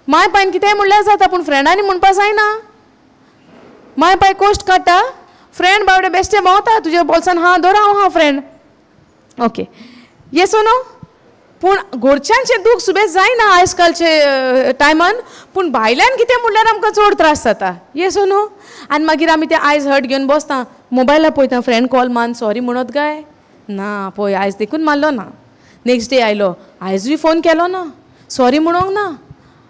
माय pine कितेंय म्हणल्यार जाता पूण फ्रेंडांनी म्हणपा जायना. माय पाय कोश्ट काडटा, फ्रेंड बावडे बेश्टे भोंवता तुज्या बोल्सान हां दवर हांव हां फ्रेंड. ओके येस नो? पूण घरच्यांचें दूख सुबेज जायना आयज कालचे टायमान, पूण भायल्यान कितें म्हणल्यार आमकां चड त्रास जाता. येस न्हू? आनी मागीर आमी ते आयज हर्ट घेवन बसता, मोबायलार पळयता, फ्रेंड कॉल मान सॉरी म्हणत काय ना, पळय आयज देखून मारलो ना, नेक्स्ट डे आयलो आयजूय फोन केलो ना, सॉरी म्हणोंक ना.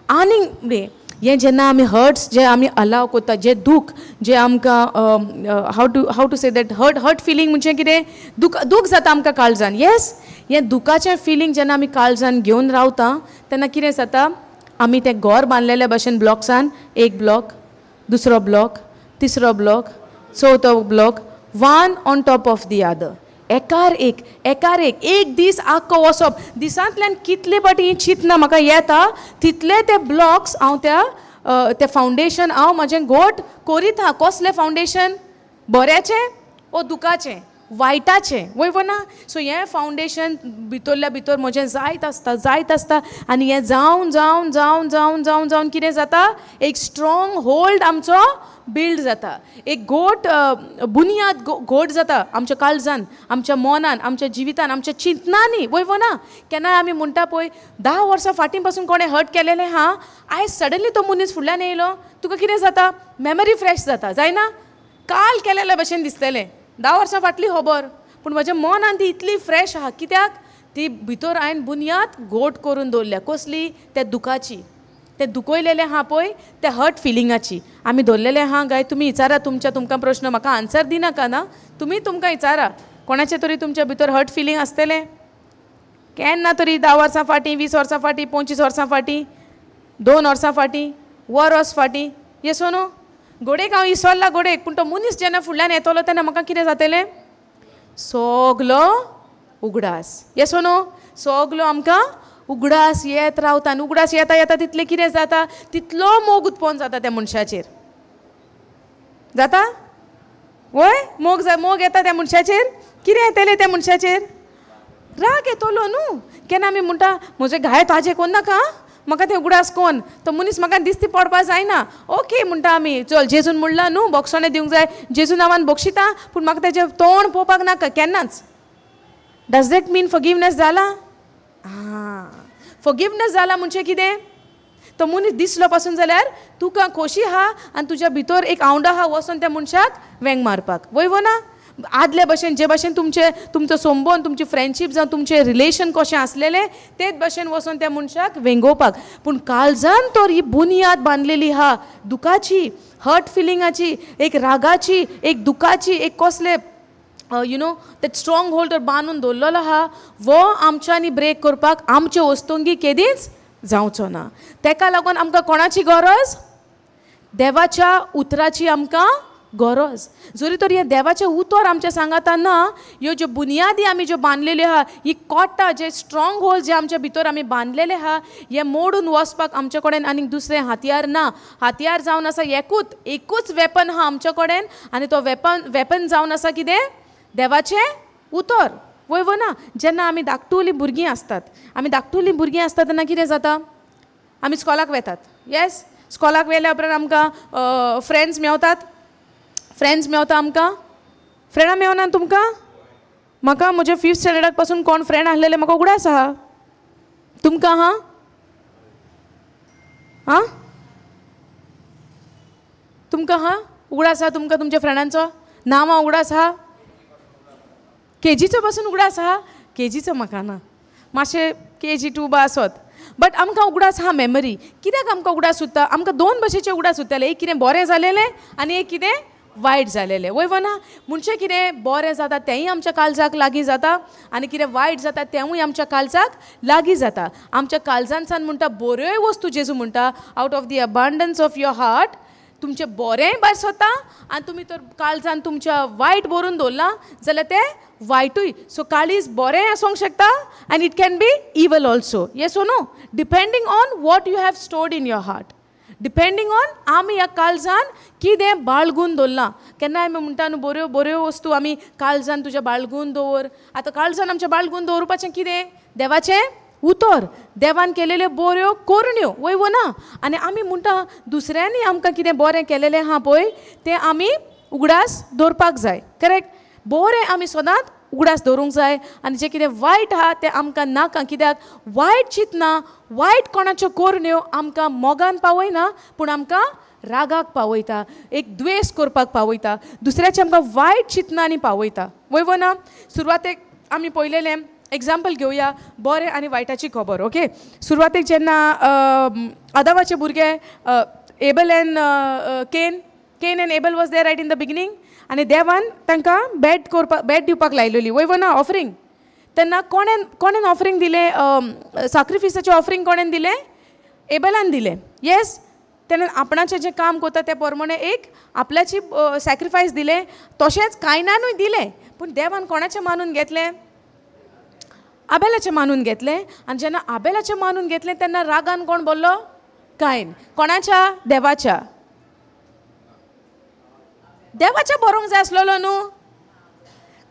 आनीक हें जेन्ना आमी हर्ट्स जे आमी अलाव करता, जे दूख जे आमकां how to say that hurt feeling म्हणजे कितें, दूख दूख जाता आमकां काळजान. येस, हें दुखाचें फिलींग जेन्ना आमी काळजान घेवन रावता तेन्ना कितें जाता, आमी तें घर बांदलेल्या भशेन ब्लॉक्सान, एक ब्लॉक, दुसरो ब्लॉक, तिसरो ब्लॉक, चवथो block, one on top of the other, एकार एक एकार एक, एक दीस आख्खो वसप. दिसांतल्यान कितले फावटी ही चिंतना म्हाका येता तितले ते ब्लॉक्स हांव त्या तें फावंडेशन हांव म्हजें घट करीत आहा. कसलें फावंडेशन? बऱ्याचें ओ दुखाचें, वायटाचें, वय वो ना? सो हें फावंडेशन भितरल्या भितर म्हजें जायत आसता, जायत आसता आनी हें जावन जावन जावन जावन जावन जावन कितें जाता, एक स्ट्रोंग होल्ड आमचो बिल्ड जाता, एक घोट बुनियाद घोट जाता आमच्या काळजान, आमच्या मनान, आमच्या जिवितान, आमच्या चिंतनांनी. वय वो ना? केन्नाय आमी म्हणटा पळय 10 वर्सां फाटीं पासून कोणें हर्ट केलेलें हा, आयज सडनली तो मनीस फुडल्यान येयलो, तुका कितें जाता, मेमरी फ्रेश जाता, जायना? काल केलेल्या भशेन दिसतलें, 10 वर्सां फाटली खबर, पूण म्हज्या मनान ती इतली फ्रेश आहा. कित्याक? ती भितर हांवें बुनियाद घोट करून दवरल्या. कसली? त्या दुखाची, तें दुखयलेलें आहा पळय त्या हर्ट फिलिंगाची आमी दवरलेलें आहा. गाय तुमी विचारा तुमच्या तुमकां प्रश्न, म्हाका आन्सर दिनाका ना, तुमी तुमकां विचारा, कोणाचें तरी तुमच्या भितर हर्ट फिलींग आसतलें केन्ना तरी, 10 वर्सां फाटीं, 20 वर्सां फाटीं, 25 वर्सां फाटीं, 2 वर्सां फाटीं, वरस फाटीं. येस न्हू? घोडेक हांव इसोल्ला घोडेक, पूण तो मनीस जेन्ना फुडल्यान येतलो तेन्ना म्हाका कितें जातलें, सगलो उगडास. येस न्हू? सगलो आमकां उगडास येत रावता आनी उगडास येता येता तितलें कितें जाता, तितलो मोग उत्पन्न जाता त्या मनशाचेर. जाता वय? मोग मोग येता त्या मनशाचेर, कितें येतलें त्या मनशाचेर? राग येतलो न्हू. केन्ना आमी म्हणटा म्हजे घाय ताजे कोन्नाका, म्हाका तें उगडास कोन, तो मनीस म्हाका दिसती पडपा जायना. ओके म्हणटा आमी, चल जेजून म्हणलां न्हू बोगसणें दिवंक जाय, जेजू नांवान बक्षिता, पूण म्हाका तेजें तोंड पळोवपाक नाका केन्नाच. डज that mean forgiveness जाला? आं, फॉरगिवनेस जाला म्हणजे कितें, तो मनीस दिसलो पासून जाल्यार तुका खोशी आहा आनी तुज्या भितर एक आवंडो आहा वचोन त्या मनशाक वेंग मारपाक. वय वो ना? आदले भशेन जे भशेन तुमचे तुमचो संबंद, तुमची फ्रेंडशीप जावं तुमचें रिलेशन कशें आसलेलें तेच भशेन वचोन त्या मनशाक वेंगोवपाक. पूण काळजान तर ही बुनियाद बांदलेली आहा दुखाची, हर्ट फिलिंगाची, एक रागाची, एक दुखाची, एक कसले you know that strong hold तर बांदून दवरलेलो आहा, वो आमच्यांनी ब्रेक करपाक आमचे वस्तुंगी केदींच जावचो ना. तेका लागून आमकां कोणाची गरज? देवाच्या उतराची आमकां गरज. जरी तर हें देवाचें उतर आमच्या सांगाता ना, ह्यो ज्यो बुनियादी आमी ज्यो बांदलेल्यो आहा, ही कोटा जे स्ट्रोंग होल्ड जे आमच्या भितर आमी बांदलेले आहा, हे मोडून वचपाक आमचे कडेन आनीक दुसरें हातयार ना. हातयार जावन आसा एकूच, एकूच वेपन आहा आमचे कडेन आनी तो वेपन जावन आसा कितें? देवाचें उतर. वय वो ना? जेन्ना आमी धाकटुलीं भुरगीं आसतात, आमी धाकटुलीं भुरगीं आसता तेन्ना कितें जाता, आमी स्कॉलाक वेतात. येस, स्कॉलाक वेल्या उपरांत आमकां फ्रेंड्स मेवतात, फ्रेंड्स मेवता आमकां. फ्रेंडां मेवना तुमकां? म्हाका म्हज्या 5th स्टँडर्डाक पासून कोण फ्रेंड आसलेले म्हाका उगडास आहा. तुमकां आहा? आं, तुमकां आहा उगडास आहा? तुमकां तुमच्या फ्रेंडांचो नांवां उगडास आहा? केजीचो पासून उगडास आहा? केजीचो म्हाका ना, मातशें KG 2 बा आसत, बट आमकां उगडास आहा मेमरी. कित्याक आमकां उगडास उरता? आमकां 2 भशेचे उगडास उरताले, एक कितें बरें जालेलें आनी एक कितें वायट जालेलें. वय वो ना? म्हणजे कितें बरें जाता तेंय आमच्या काळजाक लागीं जाता आनी कितें वायट जाता तेंवूय आमच्या काळजाक लागीं जाता. आमच्या काळजांतल्यान म्हणटा बऱ्योय वस्तू, जेजू म्हणटा out of the abundance of your heart तुमचें बरेंय भायर सरता आनी तुमी तर काळजान तुमच्या वायट भरून दवरलां जाल्यार तें वायटूय. सो काळीज बरेंय आसूंक शकता and it can be evil also. Yes or no? Depending on what you have stored in your heart, depending on आमी ह्या काळजान कितें बाळगून दवरलां. केन्नाय आमी म्हणटा न्हू बऱ्यो बऱ्यो वस्तू आमी काळजान तुज्या बाळगून दवर. आतां काळजान आमच्या बाळगून दवरपाचें कितें? देवाचें उतर, देवान केलेल्यो बऱ्यो करण्यो, वय वो ना? आनी आमी म्हणटा दुसऱ्यांनी आमकां कितें बरें केलेलें आहा पळय तें आमी उगडास दवरपाक जाय, करेक्ट? बरें आमी सदांच उगडास दवरूंक जाय आनी जें कितें वायट आहा तें आमकां नाका, कित्याक वायट चिंतना, वायट कोणाच्यो करण्यो आमकां मोगान पावयना पूण आमकां रागाक पावयता, एक द्वेश करपाक पावयता, दुसऱ्याचे आमकां वायट चिंतनांनी पावयता, वय वो ना? सुरवातेक आमी पळयलेलें एग्जाम्पल घेवया बरें आनी वायटाची खबर, ओके? सुरवातेक जेन्ना आदावाचे भुरगे Abel and Cain, Cain and Abel was there right in the beginning, आनी देवान तांकां बेट करपाक, बेट दिवपाक लायलेली, वय वो ना? ऑफरींग. तेन्ना कोणेन कोणेन ऑफरींग दिलें? साक्रिफिसाचें ऑफरींग कोणेन दिलें? एबलान दिलें, येस. तेणें आपणाचें जें काम करता तें प्रमाणे एक आपल्याची सॅक्रिफायस दिलें, तशेंच कायनानूय दिलें, पूण देवान कोणाचें मानून घेतलें? आबेलाचें मानून घेतलें. आनी जेन्ना आबेलाचें मानून घेतलें तेन्ना रागान कोण बोल्लो? कायन. कोणाच्या? देवाच्या. देवाच्या बरोवंक जाय आसलेलो न्हू,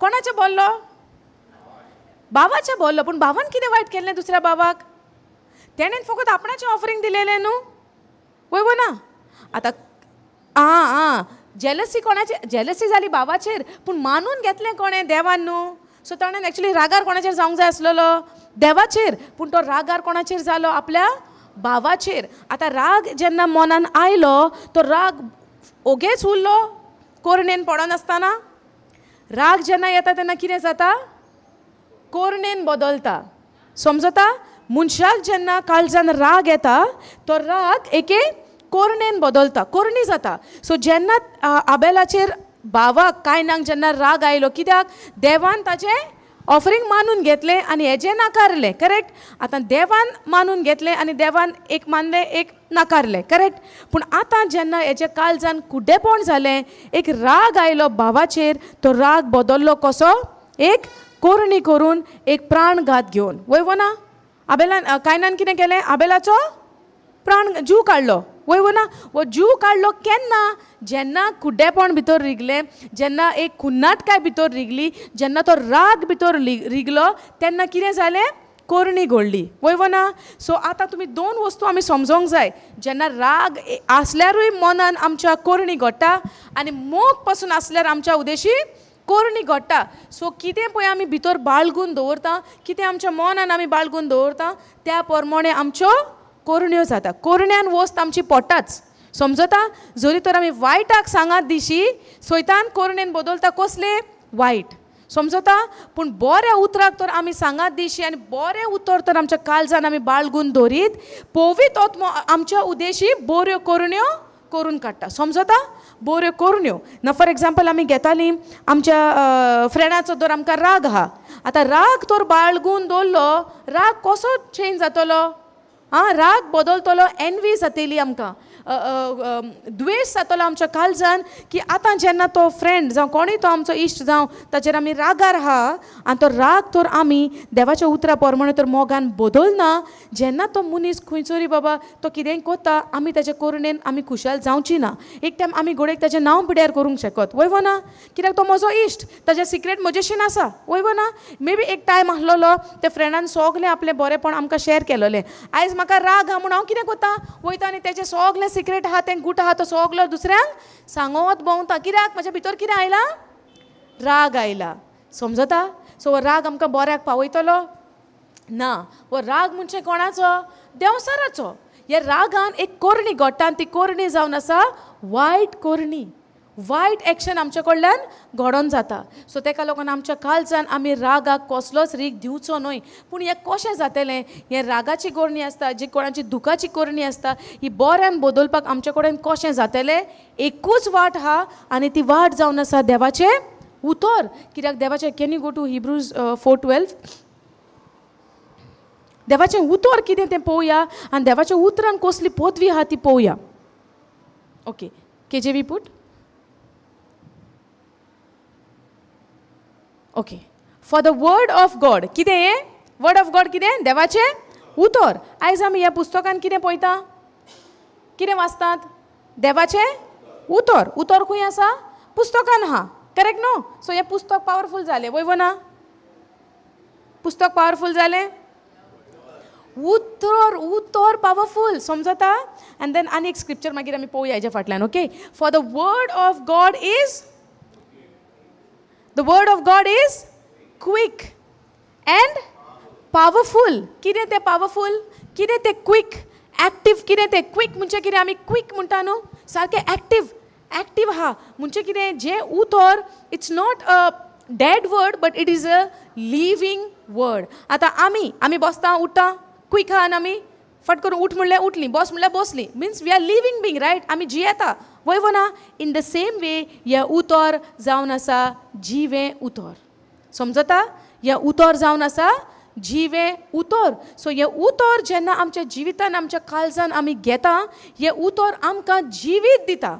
कोणाचें बोल्लो? भावाचें बोल्लो. पूण भावान कितें वायट केल्लें दुसऱ्या भावाक? तेणेन फकत आपणाचें ऑफरींग दिलेलें न्हू, वय वो ना? आतां आं आं जेलसी कोणाचे? जेलसी जाली भावाचेर, पूण मानून घेतलें कोणें? देवान न्हू. सो ताणें एक्चुली रागार कोणाचेर जावंक जाय आसलेलो? देवाचेर. पूण तो रागार कोणाचेर जालो? आपल्या भावाचेर. आतां राग जेन्ना मनान आयलो तो राग ओगेच उरलो कोरणेन पडनासतना. राग जेन्ना येता तेन्ना कितें जाता? कोरणेन बदलता, समजता? मनशाक जेन्ना काळजान राग येता तो राग एके कोरणेन बदलता, कोरणी जाता. सो जेन्ना आबेलाचेर भावाक कायनाक जेन्ना राग आयलो, कित्याक? देवान ताचें ऑफरींग मानून घेतलें आनी हेजें नाकारलें, करेक्ट? आतां देवान मानून घेतलें आनी देवान एक मानलें एक नाकारलें, करेक्ट? पूण आतां जेन्ना हेच्या काळजान कुड्डेपण जालें, एक राग आयलो भावाचेर, तो राग बदल्लो कसो? एक कोरणी करून, एक प्राणघात घेवन, वय वो ना? आबेलान कायनान कितें केलें? आबेलाचो प्राण जीव काडलो, वय वो ना? वो जीव काडलो केन्ना? जेन्ना कुड्डेपण भितर रिगलें, जेन्ना एक कुन्नाटकाय भितर रिगली, जेन्ना तो राग भितर रिगलो तेन्ना कितें जालें? कोरणी घडली, वय वो ना? सो आतां तुमी दोन वस्तू आमी समजोंक जाय. जेन्ना राग आसल्यारूय मनान आमच्या कोरणी घडटा आनी मोग पासून आसल्यार आमच्या उदेशी कोरणी घडटा. सो कितें पळय आमी भितर बाळगून दवरता, कितें आमच्या मनान आमी बाळगून दवरता त्या प्रमाणे आमच्यो कोरण्यो जाता. कोरण्यान वस्त आमची पोटाच, समजता? जरी तर आमी वायटाक सांगात दिशी सैतान कोरणेन बदलता, कसले? वायट, समजता? पूण बऱ्या उतराक तर आमी सांगात दिशी आनी बरें उतर तर आमच्या काळजान आमी बाळगून दवरीत, पवित्र आत्मो आमच्या उदेशी बऱ्यो कोरण्यो करून काडटा, समजता? बऱ्यो करण्यो. ना फॉर एग्जाम्पल आमी घेतालीं आमच्या फ्रेंडाचो तर आमकां राग आहा, आतां राग तर बाळगून दवरलो, राग कसो चेंज जातलो? आं, राग बदलतलो, एनवी जातली आमकां, द्वेश जातलो आमच्या काळजान की आतां जेन्ना तो फ्रेंड जावं कोणूय तो आमचो इश्ट जावं ताचेर आमी रागार आहा आनी तो राग तर आमी देवाच्या उतरा प्रमाणे तर मोगान बदलना, जेन्ना तो मनीस खंयसरूय बाबा तो कितेंय कोता आमी ताच्या करुणेन आमी खुशाल जावची ना. एक टायम आमी घोडेक ताचें नांव पिड्यार करूंक शकत, वय वो ना? कित्याक तो म्हजो इश्ट, ताचें सिक्रेट म्हजेशीन आसा, वय वो ना? मे बी एक टायम आसलेलो त्या फ्रेंडान सगलें आपलें बरेंपण आमकां शेर केलोलें, आयज म्हाका राग आहा म्हूण हांव कितें कोता वयता आनी तेचें सगलें सिक्रेट आहा, तें गूट आहा तो सगलो दुसऱ्यांक सांगत भोंवता, कित्याक म्हज्या भितर कितें आयला? राग आयला, समजता? सो राग आमकां बऱ्याक पावयतलो ना. हो राग म्हणजे कोणाचो? देंवचाराचो. ह्या रागान एक कोरणी घडटा आनी ती कोरणी जावन आसा वायट कोरणी, वायट एक्शन आमच्या कडल्यान घडोन जाता. सो तेका लागून आमच्या काळजान आमी रागाक कसलोच रीग दिवचो न्हय. पूण हें कशें जातलें? हें रागाची कोरणी आसता, जी कोणाची दुखाची कोरणी आसता, ही बऱ्यान बदलपाक आमच्या कडेन कशें जातलें? एकूच वाट आहा आनी ती वाट जावन आसा देवाचें उतर. कित्याक देवाचें, can you go to Hebrews 4:12? देवाचें उतर कितें तें पळोवया आनी देवाच्या उतरान कसली पदवी आहा ती पळोवया. Okay, KJV put. Okay, for the word of God, कितें हें? वर्ड ऑफ गॉड कितें? देवाचें उतर. आयज आमी ह्या पुस्तकान कितें पळयता? कितें वाचतात? देवाचें उतर. उतर खंय आसा? पुस्तकान आहा, करेक्ट न्हू? सो हें पुस्तक पावरफूल जालें, वय वो ना? पुस्तक पावरफूल जालें? उतर उतर पावरफूल, समजता? आनी देन आनी एक स्क्रिप्चर मागीर आमी पळोवया हेज्या फाटल्यान. Okay, for the word of God is, the word of God is quick and powerful. कितें तें पावरफूल? कितें तें क्विक एक्टीव? कितें तें क्विक म्हणजे कितें? आमी क्विक म्हणटा न्हू, सारकें एक्टीव एक्टीव आहा म्हणजे कितें? जें उतर it's not a dead word but it is a living word. आतां आमी आमी बसता उठ्ठा क्विक आहा आनी आमी फट करून उठ म्हणल्यार उठली, बस म्हणल्यार बसली, means we are living being, right? आमी जियेता, वय वो ना? इन the same वे हें उतर जावन आसा जिवें उतर, समजता? हें उतर जावन आसा जिवें उतर. सो हें उतर जेन्ना आमच्या जिवितान आमच्या काळजान आमी घेता, हें उतर आमकां जिवीत दिता.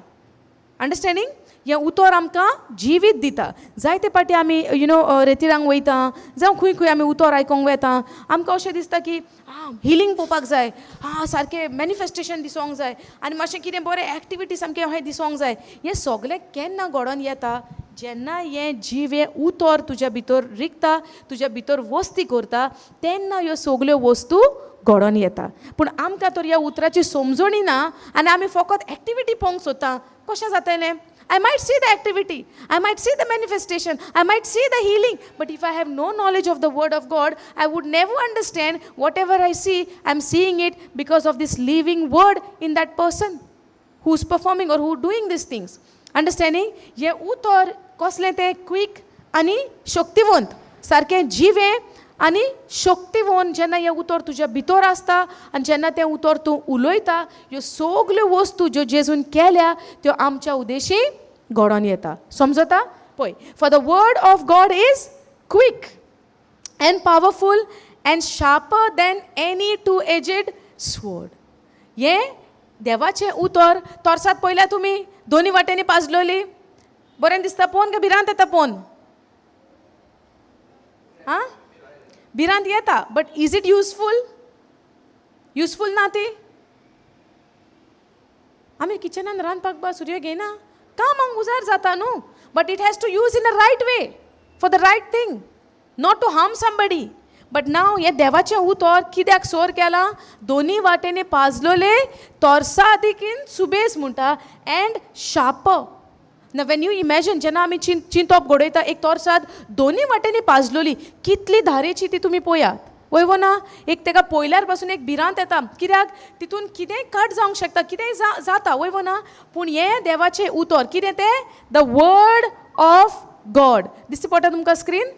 अंडरस्टँडींग? हें उतर आमकां जिवीत दिता. जायते पाटी आमी you know रेतिरांक वयता जावं खंय खंय आमी उतर आयकोंक वेता, आमकां अशें दिसता की आं हिलींग पळोवपाक जाय, आं सारकें मॅनिफेस्टेशन दिसोंक जाय आनी मातशें कितें बरें एक्टिविटी सामकें अशें दिसोंक जाय. हें सगळें केन्ना घडोवन येता? जेन्ना हें जिवें उतर तुज्या भितर रिगता, तुज्या भितर वस्ती करता, तेन्ना ह्यो सगल्यो वस्तू घडोवन येता. पूण आमकां तर ह्या उतराची समजणी ना आनी आमी फकत एक्टिविटी पळोवंक सोदता. कशें जातलें? I might see the activity, I might see the manifestation, I might see the healing, but if I have no knowledge of the word of God, I would never understand whatever I see, I am seeing it because of this living word in that person who is performing or who doing these things. Understanding? हें उतर कसलें तें? Quick आनी शक्तिवंत, सारकें जिवें आनी शक्तिवंत. जेन्ना हें उतर तुज्या भितर आसता आनी जेन्ना तें उतर तूं उलयता, ह्यो सगल्यो वस्तू ज्यो जेजून केल्या त्यो आमच्या उद्देशी घडोवन येता. समजता? पळय, for the word of God is quick and powerful and sharper than any two edged sword. हें देवाचें उतर तोरसात पळयल्या तुमी, दोनी वाटेंनी पाजलोली, बरें दिसता पळोवन काय भिरांत येता पळोवन? आं, भिरांत येता, but is it useful? Useful ना ती. आमी किचनान रांदपाक बा सुरयो घेयना, कामाक उजार जाता न्हू, but it has to use in a right way for the right thing, not to harm somebody. But now हें देवाचें उतर कित्याक सोर केलां? दोनी वाटेंनी पाजलोले तोरसा देखीन सुबेज म्हणटा एंड शार्प. ना when you imagine, जेन्ना आमी चिंतप घडयता, एक तोरसाद दोनी वाटेंनी पाजलोली कितली धारेची ती तुमी पळयात, वय वो ना? एक तेका पळयल्यार पासून एक भिरांत येता, कित्याक तितून कितेंय कट जावंक शकता, कितेंय जाता, वय वो ना? पूण हें देवाचें उतर कितें तें? The word of God. दिसता पडटा तुमकां screen?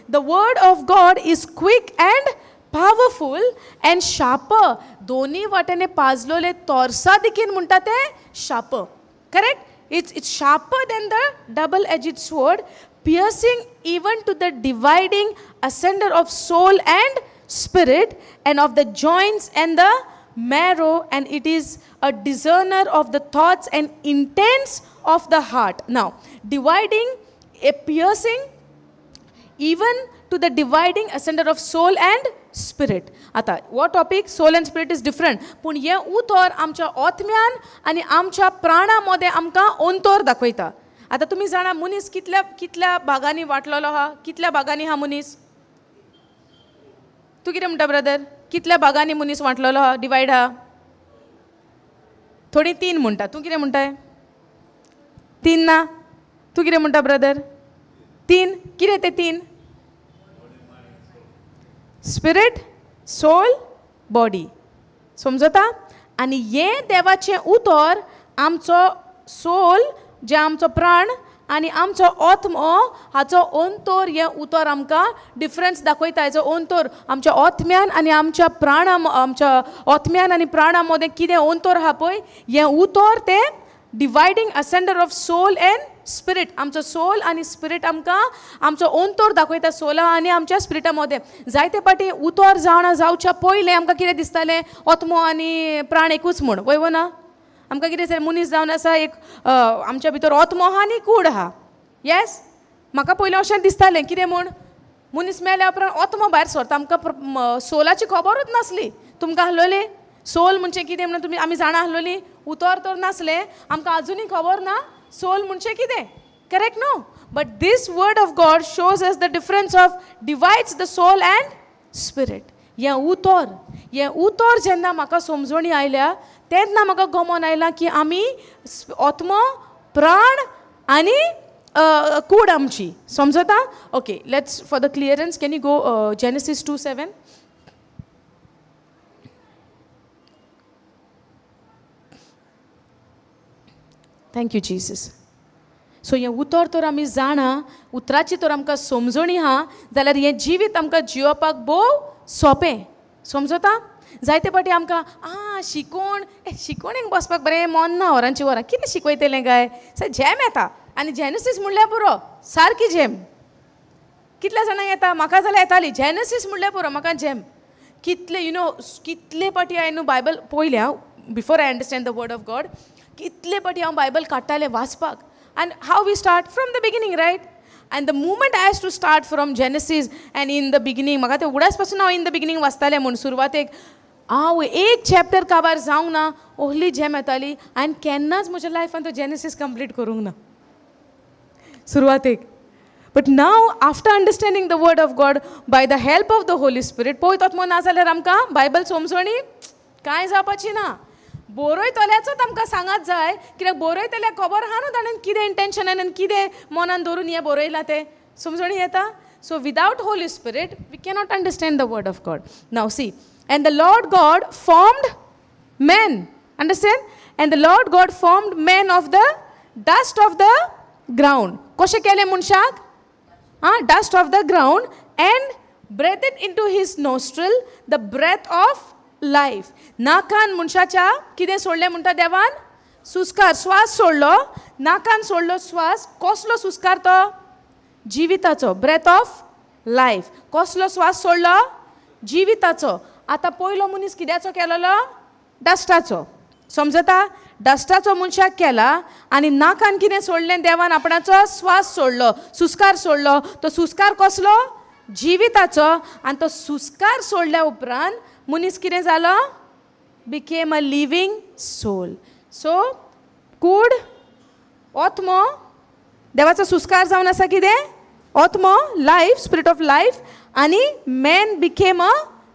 The word of God is quick and powerful and sharper. दोनी वाटेंनी पाजलोले तोरसा देखीन म्हणटा तें sharper, correct? It's sharper than the double-edged sword, piercing even to the dividing asunder of soul and spirit and of the joints and the marrow, and it is a discerner of the thoughts and intents of the heart. Now, dividing, a piercing even to the dividing asunder of soul and spirit. आतां हो topic soul and spirit is different, पूण हें उतर आमच्या आत्म्यान आनी आमच्या प्राणा मदें आमकां अंतर दाखयता. आतां तुमी जाणा मनीस कितल्या कितल्या भागांनी वांटलेलो आहा, कितल्या भागांनी आहा मनीस? तूं कितें म्हणटा ब्रदर? कितल्या भागांनी मनीस वांटलेलो आहा, डिवायड आहा? थोडीं तीन म्हणटा, तूं कितें म्हणटाय? तीन ना? तूं कितें म्हणटा ब्रदर? तीन. कितें तें तीन? स्पिरीट, सोल, बॉडी. समजता? आनी हें देवाचें उतर आमचो सोल, जें आमचो प्राण आनी आमचो आत्मो हाचो अंतर, हें उतर आमकां डिफरन्स दाखयता. हेचो अंतर आमच्या आत्म्यान आनी आमच्या प्राणा, आमच्या आत्म्यान आनी प्राणा मदें कितें अंतर आहा पळय, हें उतर तें dividing asunder of soul and spirit. आमचो सोल आनी स्पिरीट आमकां आमचो अंतर दाखयता, सोला आनी आमच्या स्पिरिटा मदें. जायते पाटी उतर जावना जावच्या पयलें आमकां कितें दिसतालें? आत्मो आनी प्राण एकूच म्हूण, वय वो ना? आमकां कितें दिसता? मनीस जावन आसा एक, आमच्या भितर आत्मो आहा आनी कूड आहा. येस, म्हाका पयलें अशें दिसतालें कितें म्हूण, मनीस मेल्या उपरांत आत्मो भायर सरता, आमकां सोलाची खबरूच नासली. तुमकां आहलोली सोल म्हणजे कितें म्हणून तुमी आमी जाणा आहलोली? उतर तर नासलें, आमकां आजुनूय खबर ना सोल म्हणजे कितें, करेक्ट न्हू? But this word of God shows us the difference of divides the soul and spirit. हें उतर, हें उतर जेन्ना म्हाका समजणी आयल्या तेन्ना म्हाका गमोन आयलां की आमी आत्मो, प्राण आनी कूड आमची. समजता? Okay, let's for the clearance can you go Genesis 2:7. Thank you Jesus. So हें उतर तर आमी जाणा, उतराची तर आमकां समजणी आहा जाल्यार हें जिवीत आमकां जियोवपाक भोव सोंपें. समजता? जायते फावटी आमकां आं शिकोण, शिकोणेक बसपाक बरें मन ना, वरांची वरां कितें शिकयतलें काय, झेम येता. आनी जेनेसीस म्हणल्यार पुरो, सारकी झेम. कितल्या जाणांक येता? म्हाका जाल्यार येताली जेनेसीस म्हणल्यार पुरो म्हाका झेम. कितले you know कितले फावटी हांवें न्हू बायबल पळयल्या before I understand the word of God. कितले फावटी हांव बायबल काडटालें वाचपाक. And how we start? From the beginning, right? And the moment I has to start from Genesis and in the beginning, म्हाका ते उडास पासून हांव इन the beginning वाचतालें म्हूण सुरवातेक हांव एक चॅप्टर काबार जावंक ना, ओहली झेम येताली. आनी केन्नाच म्हज्या लायफान तो जेनेसीस कंप्लीट करूंक ना सुरवातेक. But now after understanding the word of God by the help of the Holy Spirit, पळय तो ना जाल्यार आमकां बायबल समजणी कांय जावपाची ना. बरयतल्याचोच आमकां सांगात जाय, कित्याक बरयतल्याक खबर आहा न्हू ताणें कितें इंटेन्शनान आनी कितें मनान धरून हें बरयलां तें. समजणी येता? So without Holy Spirit we cannot understand the word of God. Now see, and the Lord God formed man. Understand? And the Lord God formed man of the dust of the ground. कशें केलें मनशाक? आं, dust of the ground and breathed into his nostril the breath of life. नाकान मनशाच्या कितें सोडलें म्हणटा देवान? सुस्कार, स्वास सोडलो. नाकान सोडलो स्वास. कसलो सुस्कार तो? जिविताचो, ब्रेथ ऑफ लायफ. कसलो स्वास सोडलो? जिविताचो. आतां पयलो मनीस कित्याचो केलेलो? डस्टाचो. समजता? डस्टाचो मनशाक केला आनी नाकान कितें सोडलें देवान? आपणाचो स्वास सोडलो, सुस्कार सोडलो. तो सुस्कार कसलो? जिविताचो. आनी तो सुस्कार सोडल्या उपरांत मनीस कितें जालो? Became a living soul. So कूड, आत्मो, देवाचो सुस्कार जावन आसा कितें? आत्मो, लायफ, स्पिरीट ऑफ लायफ, आनी man became a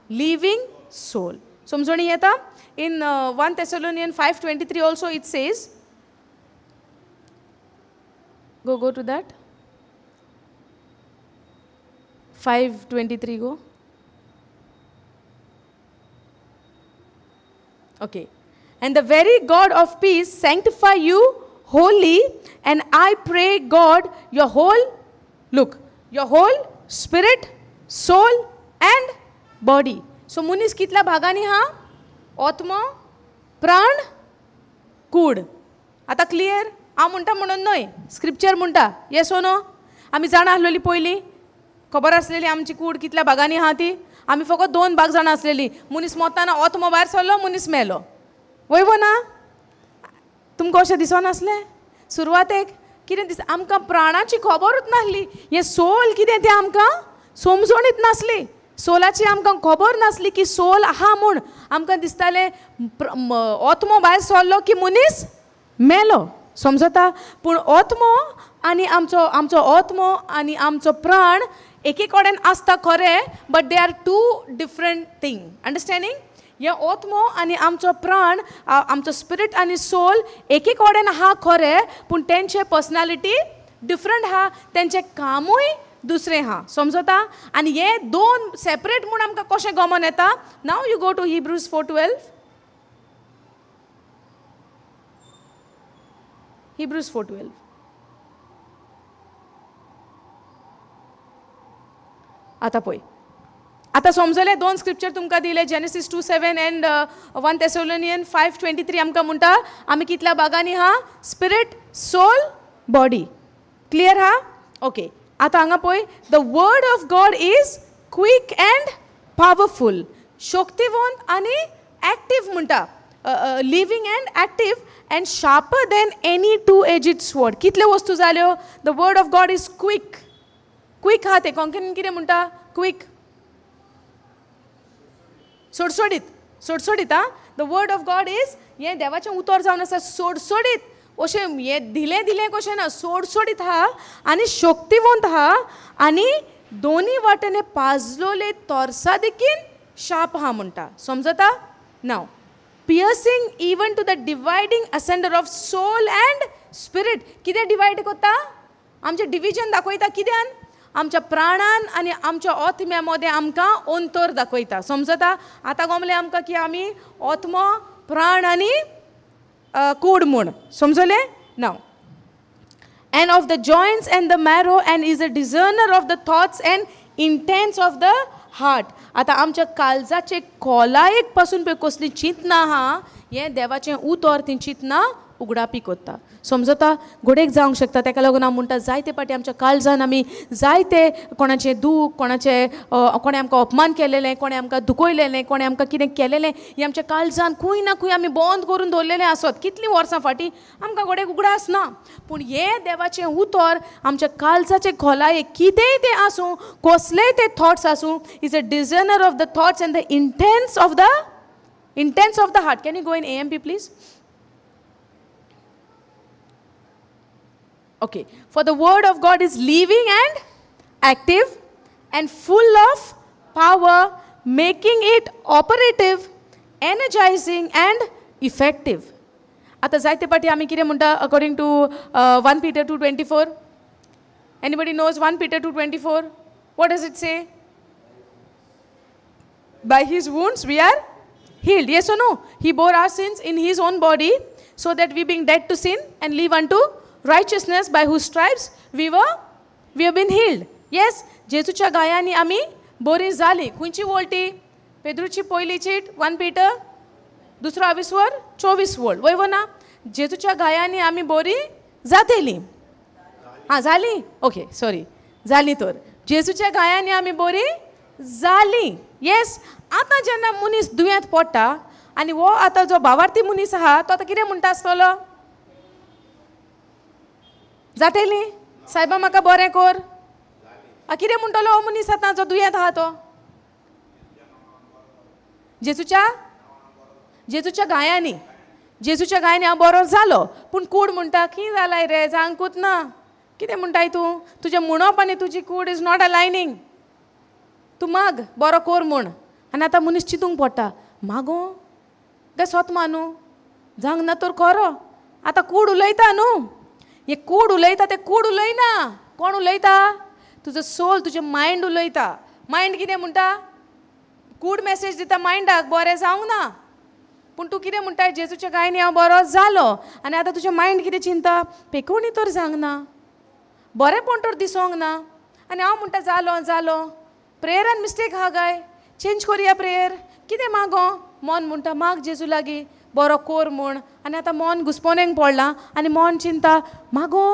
living soul. समजणी येता? In 1 Thessalonians 5:23 also it says, go to that 5:23, go. Okay. And the very God of peace sanctify you wholly, and I pray God your whole, look, your whole spirit, soul and body. So मनीस कितल्या भागांनी हा? आत्मो, प्राण, कूड. आतां clear? हांव म्हणटा म्हणून न्हय, स्क्रिप्चर म्हणटा. येस ओ नो? आमी जाणा आसलेली पयलीं, खबर आसलेली आमची कूड कितल्या भागांनी आहा ती. आमी फकत दोन भाग जाणा आसलेली. मनीस मोताना आत्मो भायर सरलो, मनीस मेलो. वय वो ना? तुमकां अशें दिसनासलें सुरवातेक? कितें दिस आमकां प्राणाची खबरूच नासली. हें सोल कितें तें आमकां समजणीच नासली. सोलाची आमकां खबर नासली की सोल आहा म्हूण. आमकां दिसतालें आत्मो भायर सरलो की मनीस मेलो. समजता? पूण आत्मो आनी आमचो आमचो आत्मो आनी आमचो प्राण एके कडेन आसता खरें, but they are two different thing. Understanding? हें आत्मो आनी आमचो प्राण, आमचो स्पिरीट आनी सोल एके कडेन आहा खरें, पूण तेंचे पर्सनालिटी डिफरंट आहा, तेंचें कामूय दुसरें आहा. समजता? आनी हे दोन सेपरेट म्हूण आमकां कशें गमोन येता? Now you go to Hebrews 4:12. Hebrews 4:12. आतां पळय, आतां समजलें? दोन स्क्रिप्चर तुमकां दिले, जेनेसीस 2:7 एंड 1 Thessalonians 5:23. आमकां म्हणटा आमी कितल्या भागांनी आहा? स्पिरीट, सोल, बॉडी. क्लियर आहा? ओके. आतां हांगा पळय, the word of God is quick and powerful. शक्तिवंत आनी एक्टीव म्हणटा, living and active and sharper than any two edged sword. कितल्यो वस्तू जाल्यो? The word of God is quick. Quick आहा तें. कोंकणीन कितें म्हणटा? क्विक, सोडसोडीत. सोडसोडीत. आं, the word of God is, हें देवाचें उतर जावन आसा सोडसोडीत. अशें हें दिलें दिलें कशें ना, सोडसोडीत आहा आनी शक्तिवंत आहा आनी दोनी वाटेने पाजलोले तोरसा देखीन शार्प आहा म्हणटा. समजता? Now piercing even to the dividing asunder of soul and spirit. कितें डिवायड कोत्ता? आमचें डिविजन दाखयता. कित्यान? आमच्या प्राणान आनी आमच्या आत्म्या मदें आमकां अंतर दाखयता. समजता? आतां गमलें आमकां की आमी आत्मो, प्राण आनी कूड म्हूण. समजलें? Now and of the joints and the marrow and is a discerner of the thoughts and intents of the heart. आतां आमच्या काळजाचे खोलायेक पासून पळय कसली चिंतना आहा, हें देवाचें उतर ती चिंतना उगडापी कोत्ता. समजता? घोडेक जावंक शकता. ताका लागून हांव म्हणटा जायते पाटी आमच्या काळजान आमी जायते कोणाचें दूख, कोणाचें कोणें आमकां अपमान केलेलें, कोणें आमकां दुखयलेलें, कोणें आमकां कितें केलेलें, हें आमच्या काळजान खंय ना खंय आमी बंद करून दवरलेलें आसत कितलीं वर्सां फाटीं आमकां घोडेक उगडास ना. पूण हें देवाचें उतर आमच्या काळजाचे खोलाये कितेंय तें आसूं, कसलेय ते थॉट्स आसूं, is a discerner of the thoughts and the intents of the heart. Can you go in AMP please? Okay, for the word of God is living and active and full of power, making it operative, energizing and effective. आता जायते पाटी आमी कितें म्हणटा according to 1 Peter 2:24. Anybody knows 1 Peter 2:24? What does it say? By his wounds we are healed. Yes or no? He bore our sins in his own body so that we being dead to sin and live unto righteousness, by whose stripes we have been healed. Yes, जेजूच्या गायांनी आमी बरी जाली. खंयची वळटी? पेद्रूची पयली चीट 1 Peter दुसरो आविस्वर 24 वळ. वय वो ना? जेजूच्या गायांनी आमी बरी जातेली. हां जाली? ओके सॉरी, जाली तर. जेजूच्या गायांनी आमी बरी जाली. येस. आतां जेन्ना मनीस दुयेंत पडटा आनी हो आतां जो भावार्थी मनीस आहा तो आतां कितें म्हणटा आसतलो? जातेली सायबा म्हाका बरें कर. कितें म्हणटलो हो मनीस आतां जो दुयेंत आहा तो? जेजूच्या गायांनी, जेजूच्या गायांनी हांव बरो जालो. पूण कूड म्हणटा कितें जालाय रे, जावंकूच ना. कितें म्हणटाय तूं? तुजें म्हणप आनी तुजी कूड is not aligning. तूं माग बरो कोर म्हूण. आनी आतां मनीस चिंतूंक पडटा, मागो काय सोत मानू, जावंक ना तर खरो. आतां कूड उलयता न्हू, हे कूड उलयता तें कूड उलयना. कोण उलयता? तुजो सोल, तुजें मायंड उलयता. मायंड कितें म्हणटा? कूड मॅसेज दिता मायंडाक बरें जावंक ना. पूण तूं कितें म्हणटा? जेजूच्या गायनी हांव बरो जालो. आनी आतां तुजें मायंड कितें चिंता? पेकोणी तर जावंक ना, बरेंपण तर दिसोंक ना, आनी हांव म्हणटा जालो जालो. प्रेयरान मिस्टेक आहा काय? चेंज करुया प्रेयर. कितें मागो? मन म्हणटा माग जेजू लागीं बरो कोर म्हूण. आनी आतां मन घुस्पोनेक पडलां आनी मन चिंता मागो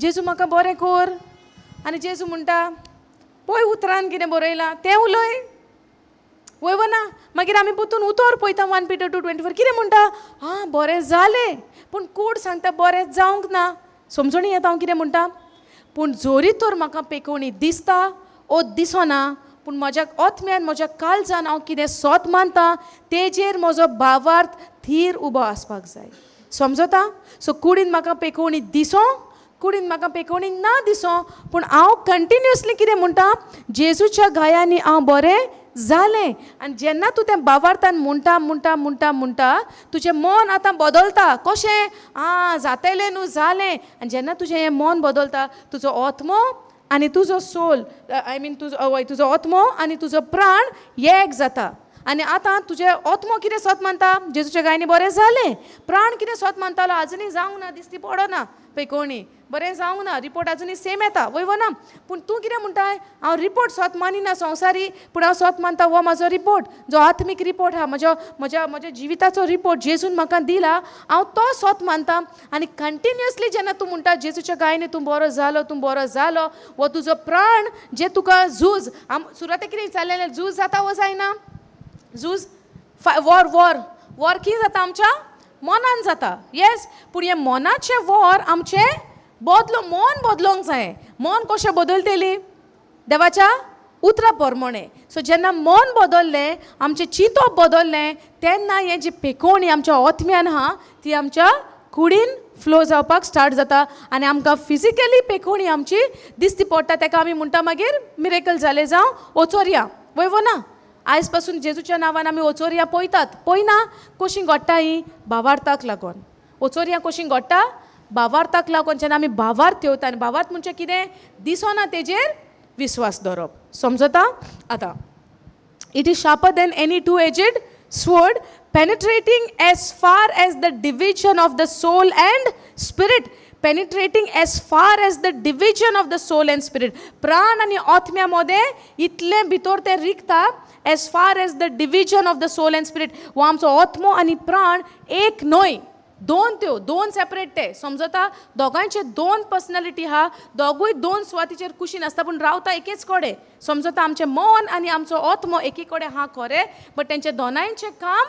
जेजू म्हाका बरें कोर. आनी जेजू म्हणटा पळय उतरान कितें बरयलां तें उलय. वय वो ना? मागीर आमी परतून उतर पळयता 1 पीटर 2:24 कितें म्हणटा? आं बरें जालें. पूण कूड सांगता बरें जावंक ना. समजणी येता हांव कितें म्हणटा? पूण जोरी तर म्हाका पेकोवणी दिसता ओ दिसना, पूण म्हज्या आत्म्यान म्हज्या काळजान हांव कितें सोत मानता तेजेर म्हजो भावार्थ थीर उबो आसपाक जाय. समजता? सो कुडीन म्हाका पेकोवणी दिसो, कुडीन म्हाका पेकोवणी ना दिसो, पूण हांव कंटिन्युअसली कितें म्हणटा? जेजूच्या गायांनी हांव बरें जालें. आनी जेन्ना तूं तें भावार्थान म्हणटा म्हणटा म्हणटा म्हणटा तुजें मन आतां बदलता. कशें? आं जातेलें न्हू, जालें. आनी जेन्ना तुजें हें मन बदलता तुजो आत्मो आनी तुजो सोल, I mean तुजो वय तुजो आत्मो आनी तुजो प्राण एक जाता. आनी आतां तुजें आत्मो कितें सोत मानता? जेजूच्या गायनी बरें जालें. प्राण कितें सोत मानतालो? आजुनूय जावंक ना, दिसती पडना पेकोवणी, बरें जावंक ना, रिपोर्ट आजुनूय सेम येता. वय वो ना? पूण तूं कितें म्हणटाय? हांव रिपोर्ट सोत मानिना संवसारी, पूण हांव सोत मानता हो म्हाजो रिपोर्ट, जो आत्मीक रिपोर्ट आहा, म्हज्या म्हज्या म्हज्या जिविताचो रिपोर्ट जेजून म्हाका दिला, हांव तो सोत मानता. आनी कंटिन्युअसली जेन्ना तूं म्हणटा जेजूच्या गायनी तूं बरो जालो, तूं बरो जालो, हो तुजो प्राण जे तुका झूज, सुरवातेक कितें विचारलेलें? झूज जाता वो जायना? झूज वॉर वॉर वॉर कितें जाता? आमच्या मनान जाता. येस. पूण हें मनाचें वॉर आमचें बदलो, मन बदलोंक जाय. मन कशें बदलतली? देवाच्या उतरा प्रमाणे. सो जेन्ना मन बदललें, आमचें चिंतप बदललें, तेन्ना हें जी पेकोवणी आमच्या आत्म्यान आहा ती आमच्या कुडीन फ्लो जावपाक स्टार्ट जाता आनी आमकां फिजिकली पेकोवणी आमची दिसती पडटा. ताका आमी म्हणटा मागीर मिरेकल जालें, जावं ओचोरया. वय वो ना? आयज पासून जेजूच्या नांवान आमी ओचोरया पळयतात, पळयना कशीं घडटा ही भावार्थाक लागून. ओचोरया कशीं घडटा भावार्थाक लागून. जेन्ना आमी भावार्थ येवता, आनी भावार्थ म्हणजे कितें, दिसना तेजेर विस्वास दवरप. समजता? आतां it is sharper than any two edged sword, penetrating as far as the division of the soul and spirit. Penetrating as far as the division of the soul and spirit. प्राण आनी आत्म्या मदें इतलें भितर तें रिगता, as far as the division of the soul and spirit. वो आमचो आत्मो आनी प्राण एक न्हय, दोन त्यो, दोन सेपरेट ते. समजता? दोगांयचे दोन पर्सनॅलिटी आहा, दोगूय दोन सुवातीचेर कुशीन आसता, पूण रावता एकेच कडेन. समजता? आमचें मन आनी आमचो आत्मो एकी कडेन आहा खरें, बट तेंचे दोनांयचें काम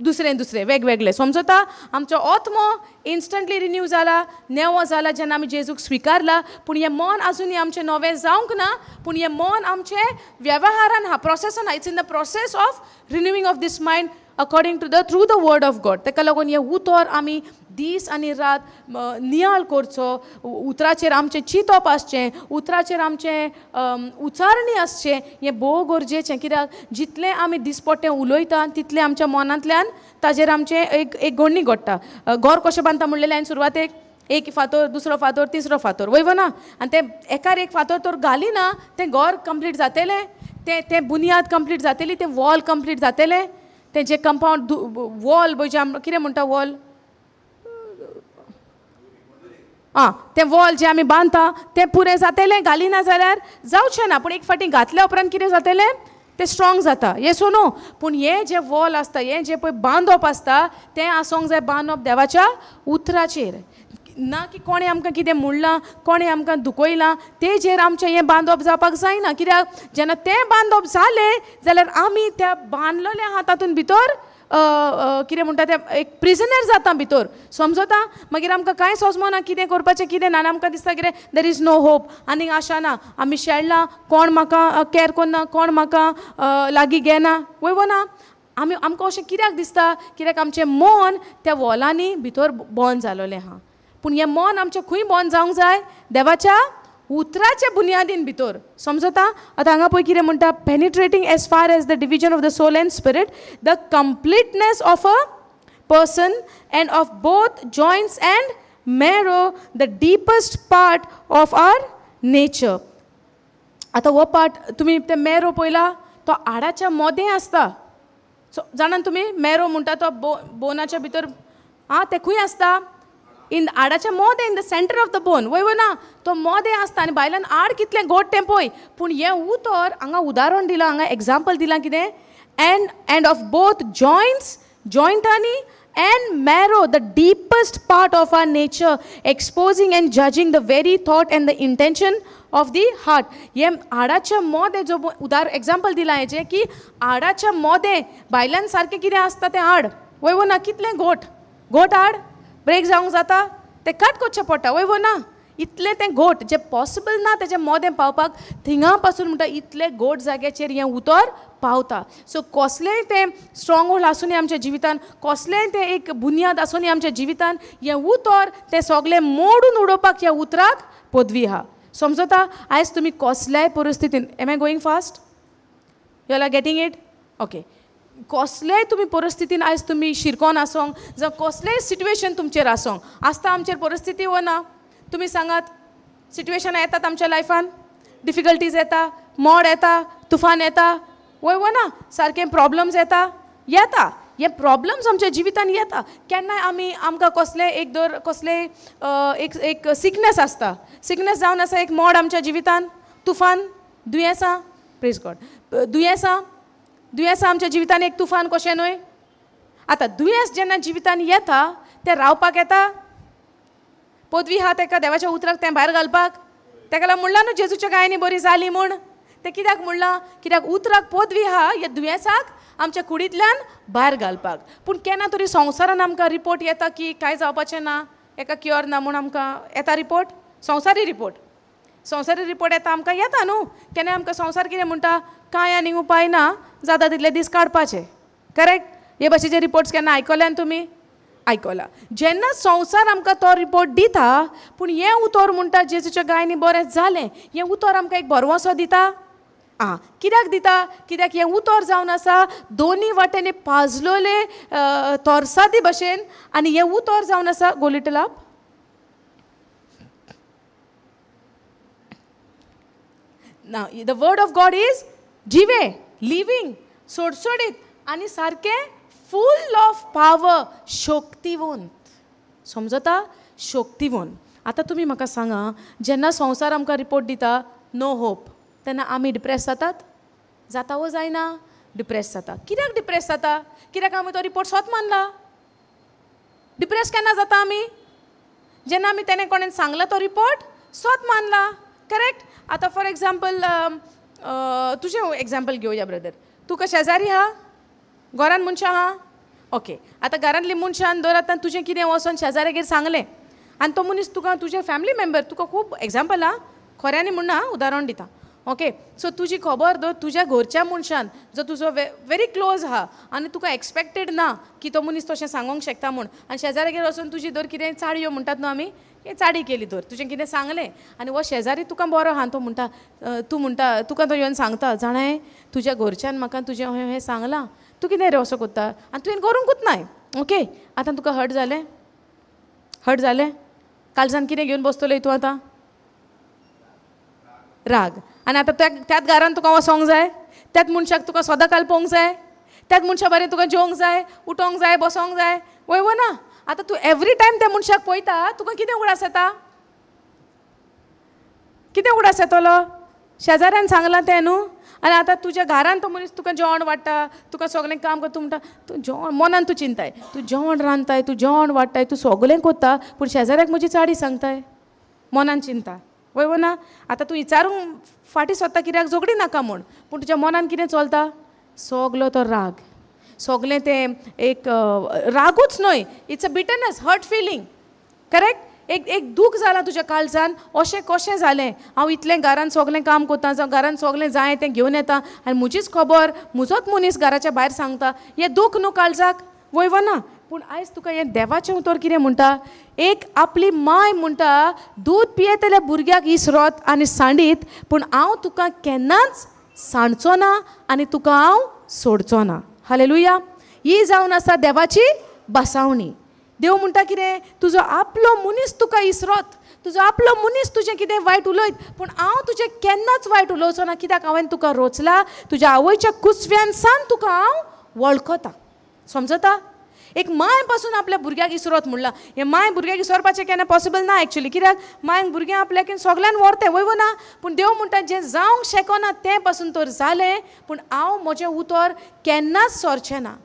दुसरें दुसरें वेगवेगळें. समजता? आमचो आत्मो इन्स्टंटली रिन्यू जाला, नेवो जाला जेन्ना आमी जेजूक स्विकारला, पूण हें मन आजुनूय आमचें नवें जावंक ना. पूण हें मन आमचें वेव्हारान आहा, प्रोसेसान आहा. It's in the process of renewing of this mind according to the through the word of God. ताका लागून हें उतर आमी दीस आनी रात नियाळ करचो, उतराचेर आमचें चिंतप आसचें, उतराचेर आमचें उच्चारणी आसचें, हें भोव गरजेचें. कित्याक जितलें आमी दिसपट्टें उलयता तितलें आमच्या मनांतल्यान ताजेर आमचें एक एक गोडणी घडटा. घर कशें बांदता म्हणलेलें हांवें सुरवातेक, एक फातोर, दुसरो फातोर, तिसरो फातोर, वय ना? आनी तें एकार एक फातोर तर घालिना तें घर कंप्लीट जातलें, तें तें बुन्याद कंप्लीट जातली, तें वॉल कंप्लीट जातलें, तें जें कंपावंड वॉल पळय जें आमी कितें म्हणटा वॉल, आं तें वॉल जें आमी बांदता तें पुरें जातलें, घालिना जाल्यार जावचें ना. पूण एक फावटी घातल्या उपरांत कितें जातलें, तें स्ट्रॉंग जाता. येस ओ नो? पूण हें जें वॉल आसता, हें जें पळय बांदप आसता, तें आसूंक जाय बांदप देवाच्या उतराचेर, ना की कोणें आमकां कितें म्हणलां, कोणें आमकां दुखयलां तेजेर आमचें हें बांदप जावपाक जायना. कित्याक जेन्ना तें बांदप जालें जाल्यार आमी त्या बांदलेल्या आहा तातूंत भितर कितें म्हणटा तें एक प्रिजनर जाता भितर. समजता? मागीर आमकां कांय सोजमना कितें करपाचें कितें ना, आनी आमकां दिसता कितें there is no hope, आनीक आशा ना, आमी शेणला, कोण म्हाका कॅर करना, कोण म्हाका लागीं घेना, वय वो ना? आमी आमकां अशें कित्याक दिसता, कित्याक आमचें मन त्या वॉलांनी भितर बंद जालोलें आहा. पूण हें मन आमचें खंय बंद जावंक जाय, देवाच्या उतराच्या बुन्यादीन भितर. समजता? आतां हांगा पळय कितें म्हणटा, penetrating as far as the division of the soul and spirit, the completeness of a person and of both joints and marrow, the deepest part of our nature. आतां हो पार्ट तुमी ते मॅरो पळयला, तो हाडाच्या मोदें आसता. सो जाणात तुमी मॅरो म्हणटा तो बोनाच्या भितर आं तें खंय आसता, इन हाडाच्या मोदें, in the centre of the bone, वय ना? तो मोदें आसता. आनी बायलान आड कितलें गोड तें पळय, पूण हें उतर हांगा उदाहरण दिलां, हांगा एग्जाम्पल दिलां कितें, and and of both joints, जॉयंटांनी and marrow, the deepest part of our nature, exposing and judging the very thought and the intention of the heart. हें हाडाच्या मोदें जो उदार एग्जाम्पल दिलां हेजें की हाडाच्या मोदें बायलान सारकें कितें आसता तें हाड, वय ना? कितलें घोट घोट हाड ब्रेक जावंक जाता, तें कट करचें पडटा, वय वो ना? इतलें तें घोट जें पॉसिबल ना तेजें मोदें पावपाक, थिंगा पासून म्हणटा इतलें घोट जाग्याचेर हें उतर पावता. सो कसलेंय तें स्ट्रॉंग होल्ड आसूं आमच्या जिवितान, कसलेंय तें एक बुन्याद आसूं आमच्या जिवितान, हें उतर तें सगळें मोडून उडोवपाक ह्या उतराक पदवी आहा. समजता? आयज तुमी कसल्याय परिस्थितीन, am I going fast? You are getting it? Okay. कसलेय तुमी परिस्थितीन आयज तुमी शिरकोन आसोंक, जावं कसलेय सिट्युएशन तुमचेर आसोंक, आसता आमचेर परिस्थिती वो ना? तुमी सांगात, सिट्युएशन येतात आमच्या लायफान, डिफिकल्टीज येता, मोड येता, तुफान येता, वय वो ना? सारकें प्रॉब्लम्स येता, येता. हे प्रॉब्लम्स आमच्या जिवितान येता. केन्नाय आमी आमकां कसलें एक दर कसलें एक एक सिकनेस आसता, सिकनेस जावन आसा एक मोड आमच्या जिवितान, तुफान, दुयेंसां, प्रेज गॉड, दुयेंसां, दुयेंसां आमच्या जिवितान एक तुफान कशें न्हय? आतां दुयेंस जेन्ना जिवितान येता तें रावपाक येता, पदवी आहा तेका देवाच्या उतराक तें भायर घालपाक, तेका लागून म्हणलां न्हू जेजूच्या गायांनी बरी जाली म्हूण, तें कित्याक म्हणलां, कित्याक उतराक पदवी आहा ह्या दुयेंसाक आमच्या कुडींतल्यान भायर घालपाक. पूण केन्ना तरी संवसारान आमकां रिपोर्ट येता की कांय जावपाचें ना, एका क्युअर ना म्हूण आमकां येता रिपोर्ट, संवसारी रिपोर्ट, संवसारी रिपोर्ट येता आमकां, येता न्हू केन्ना आमकां संवसार कितें म्हणटा, कांय आनीक उपाय ना, जाता तितले दीस काडपाचे, करेक्ट? हे भाशेचे रिपोर्ट्स केन्ना आयकल्यान तुमी? आयकला. जेन्ना संवसार आमकां तो रिपोर्ट दिता, पूण हें उतर म्हणटा जेजूच्या गायनी बरें जालें, हें उतर आमकां एक भरवंसो दिता, आं, कित्याक दिता? कित्याक हें उतर जावन आसा दोनी वाटेंनी पाजलोले तोरसादी भशेन, आनी हें उतर जावन आसा गो लिटल अप. ना, the word of God is जिवे, लिवींग, सोडसोडीत आनी सारकें फूल ऑफ पावर, शक्तिवंत. समजता? शक्तिवंत. आतां तुमी म्हाका सांगा, जेन्ना संवसार आमकां रिपोर्ट दिता नो होप, तेन्ना आमी डिप्रेस जातात? जाता वो जायना? डिप्रेस जाता. कित्याक डिप्रेस जाता? कित्याक आमी तो रिपोर्ट स्वत मानला. डिप्रेस केन्ना जाता आमी? जेन्ना आमी तेणें कोणें सांगला तो रिपोर्ट स्वत मानला. करेक्ट? आतां फॉर एग्जाम्पल तुजें एग्जाम्पल घेवया ब्रदर. तुका शेजारी आहा, घरान मनशां आहा. ओके, आतां घरांतली मनशान दर आतां तुजें कितें वचोन शेजाऱ्यागेर सांगलें आनी तो मनीस तुका तुजे फॅमिली मेम्बर तुका खूब एग्जाम्पल आहा, खऱ्यांनी म्हणना, उदाहरण दिता. ओके, सो तुजी खबर दर तुज्या घरच्या मनशान जो तुजो वेरी क्लोज आहा आनी तुका एक्सपेक्टेड ना की तो मनीस तशें सांगूंक शकता म्हूण, आनी शेजाऱ्यागेर वचून तुजी दर कितें चाडयो म्हणटात न्हू आमी, हें चाडी केली दर तुजें कितें सांगलें आनी हो शेजारी तुका बरो आहा, तो म्हणटा, तूं म्हणटा, तुका तो येवन सांगता, जाणाय तुज्या घरच्यान म्हाका तुजें हें सांगलां, तूं कितें रे असो कोत्ता आनी तुवें करूंकूच नाय. ओके, आतां तुका हर्ट जालें? हर्ट जालें? कालसान कितें घेवन बसतलो तूं आतां? राग. आनी आतां त्याच घरान तुका वचोंक जाय, त्याच मनशाक तुका सदां काल पळोवंक जाय, त्याच मनशा बरें तुका जेवंक जाय, उठोंक जाय, बसोंक जाय, वय वो ना? आतां तूं एवरी टायम त्या मनशाक पळयता, तुका कितें उगडास येता? कितें उगडास येतलो? शेजाऱ्यान सांगलां तें न्हू. आनी आतां तुज्या घरान तो मनीस तुका जेवण वाडटा, तुका सगळें काम करता, तूं म्हणटा तूं जेवण मनान तूं चिंताय, तूं जेवण रांदताय, तूं जेवण वाडटाय, तूं सगळें कोत्ता, पूण शेजाऱ्याक म्हजी चाडी सांगताय, मनान चिंता. वय वो ना? आतां तूं विचारूंक फाटीं सोदता कित्याक झगडी नाका म्हूण, पूण तुज्या मनान कितें चलता? सगलो तो राग, सगलें तें एक रागूच न्हय, it's a bitterness, hurt feeling. Correct? एक एक दूख जालां तुज्या काळजान, अशें कशें जालें, हांव इतलें घरान सगलें काम कोत्ता, जावं घरान सगलें जाय तें घेवन येता आनी म्हजीच खबर म्हजोच मनीस घराच्या भायर सांगता, हें दूख न्हू काळजाक. वय वो ना? पूण आयज तुका हें देवाचें उतर कितें म्हणटा? एक आपली माय म्हणटा दूद पियेतल्या भुरग्याक इसरोत आनी सांडीत, पूण हांव तुका केन्नाच सांडचो ना आनी तुका हांव सोडचो ना. हालेलुया. ही जावन आसा देवाची बसावणी. देव म्हणटा कितें? तुजो आपलो मनीस तुका इसरोत, तुजो आपलो मनीस तुजें कितें वायट उलयत, पूण हांव तुजें केन्नाच वायट उलोवचो ना, कित्याक हांवें तुका रोचला, तुज्या आवयच्या कुसव्यान सान तुका हांव वळखता. समजता? एक माय पासून आपल्या भुरग्याक इसरोत म्हणलां. हें माय भुरग्याक इसरपाचें केन्ना पॉसिबल ना एक्चुली, कित्याक मायन भुरगें आपल्याक सगल्यान व्हरतें, वय वो ना? पूण देव म्हणटा जें जावंक शकना तें पासून तर जालें, पूण हांव म्हजें उतर केन्नाच सरचें ना.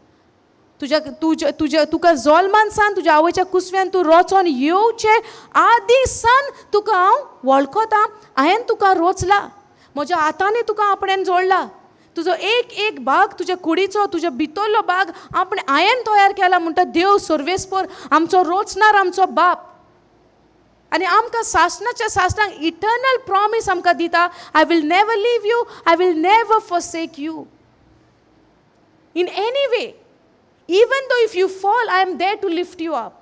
तुज्या तुज्या तुज्या तुका जल्मान सान तुज्या आवयच्या कुसव्यान तूं रोचोन येवचे आदी सान तुका हांव वळखता, हांवें तुका रोचला, म्हज्या हातांनी तुका आपणेन जोडला, तुजो एक एक भाग तुज्या कुडीचो, तुज्या भितरलो भाग आपणें हांवें तयार केला. म्हणटा देव सर्वेस्पर आमचो रोचणार, आमचो बाप, आनी आमकां सासणाच्या सासणाक इटर्नल प्रॉमीस आमकां दिता, I will never leave you, I will never forsake you in any way. Even though if you fall, I am there to lift you up.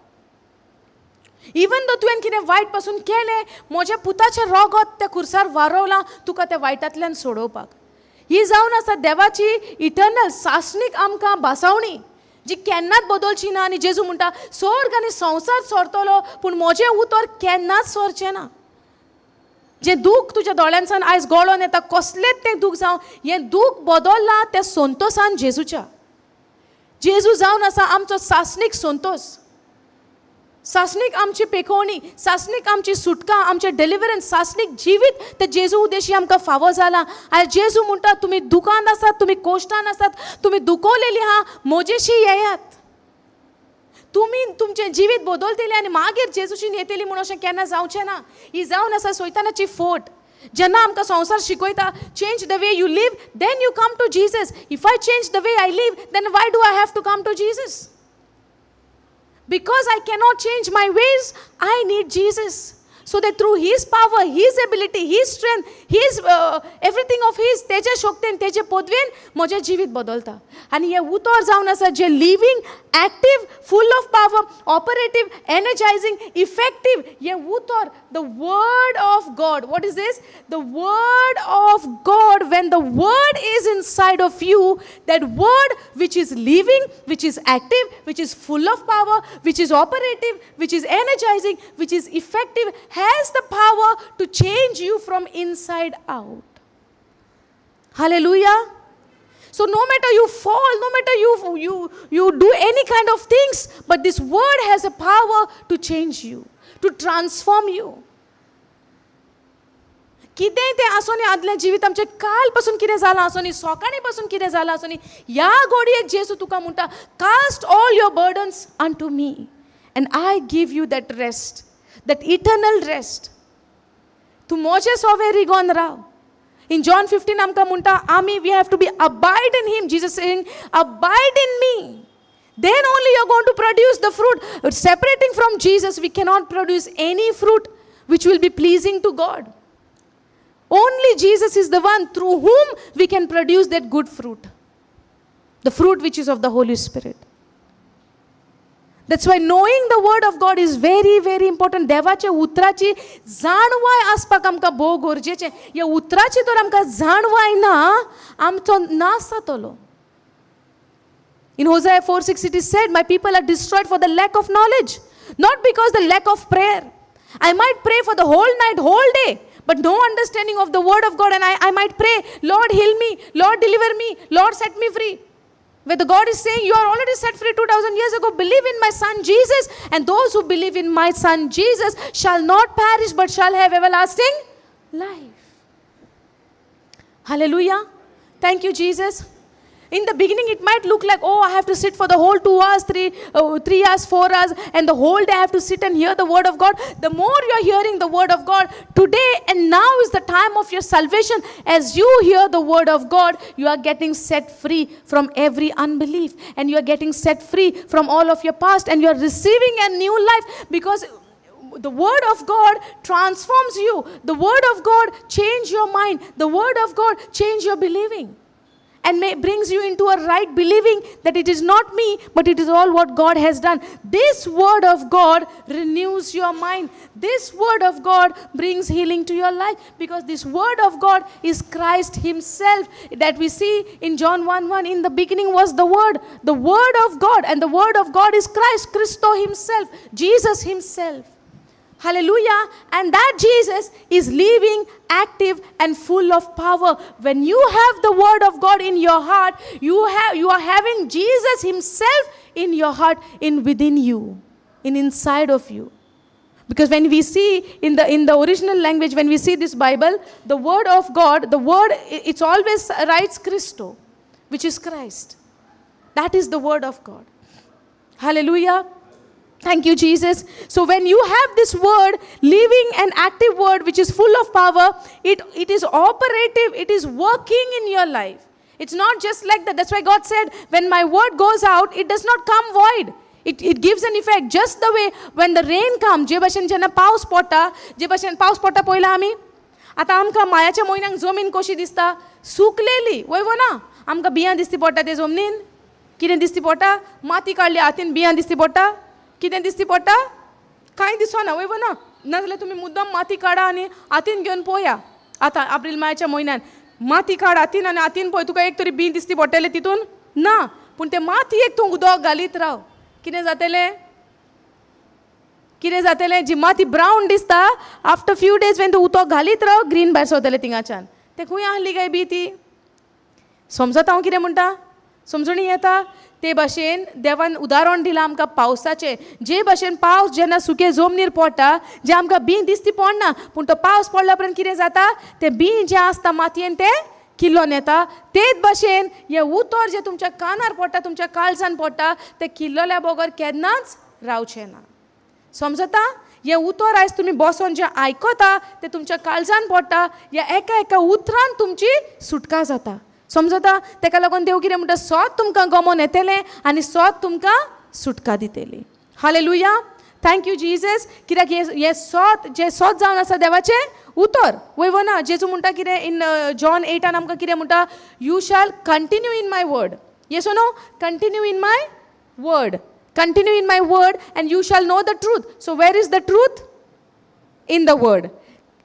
Even though तुवें कितें वायट पासून केलें, म्हज्या पुताचें रोगत त्या खुर्सार वारोवलां तुका त्या वायटांतल्यान सोडोवपाक. ही जावन आसा देवाची इटर्नल सासणीक आमकां भासावणी, जी केन्नाच बदलची ना. आनी जेजू म्हणटा स्वर्ग आनी संवसार सोरतलो, पूण म्हजें उतर केन्नाच सोरचें ना. जें दूख तुज्या दोळ्यांसान आयज गळोन येता, कसलेंच तें दूख जावं, हें दूख बदल्लां त्या संतोसान जेजूच्या. जेजू जावन आसा आमचो सासणीक संतोस, सासणीक आमची पेखोवणी, सासणीक आमची सुटका, आमचें डिलिवरन्स, सासणीक जिवीत ते जेजू उद्देशी आमकां फावो जालां. आयज जेजू म्हणटा तुमी दुखान आसात, तुमी कोश्टान आसात, तुमी दुखवलेली आहा, म्हजेशी येयात, तुमी तुमचें जिवीत बदलतली आनी मागीर जेजूशीन येतली म्हूण अशें केन्ना जावचें ना. ही जावन आसा सैतानाची फोट. जेन्ना आमकां संवसार शिकयता change the way you live then you come to Jesus. If I change the way I live then why do I have to come to Jesus? Because I cannot change my ways, I need Jesus. So that through his power, his ability, his strength, his everything of his, तेजे शक्तेन तेजे पदवेन म्हजें जिवीत बदलता. आनी हें उतर जावन आसा जें living, active, full of power, operative, energizing, effective. हें उतर, the word of God. What is this? The word of God. When the word is inside of you, that word which is living, which is active, which is full of power, which is operative, which is energizing, which is effective, has the power to change you from inside out. Hallelujah. So no matter you fall, no matter you do any kind of things, but this word has a power to change you, to transform you. कितेंय तें आसूं आदलें जिवीत आमचें काल पासून कितें जालां आसूं न्ही, सकाळीं पासून कितें जालां आसूं न्ही, ह्या घडयेक जेजू तुका म्हणटा, cast all your burdens unto me and I give you that rest, that eternal rest. तूं म्हजें सोवें रिगोन राव. In John 15 आमकां म्हणटा आमी we have to be abide in him. Jesus saying abide in me, then only you are going to produce the fruit. Separating from Jesus we cannot produce any fruit which will be pleasing to God. Only Jesus is the one through whom we can produce that good fruit, the fruit which is of the Holy Spirit. That's why knowing the word of God is very, very important. देवाचे उतराची जाणवाय आसपाक आमकां भोव गरजेचें. ह्या उतराची तर आमकां जाणवाय ना, आमचो नाश जातलो. In Hosea 4:6 it is said, my people are destroyed for the lack of knowledge, not because the lack of prayer. I might pray for the whole night, whole day, but no understanding of the word of God, and I might pray, Lord heal me, Lord deliver me, Lord set me free. Where the God is saying, you are already set free 2000 years ago. Believe in my son Jesus, and those who believe in my son Jesus shall not perish but shall have everlasting life. Hallelujah. Thank you, Jesus. In the beginning, it might look like, oh, I have to sit for the whole 2 hours, 3 hours, 4 hours, and the whole day I have to sit and hear the word of God. The more you are hearing the word of God, today and now is the time of your salvation. As you hear the word of God, you are getting set free from every unbelief, and you are getting set free from all of your past, and you are receiving a new life, because the word of God transforms you. The word of God changes your mind. The word of God changes your believing, and brings you into a right believing that it is not me, but it is all what God has done. This word of God renews your mind. This word of God brings healing to your life, because this word of God is Christ himself, that we see in John 1:1. In the beginning was the word of God, and the word of God is Christ, Christo himself, Jesus himself. Hallelujah. And that Jesus is living, active, and full of power. When you have the word of God in your heart, you are having Jesus himself in your heart, in within you, in inside of you. Because when we see in the original language, when we see this Bible, the word of God, the word, it's always writes Christo, which is Christ. That is the word of God. Hallelujah. Thank you, Jesus. So when you have this word, living and active word, which is full of power, it is operative, it is working in your life. It's not just like that. That's why God said, when my word goes out, it does not come void. It gives an effect. Just the way when the rain comes, जे भशेन जेन्ना पावस पडटा, जे भशेन पावस पडटा पळयला आमी, आतां आमकां मायाच्या म्हयन्यांक जमीन कशी दिसता, सुकलेली, वय वो ना, आमकां बियां दिसती पडटा ते जमनीन, कितें दिसती पडटा, माती काडली हातीन बियां दिसती पडटा, कितें दिसती पडटा, कांय दिसना, वय वो ना. नाजाल्यार तुमी मुद्दम माती काडा आनी हातीन घेवन पळया. आतां एप्रील मायाच्या म्हयन्यान माती काड हातीन आनी हातीन पळय, तुका एक तरी बी दिसती पडटलें तितून ना, पूण ते मातयेक तूं उदक घालीत राव, कितें जातलें, कितें जातलें, जी माती ब्रावन दिसता, आफ्टर फ्यू डेज when तूं उदक घालीत राव, ग्रीन भायर सरतलें थिंगाच्यान. तें खंय आहली काय बी ती, समजता हांव कितें म्हणटा, समजणी येता. ते भाशेन देवान उदाहरण दिलां आमकां पावसाचें. जे भाशेन पावस जेन्ना सुके जमनीर पडटा, जें आमकां बीं दिसती पडना, पूण तो पावस पडल्या उपरांत कितें जाता, तें बीं जें आसता मातयेन तें किल्लोन येता. तेच भाशेन हें उतर जें तुमच्या कानार पडटा, तुमच्या काळजान पडटा, तें किल्लोल्या बगर केन्नाच रावचें ना. समजता? हें उतर आयज तुमी बसोन जें आयकता तें तुमच्या काळजान पडटा, ह्या एका एका उतरान तुमची सुटका जाता. समजता? तेका लागून देव कितें म्हणटा, सोद तुमकां गमोन येतलें आनी सोद तुमकां सुटका दितली. हालेलुया. Thank you Jesus. कित्याक हें सोत जें सोत जावन आसा देवाचें उतर. वय वो ना? जेजू म्हणटा कितें इन जॉन 8 आमकां कितें म्हणटा? You shall continue in my word. Yes or no? Continue in my word. Continue in my word and you shall know the truth. So where is the truth? In the word.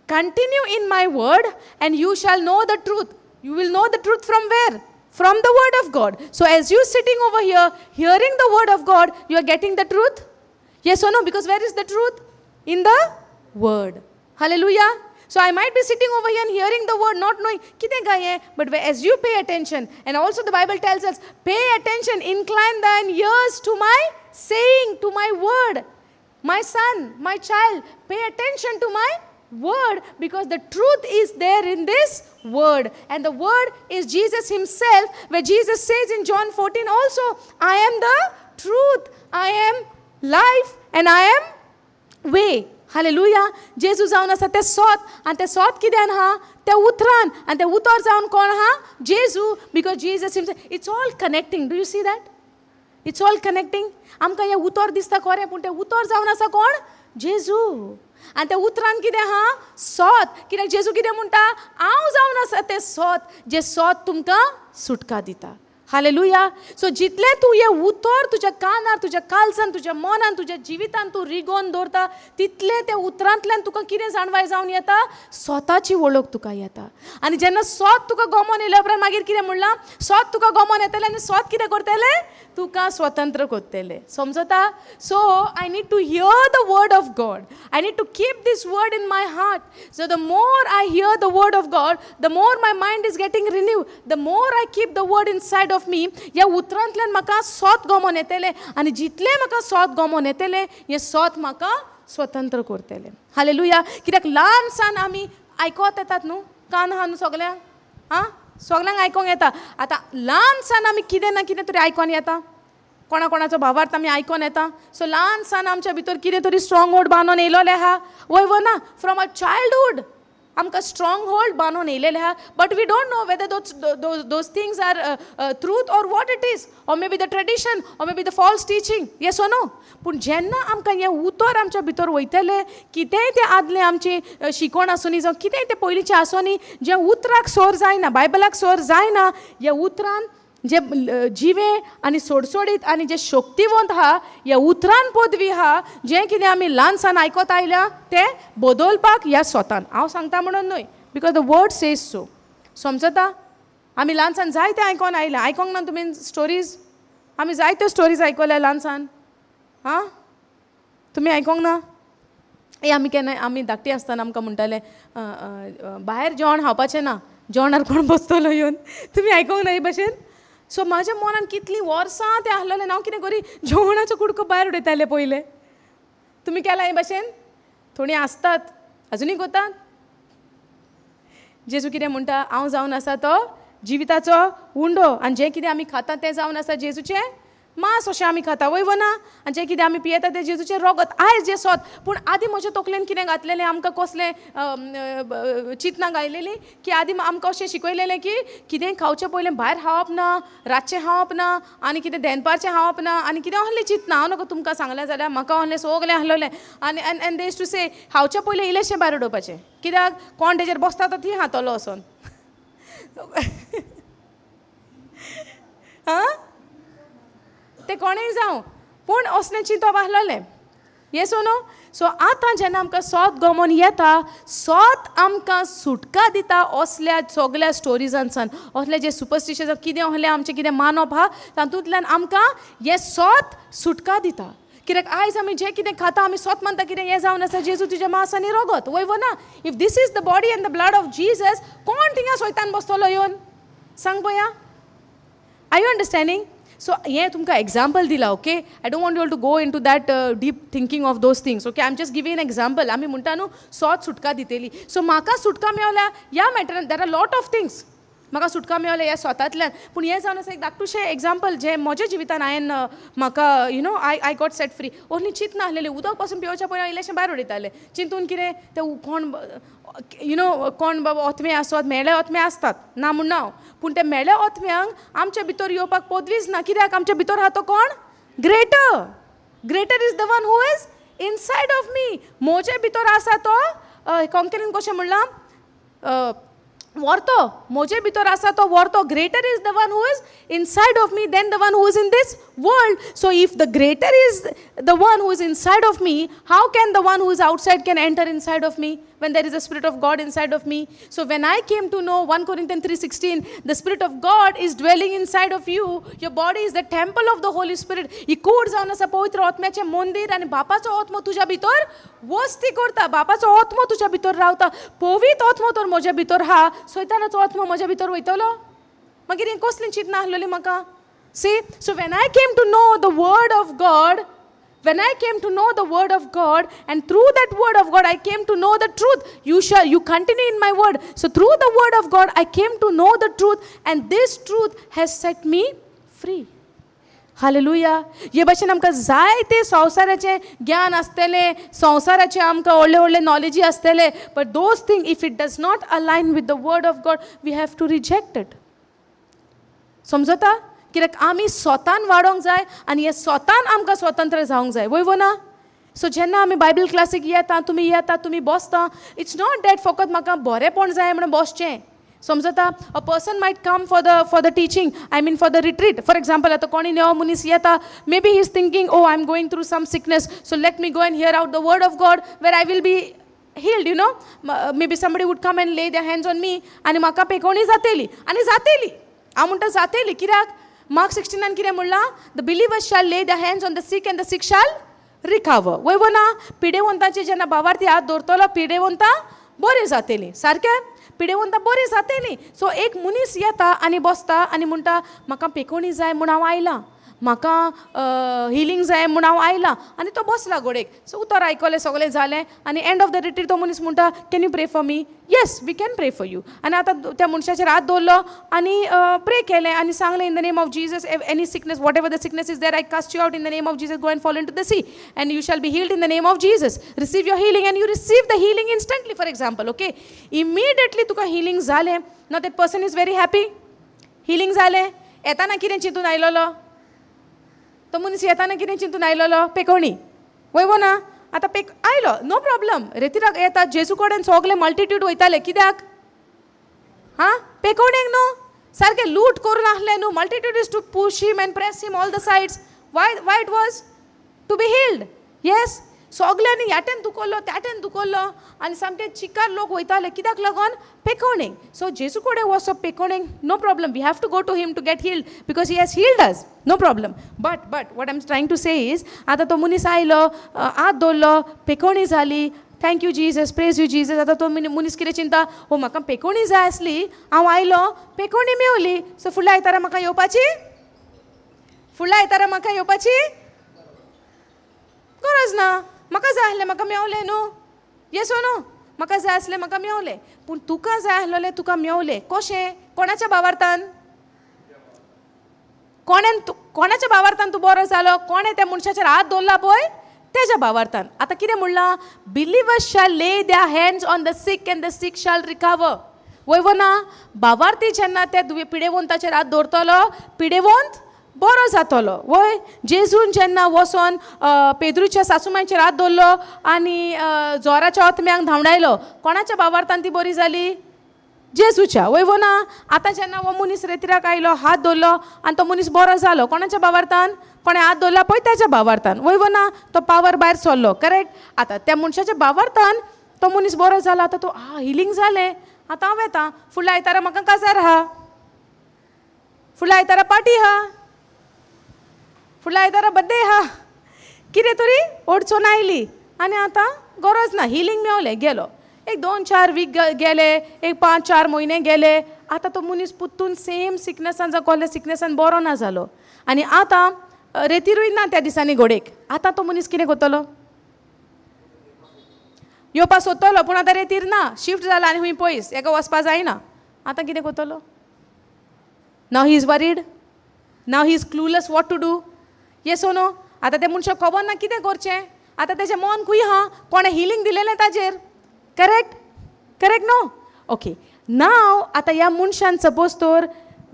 Continue in my word and you shall know the truth. You will know the truth from where? From the word of God. So as you sitting over here, hearing the word of God, you are getting the truth? Yes or no? Because where is the truth? In the word. Hallelujah. So I might be sitting over here and hearing the word, not knowing kite gaye, but as you pay attention, and also the Bible tells us, pay attention, incline thine ears to my saying, to my word. My son, my child, pay attention to my word, because the truth is there in this word. And the word is Jesus himself, where Jesus says in John 14 also, I am the truth, I am life, and I am way. Hallelujah. जेजू जावन आसा तें सोत, आनी तें सोत कित्यान आहा? त्या उतरान. आनी तें उतर जावन कोण आहा? जेजू. Because Jesus himself. It's all connecting. Do you see that? It's all connecting. आमकां हें उतर दिसता खरें, पूण तें उतर जावन आसा कोण? जेजू. आनी त्या उतरान कितें आहा? सोत. कित्याक जेजू कितें म्हणटा? हांव जावन आसा तें सोत, जें सोत तुमकां सुटका दिता. हालेलुया. सो जितलें तूं हें उतर तुज्या कानार, तुज्या कालसान, तुज्या मनान, तुज्या जिवितान तूं रिगोवन दवरता, तितलें त्या उतरांतल्यान तुका कितें जाणवाय जावन येता? सोताची वळख तुका येता. आनी जेन्ना सोत तुका गोमोन येयल्या उपरांत मागीर कितें म्हणलां? सोत तुका गोमोन येतलें आनी सोत कितें करतलें? तुका स्वतंत्र करतलें. समजता? So I need to hear the word of God. I need to keep this word in my heart. So the more I hear the word of God, the more my mind is getting renew, the more I keep the word inside of me. ह्या उतरांतल्यान म्हाका सोत गोमोन येतलें, आनी जितलें म्हाका सोत गोमोन येतलें, हें सोत म्हाका स्वतंत्र करतलें. हालेलुया. कित्याक ल्हान सान आमी आयकोत येतात न्हू, कान आहा न्हू सगल्यांक? आं, सगल्यांक आयकोंक येता. आतां ल्हान सान आमी कितें ना कितें तरी आयकोन येता, कोणा कोणाचो भावार्थ आमी आयकोन येता. सो ल्हान सान आमच्या भितर कितें तरी स्ट्रॉंग होल्ड बांदून येयलोलें आहा. वय वो ना? फ्रॉम अ चायल्डहूड आमकां स्ट्रॉंग होल्ड बांदून येयलेलें आहा, but we don't know whether those things are truth or what it is, or may be the tradition, or may be the false teaching. Yes or no? पूण जेन्ना आमकां हें उतर आमच्या भितर वयतलें, कितेंय तें आदलें आमचें शिकवण आसूनी, जावं कितेंय तें पयलींचें आसूनी, जें उतराक सोर जायना, बायबलाक सोर जायना, ह्या उतरान जे जिवे आनी सोडसोडीत आनी जे शक्तिवंत आहा, ह्या उतरान पदवी आहा, जें कितें आमी ल्हानसान आयकत आयल्या तें बदलपाक ह्या स्वतान हांव सांगता म्हणून न्हय, because the word says so. समजता? आमी ल्हानसान जायतें आयकोन आयल्या. आयकोंक ना तुमी स्टोरीज? आमी जायत्यो स्टोरीज आयकल्या ल्हानसान. आं, तुमी आयकोंक ना? ए आमी केन्नाय आमी धाकटी आसतना आमकां म्हणटाले भायर जेवण खावपाचें ना, जेवणार कोण बसतलो येवन. तुमी आयकोंक ना हे भशेन? सो म्हाज्या मनान कितलीं वर्सां तें आसलेलें, हांव कितें करी, जेवणाचो कुडको भायर उडयतालें पयलें. तुमी केलां हे भशेन? थोडीं आसतात अजुनूय करतात. जेजू कितें म्हणटा? हांव जावन आसा तो जिविताचो उंडो, आनी जें कितें आमी खाता तें जावन आसा जेजूचें मांस, अशें आमी खाता. वय वो ना? आनी जें कितें आमी पियेता तें जेजूचें रोगत. आयज जें सोत. पूण आदीं म्हज्या तकलेन कितें घातलेलें, आमकां कसलें चिंतनां घायलेलीं की आदीं आमकां अशें शिकयलेलें की कितेंय खावचें पयलें भायर खावप ना, रातचें खावप ना, आनी कितें दनपारचें खावप ना, आनी कितें आहलें चिंतना. हांव नाका तुमकां सांगलें जाल्यार म्हाका आहलें सगलें आहलोलें. आनी and and they used to say खावचें पयलें इल्लेशें भायर उडोवपाचें, कित्याक कोण तेजेर बसता तो ती खातलो वचोन. आं, तें कोणेय जावं, पूण असलें चिंतप आसलेलें. Yes or no? सो आतां जेन्ना आमकां सोत गोमोन येता, सोत आमकां सुटका दिता असल्या सगल्या स्टोरिजांसान, असले जे सुपरस्टिशन कितें असलें आमचें कितें मानप आहा तातूंतल्यान आमकां हें सोत सुटका दिता. कित्याक आयज आमी जें कितें खाता आमी सोत मानता कितें हें जावन आसा जेजू तुजें मांस आनी रोगत. वय वो ना? If this is the body and the blood of Jesus, कोण थिंगा सोयतान बसतलो येवन? सांग पया. Are you understanding? सो हें तुमकां एग्जाम्पल दिलां. Okay, I don't want you all to go into that deep thinking of those things. Okay, I am just giving an example. आमी म्हणटा न्हू सोत सुटका दितली. सो म्हाका सुटका मेवल्या ह्या मॅटरान. There are lot of things म्हाका सुटका मेवल्या ह्या स्वतांतल्यान, पूण हें जावन आसा एक धाकटुशें एग्जाम्पल जें म्हज्या जिवितान हांवें म्हाका you know I got set free. Only चिंतना आसलेलें, उदक पासून पिवच्या पयलीं हांव इल्लेशें भायर उडयतालें, चिंतून कितें तें कोण you know कोण बाबा ओतमे आसत, मेळे ओतमे आसतात ना म्हूण ना हांव, पूण ते मेळे ओतम्यांक आमच्या भितर येवपाक पदवीच ना. कित्याक आमच्या भितर आहा तो कोण? Greater. Greater is the one who is inside of me. मोजे भितर आसा तो कोंकणीन कशें म्हणलां वर्तो, मोजे भितर आसा तो वर्तो. Greater is the one who is inside of me than the one who is in this world. So if the greater is the one who is inside of me, how can the one who is outside can enter inside of me when there is a spirit of God inside of me? So when I came to know 1 Corinthians 3:16, the spirit of God is dwelling inside of you. Your body is the temple of the Holy Spirit. ही कूड जावन आसा पवित्र आत्म्याचें मंदीर आनी बापाचो आत्मो तुज्या भितर वस्ती करता. बापाचो आत्मो तुज्या भितर रावता. पवित्र आत्मो तर म्हज्या भितर आहा, सैतानाचो आत्मो म्हज्या भितर वयतलो? मागीर हें कसलीं चिंतना आसलेली म्हाका? See, so when I came to know the word of God, when I came to know the word of God, and through that word of God I came to know the truth. You continue in my word. So through the word of God I came to know the truth, and this truth has set me free. Hallelujah. हे भाशेन आमकां जायते संवसाराचें ज्ञान आसतलें, संवसाराचें आमकां व्हडले व्हडले नॉलेजी आसतले, but those thing if it does not align with the word of God, we have to reject it. समजता? कित्याक आमी स्वतान वाडोवंक जाय आनी हे स्वतान आमकां स्वतंत्र जावंक जाय. वय वो ना? सो जेन्ना आमी बायबल क्लासीक येता, तुमी येता, तुमी बसता, it's not that फकत म्हाका बरेंपण जाय म्हणून बसचें. समजता? A person might come for the teaching, I mean for the retreat. For example, आतां कोणी नवो मनीस येता, maybe he is thinking, oh I am going through some sickness, so let me go and hear out the word of God where I will be healed, you know. Maybe somebody would come and lay their hands on me आनी म्हाका पेकोवणी जातली. आनी जातली, हांव म्हणटा जातली. कित्याक? Mark 16 कितें म्हणलां? The believers shall lay the hands on the sick and the sick shall recover. वय वो ना? पिडेवंतांचे जेन्ना भावार्थी हात दवरतलो, पिडेवंतां बरीं जातलीं. सारकें? पिडेवंतां बरीं जातलीं. सो एक मनीस येता आनी बसता आनी म्हणटा म्हाका पेकोवणी जाय म्हूण हांव आयलां, म्हाका हिलींग जाय म्हूण हांव आयलां, आनी तो बसला घोडेक. सो उतर आयकलें, सगळें जालें, आनी एंड ऑफ the retreat तो मनीस म्हणटा, can you pray for me? Yes, we can pray for you. आनी आतां त्या मनशाचेर हात दवरलो आनी प्रे केलें आनी सांगलें, in the name of Jesus, any sickness, whatever the sickness is there, I cast you out in the name of Jesus, go and fall into the sea and you shall be healed in the name of Jesus. Receive your healing, and you receive the healing instantly. For example, okay, immediately तुका healing जालें. Now that person is very happy. Healing जालें. येताना कितें चिंतून आयलोलो तो मनीस? येताना कितें चिंतून आयलोलो? पेकोवणी. वय वो ना? आतां पेक आयलो, नो प्रॉब्लम. रेतिराक येता, जेजू कडेन सगळे मल्टिट्यूड वयताले. कित्याक? हां, पेकोवणेक न्हू, सारकें लूट करून आसलें न्हू. Multitude is to push him and press him all the sides. Why why it was to be healed? Yes. सगल्यांनी ह्याटेन दुखोल्लो, त्याटेन दुखोल्लो, आनी सामके चिकार लोक वयताले. कित्याक लागून? पेकोवणेक. सो जेजू कडेन वचप पेकोवणेक, no problem. We have to go to him to get healed because he has healed us, no problem. But but what I am trying to say is, आतां तो मनीस आयलो, हात दवरलो, पेकोवणी जाली, thank you Jesus, praise you Jesus. आतां तो मनीस कितें चिंता, ओ म्हाका पेकोवणी जाय आसली, हांव आयलो, पेकोवणी मेवली, सो फुडल्या आयतारा म्हाका येवपाची, फुडल्या आयतारा म्हाका येवपाची गरज ना. म्हाका जाय आसलें, म्हाका मेवलें न्हू. येस ओ न्हू? म्हाका जाय आसलें, म्हाका मेवलें. पूण तुका जाय आसलें, तुका मेवलें कशें? कोणाच्या भावार्थान? कोणेन कोणाच्या भावार्थान तूं बरो जालो? कोणें त्या मनशाचेर हात दवरला पळय तेज्या भावार्थान. आतां कितें म्हणलां? Believers shall lay their hands on the sick and the sick shall recover. वय वो ना? भावार्थी जेन्ना त्या पिडेवंताचेर हात दवरतलो, पिडेवंत बरो जातलो. वय? जेजून जेन्ना वचोन पेद्रूच्या सासूमायचेर हात दवरलो आनी जोराच्या आत्म्यांक धांवडायलो, कोणाच्या भावार्थान ती बरी जाली? जेजूच्या. वय वो ना? आतां जेन्ना हो मनीस रेतिराक आयलो, हात दवरलो आनी तो मनीस बरो जालो, कोणाच्या भावार्थान? कोणें हात दवरला पळय तेज्या भावार्थान. वय वो ना? तो पावर भायर सरलो. करेक्ट? आतां त्या मनशाच्या भावार्थान तो मनीस बरो जालो. आतां तो हिलींग जालें, आतां हांव येता, फुडल्या आयतारा म्हाका काजार आहा, फुडल्या आयतारा पार्टी आहा, फुडल्या आयतारा बड्डे आहा, कितें तरी अडचण आयली आनी आतां गरज ना, हिलींग मेवलें, गेलो. एक 2-4 वीक गेले, एक 5-4 म्हयने गेले. आतां तो मनीस पुत्तून सेम सिकनसान जावं कसल्या सिकनसान बरो ना जालो, आनी आतां रेतिरूय ना त्या दिसांनी घोडेक. आतां तो मनीस कितें करतलो? येवपा सोदतलो, पूण आतां रेतीर ना, शिफ्ट जाला आनी खूंय पयस, हेका वचपा जायना. आतां कितें करतलो? Now he is worried, now he is clueless what to do. Yes or no? आतां त्या मनशाक खबर ना कितें करचें. आतां तेजें मन खूंय आहा, कोणें हिलींग दिलेलें ताजेर. करेक्ट? करेक्ट न्हू? ओके. नाव आतां ह्या मनशान सपोज तर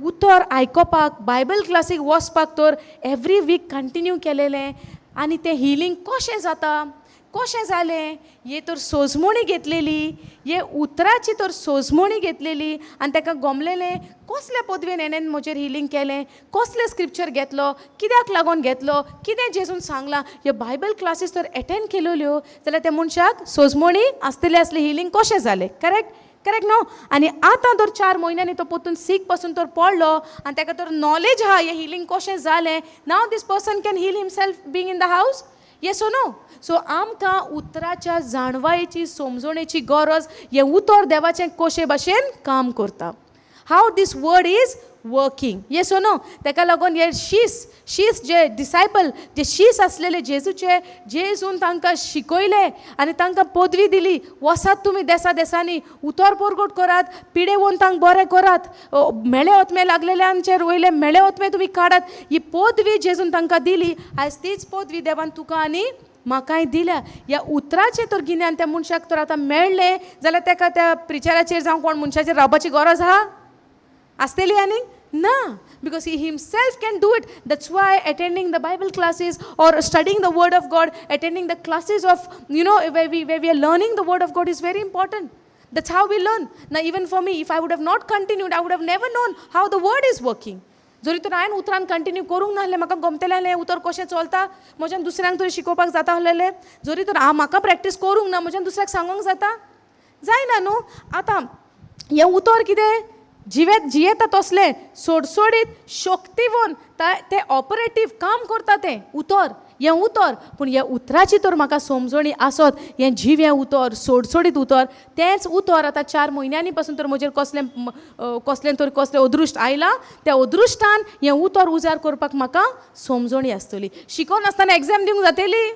उतर आयकोपाक, बायबल क्लासीक वचपाक तर एवरी वीक कंटिन्यू केलेलें, आनी तें हिलींग कशें जाता, कशें जालें? हे तर सोजमणी घेतलेली, हे उतराची तर सोजमणी घेतलेली आनी ताका गोमलेलें कसले पदवेन हेणेन म्हजेर हिलींग केलें, कसलें स्क्रिप्चर घेतलो, कित्याक लागून घेतलो, कितें जेजून सांगलां. ह्यो बायबल क्लासीस तर एटेंड केल्यो जाल्यार त्या मनशाक सोजमणी आसतली आसली हिलींग कशें जालें. करेक्ट? करेक्ट न्हू? आनी आतां तर 4 म्हयन्यांनी तो परतून सीक पासून तर पडलो आनी ताका तर नॉलेज आहा हें हिलींग कशें जालें. Now this person can heal himself being in the house. Yes or no? So आमकां उतराच्या जाणवायेची समजणेची गरज. हें उतर देवाचें कशे भाशेन काम करता, how this word is working. Yes or no? ताका लागून हे शीस शीस जे डिसायपल जे शीस आसलेले जेजूचे, जेजून तांकां शिकयले आनी तांकां पदवी दिली, वसात तुमी देसा देसांनी उतर परगट करात, पिडेवन तांकां बरें करात, मेळे ओतमे लागलेल्यांचेर वयले मेळे ओतमे तुमी काडात. ही पदवी जेजून तांकां दिली. आयज तीच पदवी देवान तुका आनी म्हाकाय दिल्या. ह्या उतराचें तर गिन्यान त्या मनशाक तर आतां मेळ्ळें जाल्यार ताका त्या प्रिचराचेर जावं कोण मनशाचेर रावपाची गरज आहा आसतली आनी ना, because he himself can do it. That's why attending the Bible classes or studying the word of God, attending the classes of you know where we are learning the word of God is very important. That's how we learn. Now even for me, if I would have not continued, I would have never known how the word is working. जरी तर हांवें उतरान continue करूंक नासलें, म्हाका गमतलें आसलें उतर कशें चलता, म्हज्यान दुसऱ्यांक तरी शिकोवपाक जाता आसलेलें. जरी तर हांव म्हाका प्रॅक्टीस करूंक ना, म्हज्यान दुसऱ्याक सांगूंक जाता जायना न्हू. आतां हें उतर कितें जिवेत जियेता तसलें सोडसोडीत शक्तिवन तें ऑपरेटीव काम करता तें उतर, हें उतर. पूण ह्या उतराची तर म्हाका समजणी आसत, हें जिवें उतर सोडसोडीत उतर, तेंच उतर आतां 4 म्हयन्यांनी पासून तर म्हजेर कसलें कसलें तर कसलें अदृश्ट आयलां, त्या अदृश्टान हें उतर उजार करपाक म्हाका समजणी आसतली. शिकोन आसतना एग्जाम दिवंक जातली?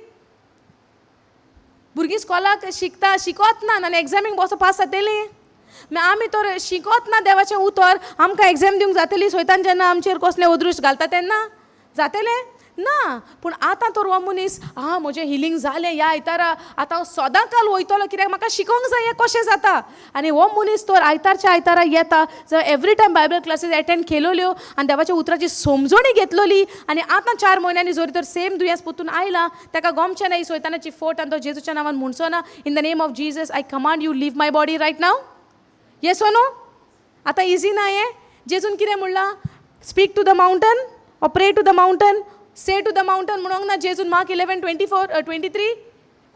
भुरगीं स्कॉलाक शिकता शिकोत ना आनी एग्जामीक बसो पास जातली? आमी तर शिकोत ना देवाचें उतर, आमकां एग्जाम दिवंक जातली सोयतान जेन्ना आमचेर कसलें अदृश्ट घालता तेन्ना जातलें ना. पूण आतां तर हो मनीस आं म्हजें हिलींग जालें ह्या आयतारा, आतां हांव सदां काल वयतलो कित्याक म्हाका शिकोंक जाय हें कशें जाता. आनी हो मनीस तर आयतारच्या आयतारा येता, जर every time Bible classes attend केल्यो आनी देवाच्या उतराची समजणी घेतलोली आनी आतां 4 म्हयन्यांनी जरी तर सेम दुयेंस परतून आयलां, ताका गोमचें ना सोयतानाची फोट आनी तो जेजूच्या नांवान म्हणचो ना, in the name of Jesus I command you leave my body right now. Yes or no? आतां इजी ना हें. जेजून कितें म्हणलां? Speak to the mountain or pray to the mountain, say to the mountain म्हणूंक ना जेजून. Mark 11:24-23,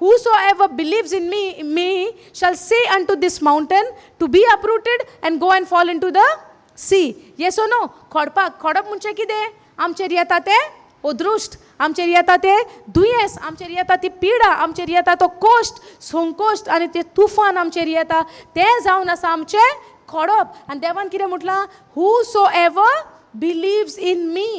whosoever believes in me shall say unto this mountain to be uprooted and go and fall into the sea. Yes or no? खोडपाक, खोडप म्हणजे कितें? आमचेर येता तें अदृश्ट, आमचेर येता तें दुयेंस, आमचेर येता ती पिडा, आमचेर येता तो कोश्ट संकोश्ट आनी तें तुफान आमचेर येता, तें जावन आसा आमचें खोडप. आनी देवान कितें म्हटलां? Whosoever believes in me.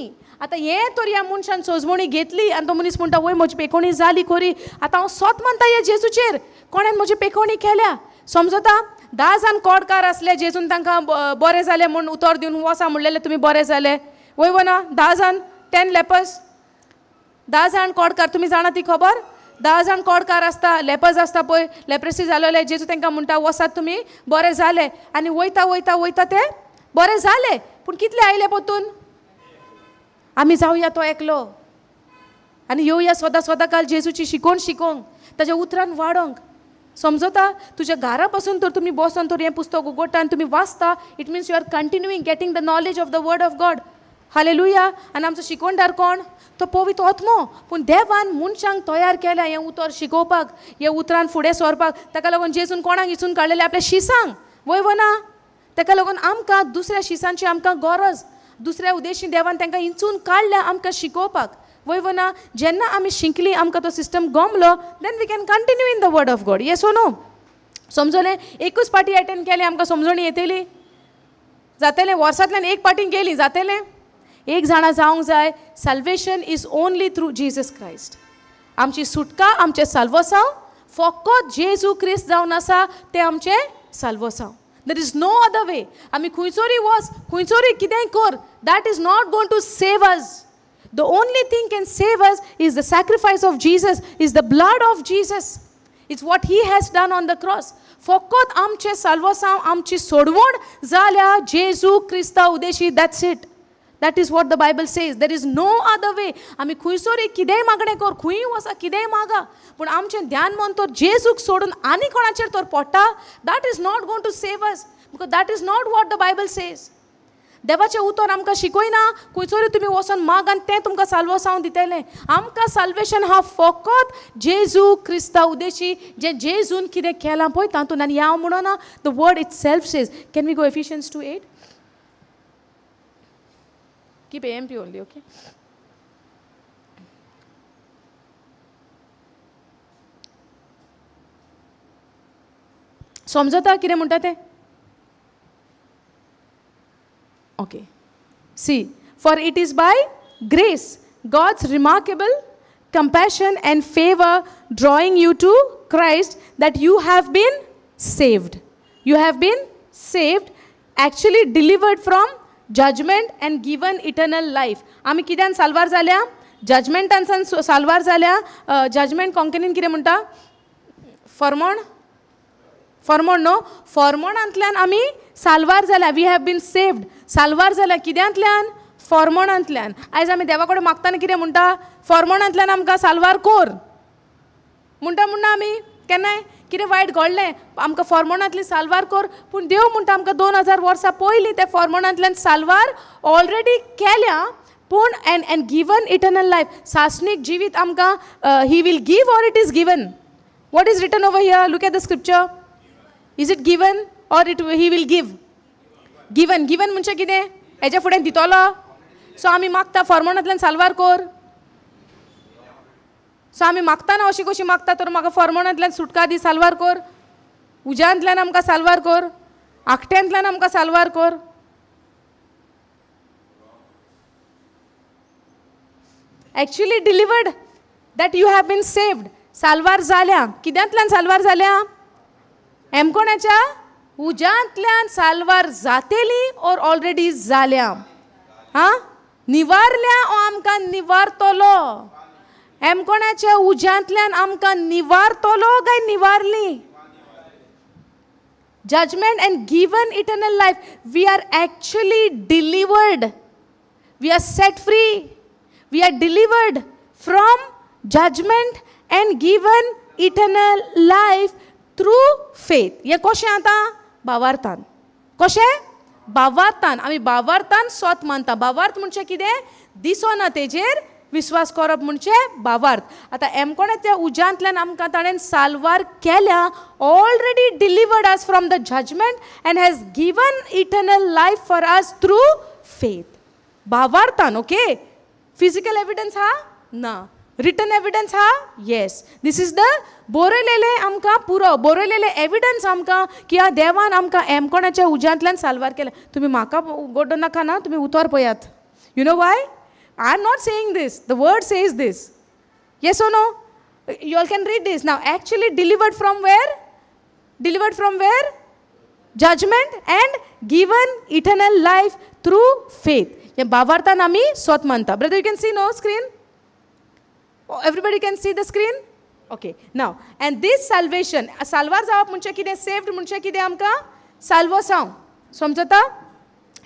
आतां हें तर ह्या मनशान सोजमणी घेतली आनी तो मनीस म्हणटा वय म्हजी पेकोणी जाली खरी, आतां हांव सोत मानता ह्या जेजूचेर, कोणेन म्हजी पेकोणी केल्या. समजता? 10 जाण कोडकार आसले, जेजून तांकां बरें जालें म्हूण उतर दिवन वसा म्हणलेलें तुमी बरें जाले, वय वो ना? 10 जाण, 10 लेपर्स, 10 जाण कोडकार, तुमी जाणा ती खबर? 10 जाण कोडकार आसता, लेपर्स आसता पळय, लेप्रसी जालोले, जेजू तांकां म्हणटा वसात तुमी बरें जाले, आनी वयता वयता वयता ते बरें जाले. पूण कितले आयले परतून? आमी जावया तो एकलो आनी येवया सदां सदां काल जेजूची शिकोवन शिकोवंक, ताज्या उतरान वाडोवंक. समजता? तुज्या घरा पासून तर तुमी बसोन तर हें पुस्तक उगडटा आनी तुमी वाचता, it means you are continuing getting the knowledge of the word of God. Hallelujah. आनी आमचो शिकोवणदार कोण? तो पवित्र आत्मो. पूण देवान मनशांक तयार केल्या हें उतर शिकोवपाक, हें उतरान फुडें सरपाक. ताका लागून जेजून कोणाक इचून काडलेलें? आपल्या शिसांक, वय वो ना? ताका लागून आमकां दुसऱ्या शिसांची आमकां गरज, दुसऱ्या उद्देशी देवान तांकां इंचून काडल्या आमकां शिकोवपाक, वय वो ना? जेन्ना आमी शिकली, आमकां तो सिस्टम गमलो, then we can continue in the word of God. Yes or no? समजलें? एकूच पार्टी एटेंड केली आमकां समजणी येतली जातलें? वर्सांतल्यान एक पार्टी गेली जातलें? एक जाणा जावंक जाय, salvation is only through Jesus Christ. आमची सुटका, आमचें साल्वोसांव फकत जेजू क्रिस्त जावन आसा, तें आमचें साल्वोसांव. There is no other way. आमी खंयचोरी वच, खंयचोरी कितेंय कर, that is not going to save us. The only thing can save us is the sacrifice of Jesus, is the blood of Jesus. It's what he has done on the cross. फकत आमचें साल्वोसांव, आमची सोडवण जाल्या जेजू क्रिस्ता उद्देशी. That's it. That is what the Bible says. There is no other way. आमी खुंयसर कितेंय मागणें कर, खूंय वसा कितेंय मागा, पूण आमचें ध्यान मन तर जेजूक सोडून आनी कोणाचेर तर पडटा, that is not going to save us, because that is not what the Bible says. देवाचें उतर आमकां शिकयना खुंयसरूय तुमी वचोन माग आनी तें तुमकां साल्वसांव दितलें. आमकां साल्वेशन हा फकत जेजू क्रिस्ता उदेशी, जें जेजून कितें केलां पळय तातूंत. आनी हांव म्हणना, the word itself says. Can we go Ephesians 2:8? Keep AMP only, okay? समजता कितें म्हणटा तें? Okay. See, for it is by grace, God's remarkable compassion and favor drawing you to Christ, that you have been saved. You have been saved, actually delivered from judgment and given eternal life. आमी कित्यान साल्वार जाल्या? जजमेंटानसान साल्वार जाल्या. Judgement कोंकणीन कितें म्हणटा? फॉर्मोण, फॉर्मोण न्हू, फॉर्मोणांतल्यान आमी साल्वार जाल्या. We have been saved. साल्वार जाल्या कित्यांतल्यान? फॉर्मोणांतल्यान. आयज आमी देवा कडेन मागतना कितें म्हणटा? फॉर्मोणांतल्यान आमकां साल्वार कोर म्हणटा. म्हणटा आमी केन्नाय कितें वायट घडलें आमकां फॉर्मोणांतली साल्वार कोर, पूण देव म्हणटा आमकां 2000 वर्सां पयलीं त्या फॉर्मोणांतल्यान साल्वार ऑलरेडी केल्या, पूण and and given eternal life, सासणीक जिवीत आमकां he will give or it is given. What is written over here? Look at the scripture. Is it given or it he will give? Given. Given म्हणजे कितें? हेच्या फुडें दितलो. So आमी मागता फॉर्मोणांतल्यान साल्वार कोर. So आमी मागताना अशी कशी मागता तर म्हाका फॉर्मोणांतल्यान सुटका दी, साल्वार कोर. उज्यांतल्यान आमकां साल्वार कोर, आखट्यांतल्यान आमकां साल्वार कोर. Actually delivered, that you have been saved. साल्वार जाल्या. कित्यांतल्यान साल्वार जाल्या? एमकोणाच्या उज्यांतल्यान साल्वार जातेली ओर ऑलरेडी जाल्या. हां, निवारल्या ओ आमकां निवारतलो. एमकोणाच्या उज्यांतल्यान आमकां निवारतलो काय निवारली? Judgment and given eternal life. We are actually delivered. We are set free. We are delivered from judgment and given eternal life through faith. हें कशें आतां? भावार्थान. कशें? भावार्थान. आमी भावार्थान सोत मानता. भावार्थ म्हणजे कितें? दिसना तेजेर विश्वास करप म्हणजे भावार्थ. आतां एमकोणाच्या उज्यांतल्यान आमकां ताणें साल्वार केल्या, already delivered us from the judgment and has given eternal life for us through faith. भावार्थान. Okay, physical evidence हा ना, रिटन एविडन्स हा येस. This is the बरयलेलें आमकां पुरो, बरयलेलें एविडन्स आमकां की ह्या देवान आमकां एमकोणाच्या उज्यांतल्यान साल्वार केल्या. तुमी म्हाका गोडो नाका ना, तुमी उतर पळयात. You know why? I am not saying this, the word says this. Yes or no? You all can read this. Now actually delivered from where? Delivered from where? Judgment and given eternal life through faith. हें भावार्थान आमी सोत मानता. Brother, you can see no screen? Everybody can see the screen? Okay. Now, and this salvation, साल्वार जावप म्हणजे कितें? Saved म्हणजे कितें? आमकां साल्वसांव. समजता?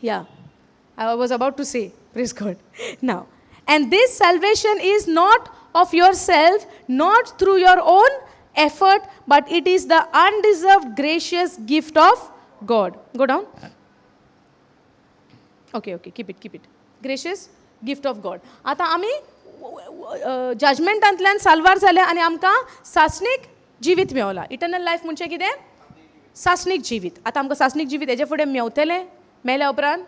Yeah, I was about to say, praise God. Now, and this salvation is not of yourself, not through your own effort, but it is the undeserved gracious gift of God. Go down. Okay, okay, keep it, keep it. Gracious gift of God. आतां आमी जजमेंटांतल्यान साल्वार जाल्या आनी आमकां सासणीक जिवीत Mewla. Eternal life म्हणजे कितें? सासणीक जिवीत. आतां आमकां सासणीक जिवीत हेजे फुडें मेवतलें मेल्या उपरांत?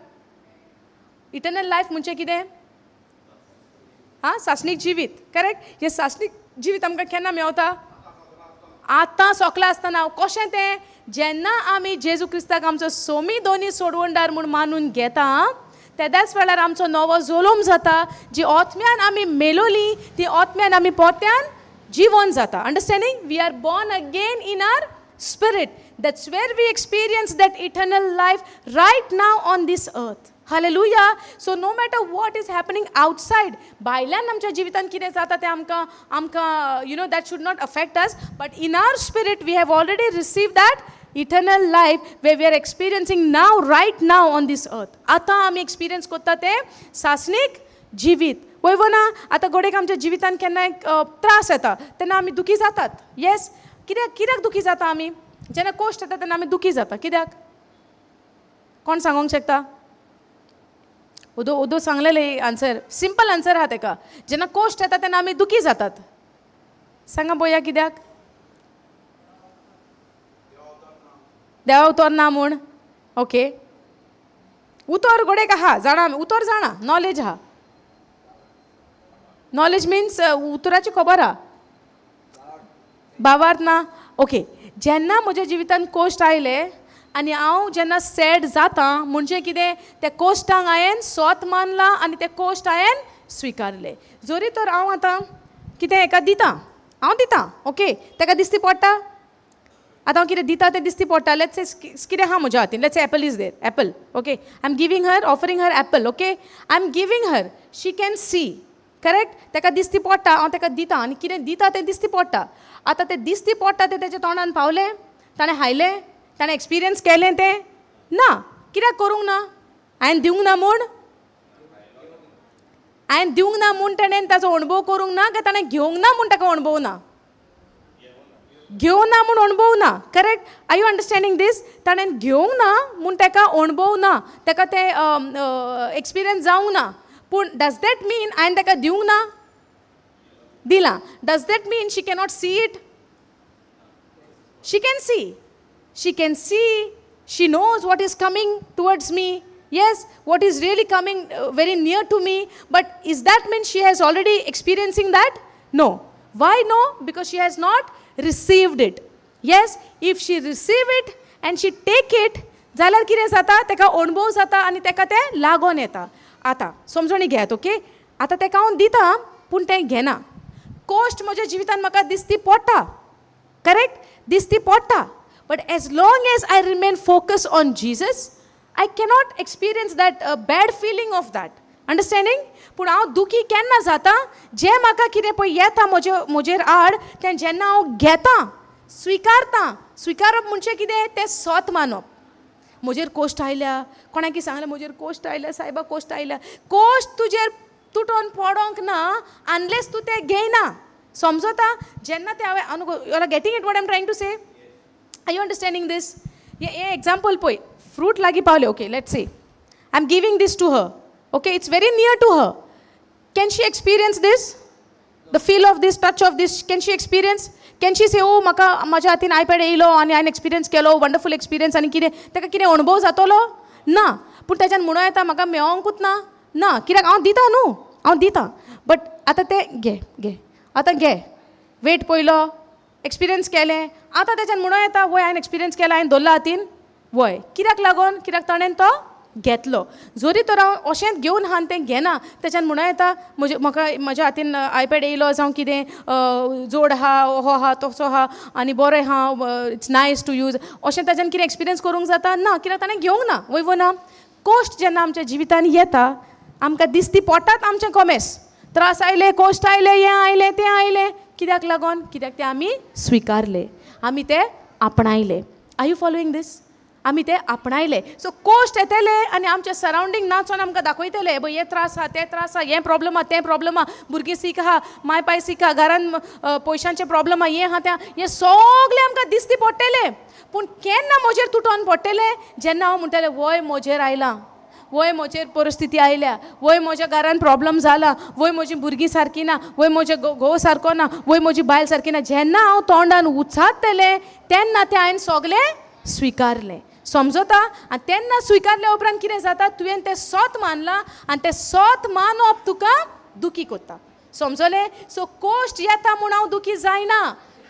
इटर्नल लायफ म्हणजे कितें? हां, सासणीक जिवीत. करेक्ट. हें सासणीक जिवीत आमकां केन्ना मेवता? आतां सोकला आसतना. कशें तें? जेन्ना आमी जेजू क्रिस्ताक आमचो सोमी दोनी सोडवणदार म्हूण मानून घेता, तेद्याच वेळार आमचो नवो जल्म जाता. जी आत्म्यान आमी मेलोली ती आत्म्यान आमी पोत्यान जिवन जाता. Understanding? We are born again in our spirit. That's where we experience that eternal life right now on this earth. Hallelujah. So no matter what is happening outside, भायल्यान आमच्या जिवितान कितें जाता तें आमकां आमकां you know that should not affect us, but in our spirit we have already receive that Eternal life way we are experiencing now, right now on this earth. आतां आमी एक्सपिरियन्स करता तें सासणीक जिवीत. वय वो ना? आतां गोडेक आमच्या जिवितान केन्नाय त्रास येता तेन्ना आमी दुखी जातात. येस, कित्याक कित्याक दुखी जाता आमी? जेन्ना कोश्ट येता तेन्ना आमी दुखी जाता. कित्याक? कोण सांगोंक शकता? उदो उदो सांगलेलें आन्सर, सिंपल आन्सर आहा तेका. जेन्ना कोश्ट येता तेन्ना आमी दुखी जातात. सांगा पळोवया कित्याक? देवा उतर ना म्हूण. ओके, उतर गोडेक आहा, जाणा आमी, उतर जाणा, नॉलेज आहा. नॉलेज मिन्स उतराची खबर आहा, बावार्थ ना. ओके, जेन्ना म्हज्या जिवितान कोश्ट आयले आनी हांव जेन्ना सॅड जाता म्हणजे कितें, त्या कोश्टांक हांवें सोत मानलां आनी ते कोश्ट हांवें स्विकारले. जरी तर हांव आतां कितें हेका दिता, हांव दिता, ओके, ताका दिसती पडटा. आतां हांव कितें दिता तें दिसती पडटा. Let's say कितें आहा म्हज्या हातीन, let's say apple is there, apple, okay, I am giving her, offering her apple, okay, I am giving her, she can see, correct? ताका दिसती पडटा, हांव ताका दिता आनी कितें दिता तें दिसती पडटा. आतां तें दिसती पडटा तें तेच्या तोंडान पावलें, ताणें हायलें, ताणें एक्सपिरियन्स केलें तें ना. कित्याक करूंक ना? हांवें दिवंक ना म्हूण? हांवें दिवंक ना म्हूण ताणें ताचो अणभव करूंक ना, काय ताणें घेवंक ना म्हूण ताका अणभव ना? घेवंक ना म्हूण अणभव ना. Correct? Are you understanding this? ताणें घेवंक ना म्हूण ताका अणभव ना, ताका तें एक्सपिरियन्स जावंक ना. पूण डज that मीन हांवें ताका दिवंक ना? दिलां. Does that mean she cannot see it? She can see. She can see, she knows what is coming towards me. Yes, what is really coming very near to me. But is that mean she has already experiencing that? No. Why no? Because she has not received it. Yes, if she receive it and she take it, जाल्यार कितें जाता, ताका अणभव जाता आनी ताका तें लागून येता. आतां समजणी घेयात, ओके? आतां ताका हांव दिता पूण तें घेना. कोश्ट म्हज्या जिवितान म्हाका दिसती पडटा, करेक्ट? दिसती पडटा. But as long as I remain focused on Jesus, I cannot experience that bad feeling of that. Understanding? पूण हांव दुखी केन्ना जाता, जें म्हाका कितें पळय येता म्हजे म्हजेर आड, तें जेन्ना हांव घेता, स्विकारता. स्विकारप म्हणजे कितें, तें सोत मानप. म्हजेर कोश्ट आयल्या, कोणाक सांगलें म्हजेर कोश्ट आयल्या सायबा, कोश्ट आयल्या. कोश्ट तुजेर तुटोन पडोंक ना अनलेस तूं तें घेयना. समजता? जेन्ना तें हांवें, you are getting it what I am trying to say? Are you understanding this? हे एग्जाम्पल पळय, फ्रूट लागीं पावले, okay, let's say I am giving this to her, okay, it's very near to her. Can she experience this? The feel of this, touch of this, can she experience? Can she say, oh म्हाका म्हज्या हातीन iPad येयलो आनी हांवें experience केलो, wonderful experience, आनी कितें ताका कितें अणभव जातलो ना? पूण ताच्यान म्हणूं येता म्हाका मेळोंकूच ना. ना, कित्याक हांव दिता न्हू, हांव दिता. बट आतां तें घे घे, आतां घे, वेट पयलो, एक्सपिरियन्स केलें, आतां ताच्यान म्हणूं येता वय हांवें एक्सपिरियन्स केला, हांवें दवरला हातीन, वय. कित्याक लागून? कित्याक ताणें तो घेतलो. जरी तर हांव अशेंच घेवन आहा तें घेना, ताच्यान म्हणूं येता म्हजे म्हाका म्हज्या हातीन आयपॅड येयलो जावं कितें जोड आहा, हो आहा, तसो आहा आनी बरें आहा, it's nice to use, अशें ताच्यान कितें एक्सपिरियन्स करूंक जाता ना, कित्याक ताणें घेवंक ना. वय वो ना? कोश्ट जेन्ना आमच्या जिवितान येता, आमकां दिसती पोटात आमचें कोमेस, त्रास आयले, कोश्ट आयले, हें आयलें, तें आयलें. कित्याक लागून? कित्याक तें आमी स्विकारले, आमी तें आपणायले. Are you following this? आमी ते आपणायले. सो कोश्ट येतले आनी आमचे सरावंडींग नाचोन आमकां दाखयतले, पळय हे त्रास आहा, ते त्रास आहा, हें प्रॉब्लम आहा, तें प्रॉब्लम आहा, भुरगीं सीक आहा, माय पाय सीक आहा, घरान पयशांचें प्रॉब्लम आहा, हें आहा, तें, हें सगळें आमकां दिसती पडटलें. पूण केन्ना म्हजेर तुटोन पडटलें? जेन्ना हांव म्हणटलें वय म्हजेर आयलां, वय म्हजेर परिस्थिती आयल्या, वय म्हज्या घरान प्रॉब्लम जाला, वय म्हजी भुरगीं सारकी ना, वय म्हजे घोव सारको ना, वय म्हजी बायल सारकी ना. जेन्ना हांव तोंडान उचारतलें तेन्ना तें हांवें सगळें स्विकारलें. समजता? आनी तेन्ना स्विकारल्या उपरांत कितें जाता, तुवें तें सोत मानलां आनी तें सोत मानप तुका दुखी करता. समजलें? सो कोश्ट येता म्हूण हांव दुखी जायना.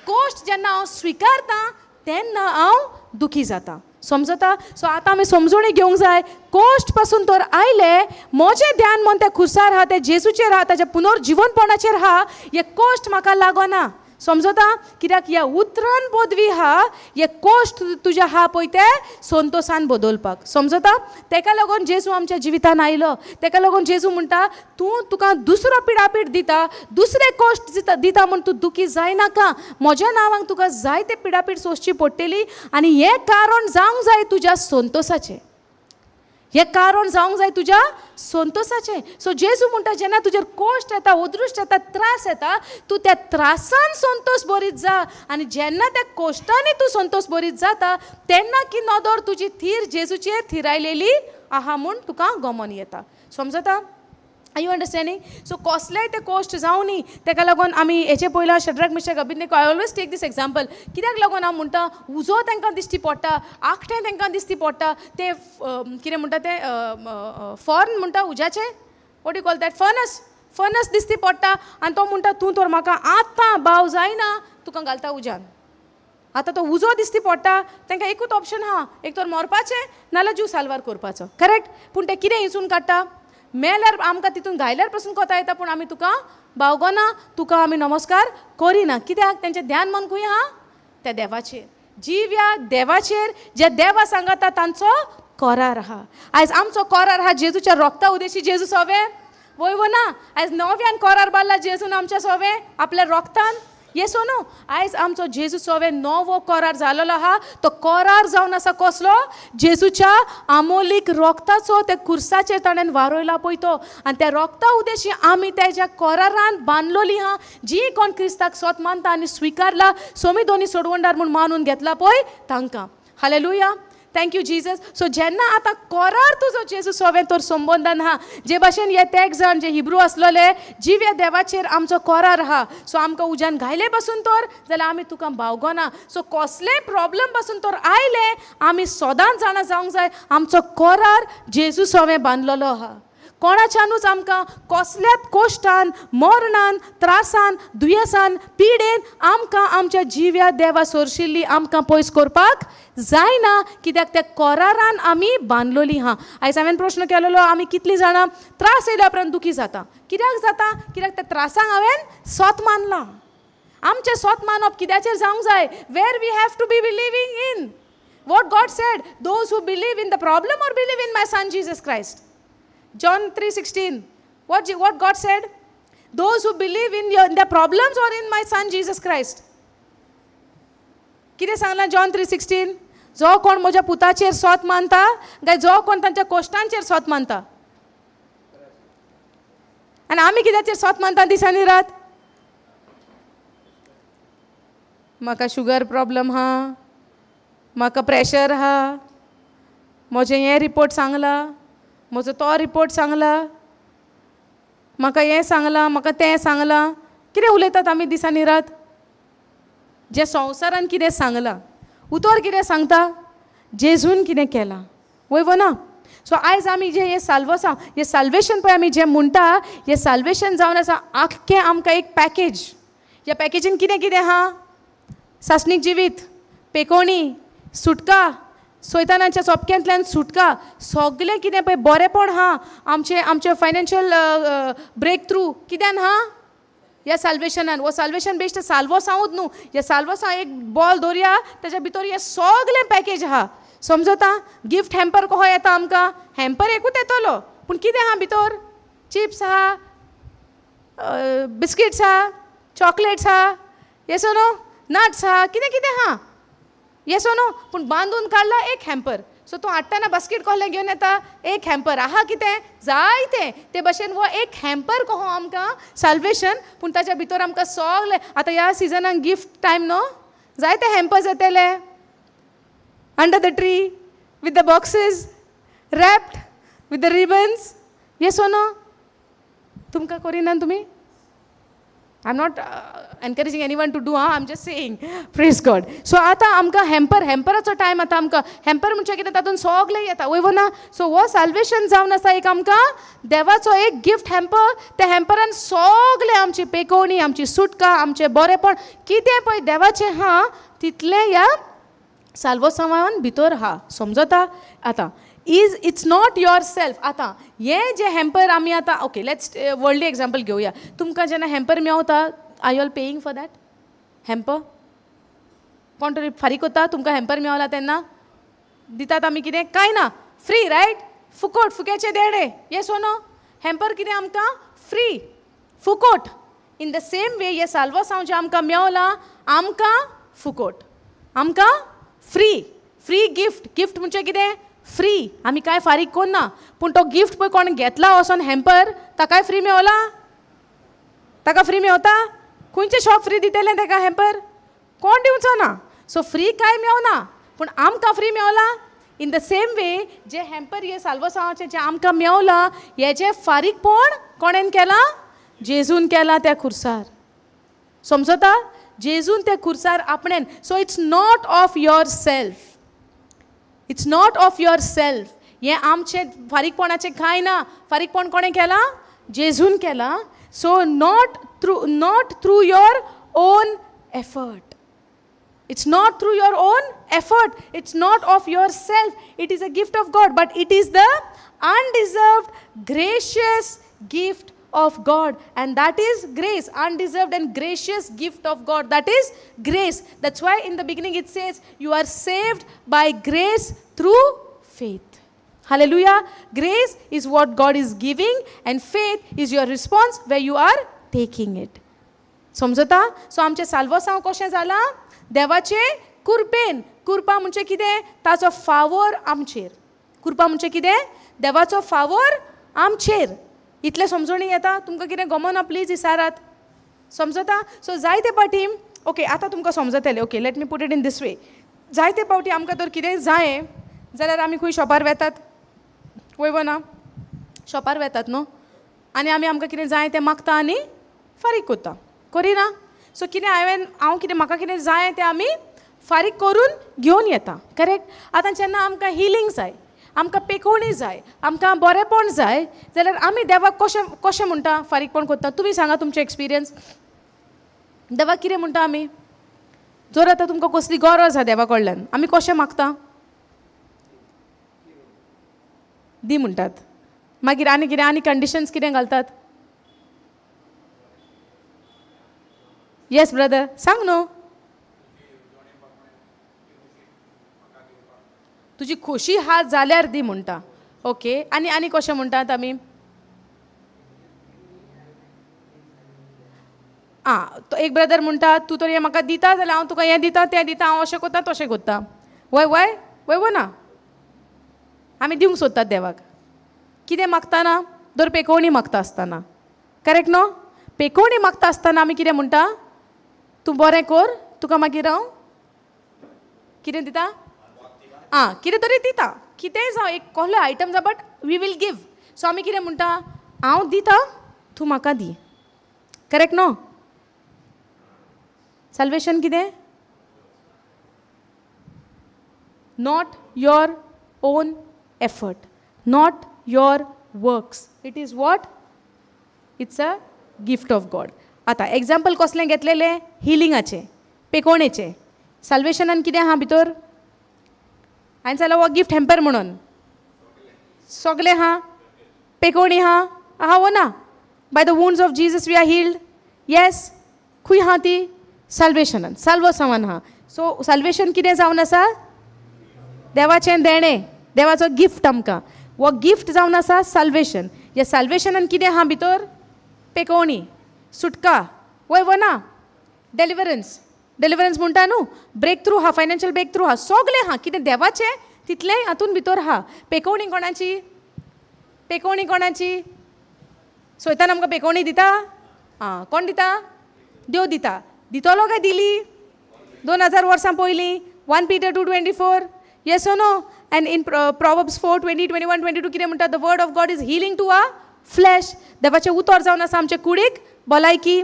कोश्ट जेन्ना हांव स्विकारता तेन्ना हांव दुखी जाता. समजता? सो आतां आमी समजून घेवंक जाय, कोश्ट पासून तर आयले, म्हजें ध्यान मन त्या खुर्सार आहा, त्या जेजूचेर आहा, ताच्या पुनर्जिवनपणाचेर आहा, हे कोश्ट म्हाका लागना. समजता? कित्याक ह्या उतरान पदवी आहा, हे कोश्ट तुज्या आहा पळय ते संतोसान बदलपाक. समजता? तेका लागून जेजू आमच्या जिवितान आयलो. तेका लागून जेजू म्हणटा तूं तुका दुसरो पिडापीड दिता, दुसरे कोश्ट दिता म्हूण तूं दुखी जायनाका. म्हज्या नांवांक तुका जायते पिडापीड सोंसची पडटली आनी हें कारण जावंक जाय तुज्या संतोसाचें. हें कारण जावंक जाय तुज्या संतोसाचें. सो जेजू म्हणटा जेन्ना तुजेर कोश्ट येता, अदृश्ट येता, त्रास येता, तूं त्या त्रासान संतोस बरीत जा आनी जेन्ना त्या कोश्टांनी तूं संतोस बरीत जाता तेन्ना की नदर तुजी थीर जेजूचेर थिरायलेली आहा म्हूण तुका गमन येता. समजता? Are you understanding? सो कसलेय ते कोश्ट जावं न्ही. तेका लागून आमी हेचे पयला Shadrach Meshach Abednego, I always take this example. कित्याक लागून हांव म्हणटा उजो तांकां दिश्टी पडटा, आखटें तांकां दिश्टी पडटा, ते कितें म्हणटा ते फॉर्न म्हणटा उज्याचें, what you call that, furnace, furnace दिश्टी पडटा आनी तो म्हणटा तूं तर म्हाका आतां भाव जायना, तुका घालता उज्यान. आतां तो उजो दिश्टी पडटा, तांकां एकूच ऑप्शन आहा, एक तर मरपाचें नाल्यार जीव साल्वार करपाचो. करेक्ट? पूण ते कितें हिंचून काडटा, मेल्यार आमकां तितून घायल्यार पसून कोता येता, पूण आमी तुका बावगोना, तुका आमी नमस्कार करिना. कित्याक? तेंचें ध्यान मन खंय आहा? त्या देवाचेर, जिव्या देवाचेर, ज्या देवा सांगाता तांचो करार आहा. आयज आमचो करार आहा जेजूच्या रोगता उदेशी. जेजू सोवे वय वो ना? आयज नव्यान करार बारला जेजून आमच्या सोवे आपल्या रोगतान. येसो न्हू? आयज आमचो जेजू सोवे नवो करार जालोलो आहा. तो करार जावन आसा कसलो? जेजूच्या आमोलीक रोगताचो, त्या कुर्साचेर ताणें वारयला पळय तो, आनी त्या रोगता उदेशी आमी तेज्या करारान बांदलोली आहा. जी कोण क्रिस्ताक सोत मानता आनी स्विकारला, सोमी दोनी सोडवणदार म्हूण मानून घेतला पळय तांकां. Hallelujah, thank you Jesus. So जेन्ना आतां करार तुजो जेजू सोवें तर संबंदान आहा, जे भाशेन हे तेग जाण जे हिब्रू आसलोले, जिव्या देवाचेर आमचो करार आहा. सो आमकां उज्यान घायले पासून तर जाल्यार आमी तुका बावगोना. सो कसलेय प्रॉब्लम पासून तर आयले आमी सदांच जाणा जावंक जाय आमचो करार जेजू सोवें बांदलेलो आहा. कोणाच्यानूच आमकां कसल्याच कोश्टान, मरणान, त्रासान, दुयेंसान, पिडेन आमकां आमच्या जिव्या देवा सोरशिल्ली आमकां पयस करपाक जायना. कित्याक त्या करारान आमी बांदलोली आहा. आयज हांवें प्रश्न केलेलो, आमी कितलीं जाणां त्रास येयल्या उपरांत दुखी जाता? कित्याक जाता? कित्याक त्या त्रासांक हांवें सोत मानलां. आमचें सोत मानप कित्याचेर जावंक जाय? Where we have to be believing in what God said, those who believe in the problem or believe in my son Jesus Christ. John 3:16, what God said? Those who believe in their problems or in my son Jesus Christ. कितें सांगलां John 3:16? जो कोण म्हज्या पुताचेर सोत मानता काय जो कोण तांच्या कोश्टांचेर सोत मानता? आनी आमी कित्याचेर सोत मानता दिसांनी रात? म्हाका शुगर प्रॉब्लम आहा, म्हाका प्रेशर आहा, म्हजें हें रिपोर्ट सांगलां, म्हजो तो रिपोर्ट सांगला, म्हाका हें सांगलां, म्हाका तें सांगलां. कितें उलयतात आमी दिसांनी रात? जें संवसारान कितें सांगलां, उतर कितें सांगता, जेजून कितें केलां, वय वो ना? सो आयज आमी जें हें साल्वसांव, हें साल्वेशन पळय आमी जें म्हणटा, हें साल्वेशन जावन आसा आख्खें आमकां एक पॅकेज. ह्या पॅकेजीन कितें कितें आहा? सासणीक जिवीत, पेकोणी, सुटका, सोयतानाच्या चोपक्यांतल्यान सुटका, सगळें कितें पळय बरेंपण आहा, आमचें आमचें फायनान्शियल ब्रेक थ्रू कित्यान आहा? ह्या साल्वेशनान. हो साल्वेशन बेश्टें साल्वोसांवूच न्हू, ह्या साल्वोसांव एक बॉल दवरया, तेज्या भितर हें सगळें पॅकेज आहा. समजता? गिफ्ट हॅम्पर कसो येता आमकां? हॅम्पर एकूच येतलो, पूण कितें आहा भितर? चिप्स आहा, बिस्किट्स आहा, चॉकलेट्स आहा, येसो न्हू, नट्स आहा, कितें कितें आहा, येसो न्हू. पूण बांदून काडला एक हॅम्पर. सो तूं हाडटना बास्केट कसलें घेवन येता? एक हॅम्पर आहा, कितें जायतें. ते भाशेन हो एक हॅम्पर कसो आमकां साल्वेशन, पूण ताच्या भितर आमकां सगळें. आतां ह्या सिजनाक गिफ्ट टायम न्हू, जायते हॅम्पर्स येतले under the tree with the boxes wrapped with the ribbons. Yes or no? तुमकां करिना तुमी? I am not encouraging anyone to do, I am just saying, praise God. So आतां आमकां हॅम्पर, हॅम्पराचो टायम आतां आमकां. हॅम्पर म्हणजे कितें? तातूंत सगळें येता, वय वो ना? सो हो साल्वेशन जावन आसा एक आमकां देवाचो एक गिफ्ट हॅम्पर. त्या हॅम्परान सगळें आमची पेकोवणी, आमची सुटका, आमचें बरेंपण कितें पळय देवाचें आहा तितलें ह्या साल्वोसांवान भितर आहा. समजता? आतां is it's not your self. आतां हें जें हॅम्पर आमी आतां, ओके, let's worldly example घेवया. तुमकां जेन्ना हॅम्पर मेवता, are you all paying for that? Hamper कोण तरी फारीक कोत्ता तुमकां हॅम्पर मेवला तेन्ना दितात आमी कितें कांय ना फ्री रायट फुकोट फुक्याचे देणे येस ओ नो हॅम्पर कितें आमकां free Phukot in the same way हे साल्वासांव जें आमकां मेवलां आमकां फुकोट आमकां फ्री फ्री गिफ्ट गिफ्ट म्हणजे कितें फ्री आमी कांय फारीक कोन्ना पूण तो गिफ्ट पळय कोण घेतला वचोन हॅम्पर ताकाय फ्री मेवला ताका फ्री मेवता खंयचें शॉप फ्री दितलें ताका हॅम्पर कोण दिवचो ना सो फ्री कांय मेवना पूण आमकां free Mewla in the same way J hamper हे साल्वासांवाचें जें आमकां मेवलां हेजें फारीकपण कोणेन केलां जेजून केलां त्या खुर्सार समजता जेजून त्या खुर्सार आपणेन so it's not of your self it's not of your self हें आमचें फारीकपणाचें कांय ना फारीकपण कोणें केलां जेजून केलां so not through your own effort it's not through your own effort it's not of your self it is a gift of God but it is the undeserved gracious gift of God and that is grace undeserved and gracious gift of God that is grace that's why in the beginning it says you are saved by grace through faith hallelujah grace is what God is giving and faith is your response where you are taking it समजता so आमचें साल्वासांव कशें जालां देवाचे कुरपेन कुरपा म्हणजे कितें ताचो फावोर आमचेर कुरपा म्हणजे कितें देवाचो फावोर आमचेर इतलें समजणी येता तुमकां कितें गमना प्लीज विचारात समजता सो जायते पाटी ओके आतां तुमकां समजतलें okay let me put it in this way जायते पावटी आमकां तर कितेंय जाय जाल्यार आमी खंय शॉपार वेतात वय वो ना शॉपार वेतात न्हू आनी आमी आमकां कितें जाय तें मागता आनी फारीक कोत्ता करिना सो कितें हांवें हांव कितें म्हाका कितें जाय तें आमी फारीक करून घेवन येता करेक्ट आतां जेन्ना आमकां हिलींग जाय आमकां पेकोवणी जाय आमकां बरेंपण जाय जाल्यार आमी देवाक कशें कशें म्हणटा फारीकपण करता तुमी सांगा तुमचें एक्सपिरियन्स देवाक कितें म्हणटा आमी जर आतां तुमकां कसली गरज आसा देवा कडल्यान आमी कशें मागता दी म्हणटात मागीर आनी कितें आनी कंडिशन्स कितें घालतात येस ब्रदर सांग न्हू तुजी खोशी हा जाल्यार दी म्हणटा ओके आनी आनी कशें म्हणटात आमी आं तो एक ब्रदर म्हणटा तूं तर हें म्हाका दिता जाल्यार हांव तुका हें दिता तें दिता हांव अशें करता तशें करता वय वय वय वो ना आमी दिवंक सोदतात देवाक कितें मागतना दर पेकोवणी मागता आसतना करेक्ट न्हू पेकोवणी मागता आसतना आमी कितें म्हणटा तूं बरें कर तुका मागीर हांव कितें दिता आं कितें तरी दिता कितेंय जावं एक कसलो आयटम जावं but we will give so आमी कितें म्हणटा हांव दिता तूं म्हाका दी करेक्ट न्हू साल्वेशन कितें not your own effort not your works it is what it's a gift of God आतां एग्जाम्पल कसलें घेतलेलें हिलिंगाचें पेकोवणेचें साल्वेशनान कितें आहा भितर हांवें सांगलां हो गिफ्ट हॅम्पर म्हणून सगलें आहा पेकोवणी आहा आहा वो ना by the wounds of Jesus we are healed yes खंय आहा ती साल्वेशनान साल्वसांवान आहा सो साल्वेशन कितें जावन आसा देवाचें देणें देवाचो गिफ्ट आमकां हो गिफ्ट जावन आसा साल्वेशन ह्या साल्वेशनान कितें आहा भितर पेकोवणी सुटका वय वो ना डेलिवरन्स डेलिवरन्स म्हणटा न्हू ब्रेक थ्रू आहा फायनान्शियल ब्रेक थ्रू आहा सगलें आहा कितें देवाचें तितलेंय हातून भितर आहा पेकोवणी कोणाची पेकोवणी कोणाची सोयतान आमकां पेकोवणी दिता आं कोण दिता देव दिता दितलो काय दिली 2000 वर्सां पयलीं 1 Peter 2:24 yes or no and in Proverbs 4:20, 21, 22 कितें म्हणटा the word of God is healing to our flesh देवाचें उतर जावन आसा आमचे कुडीक भलायकी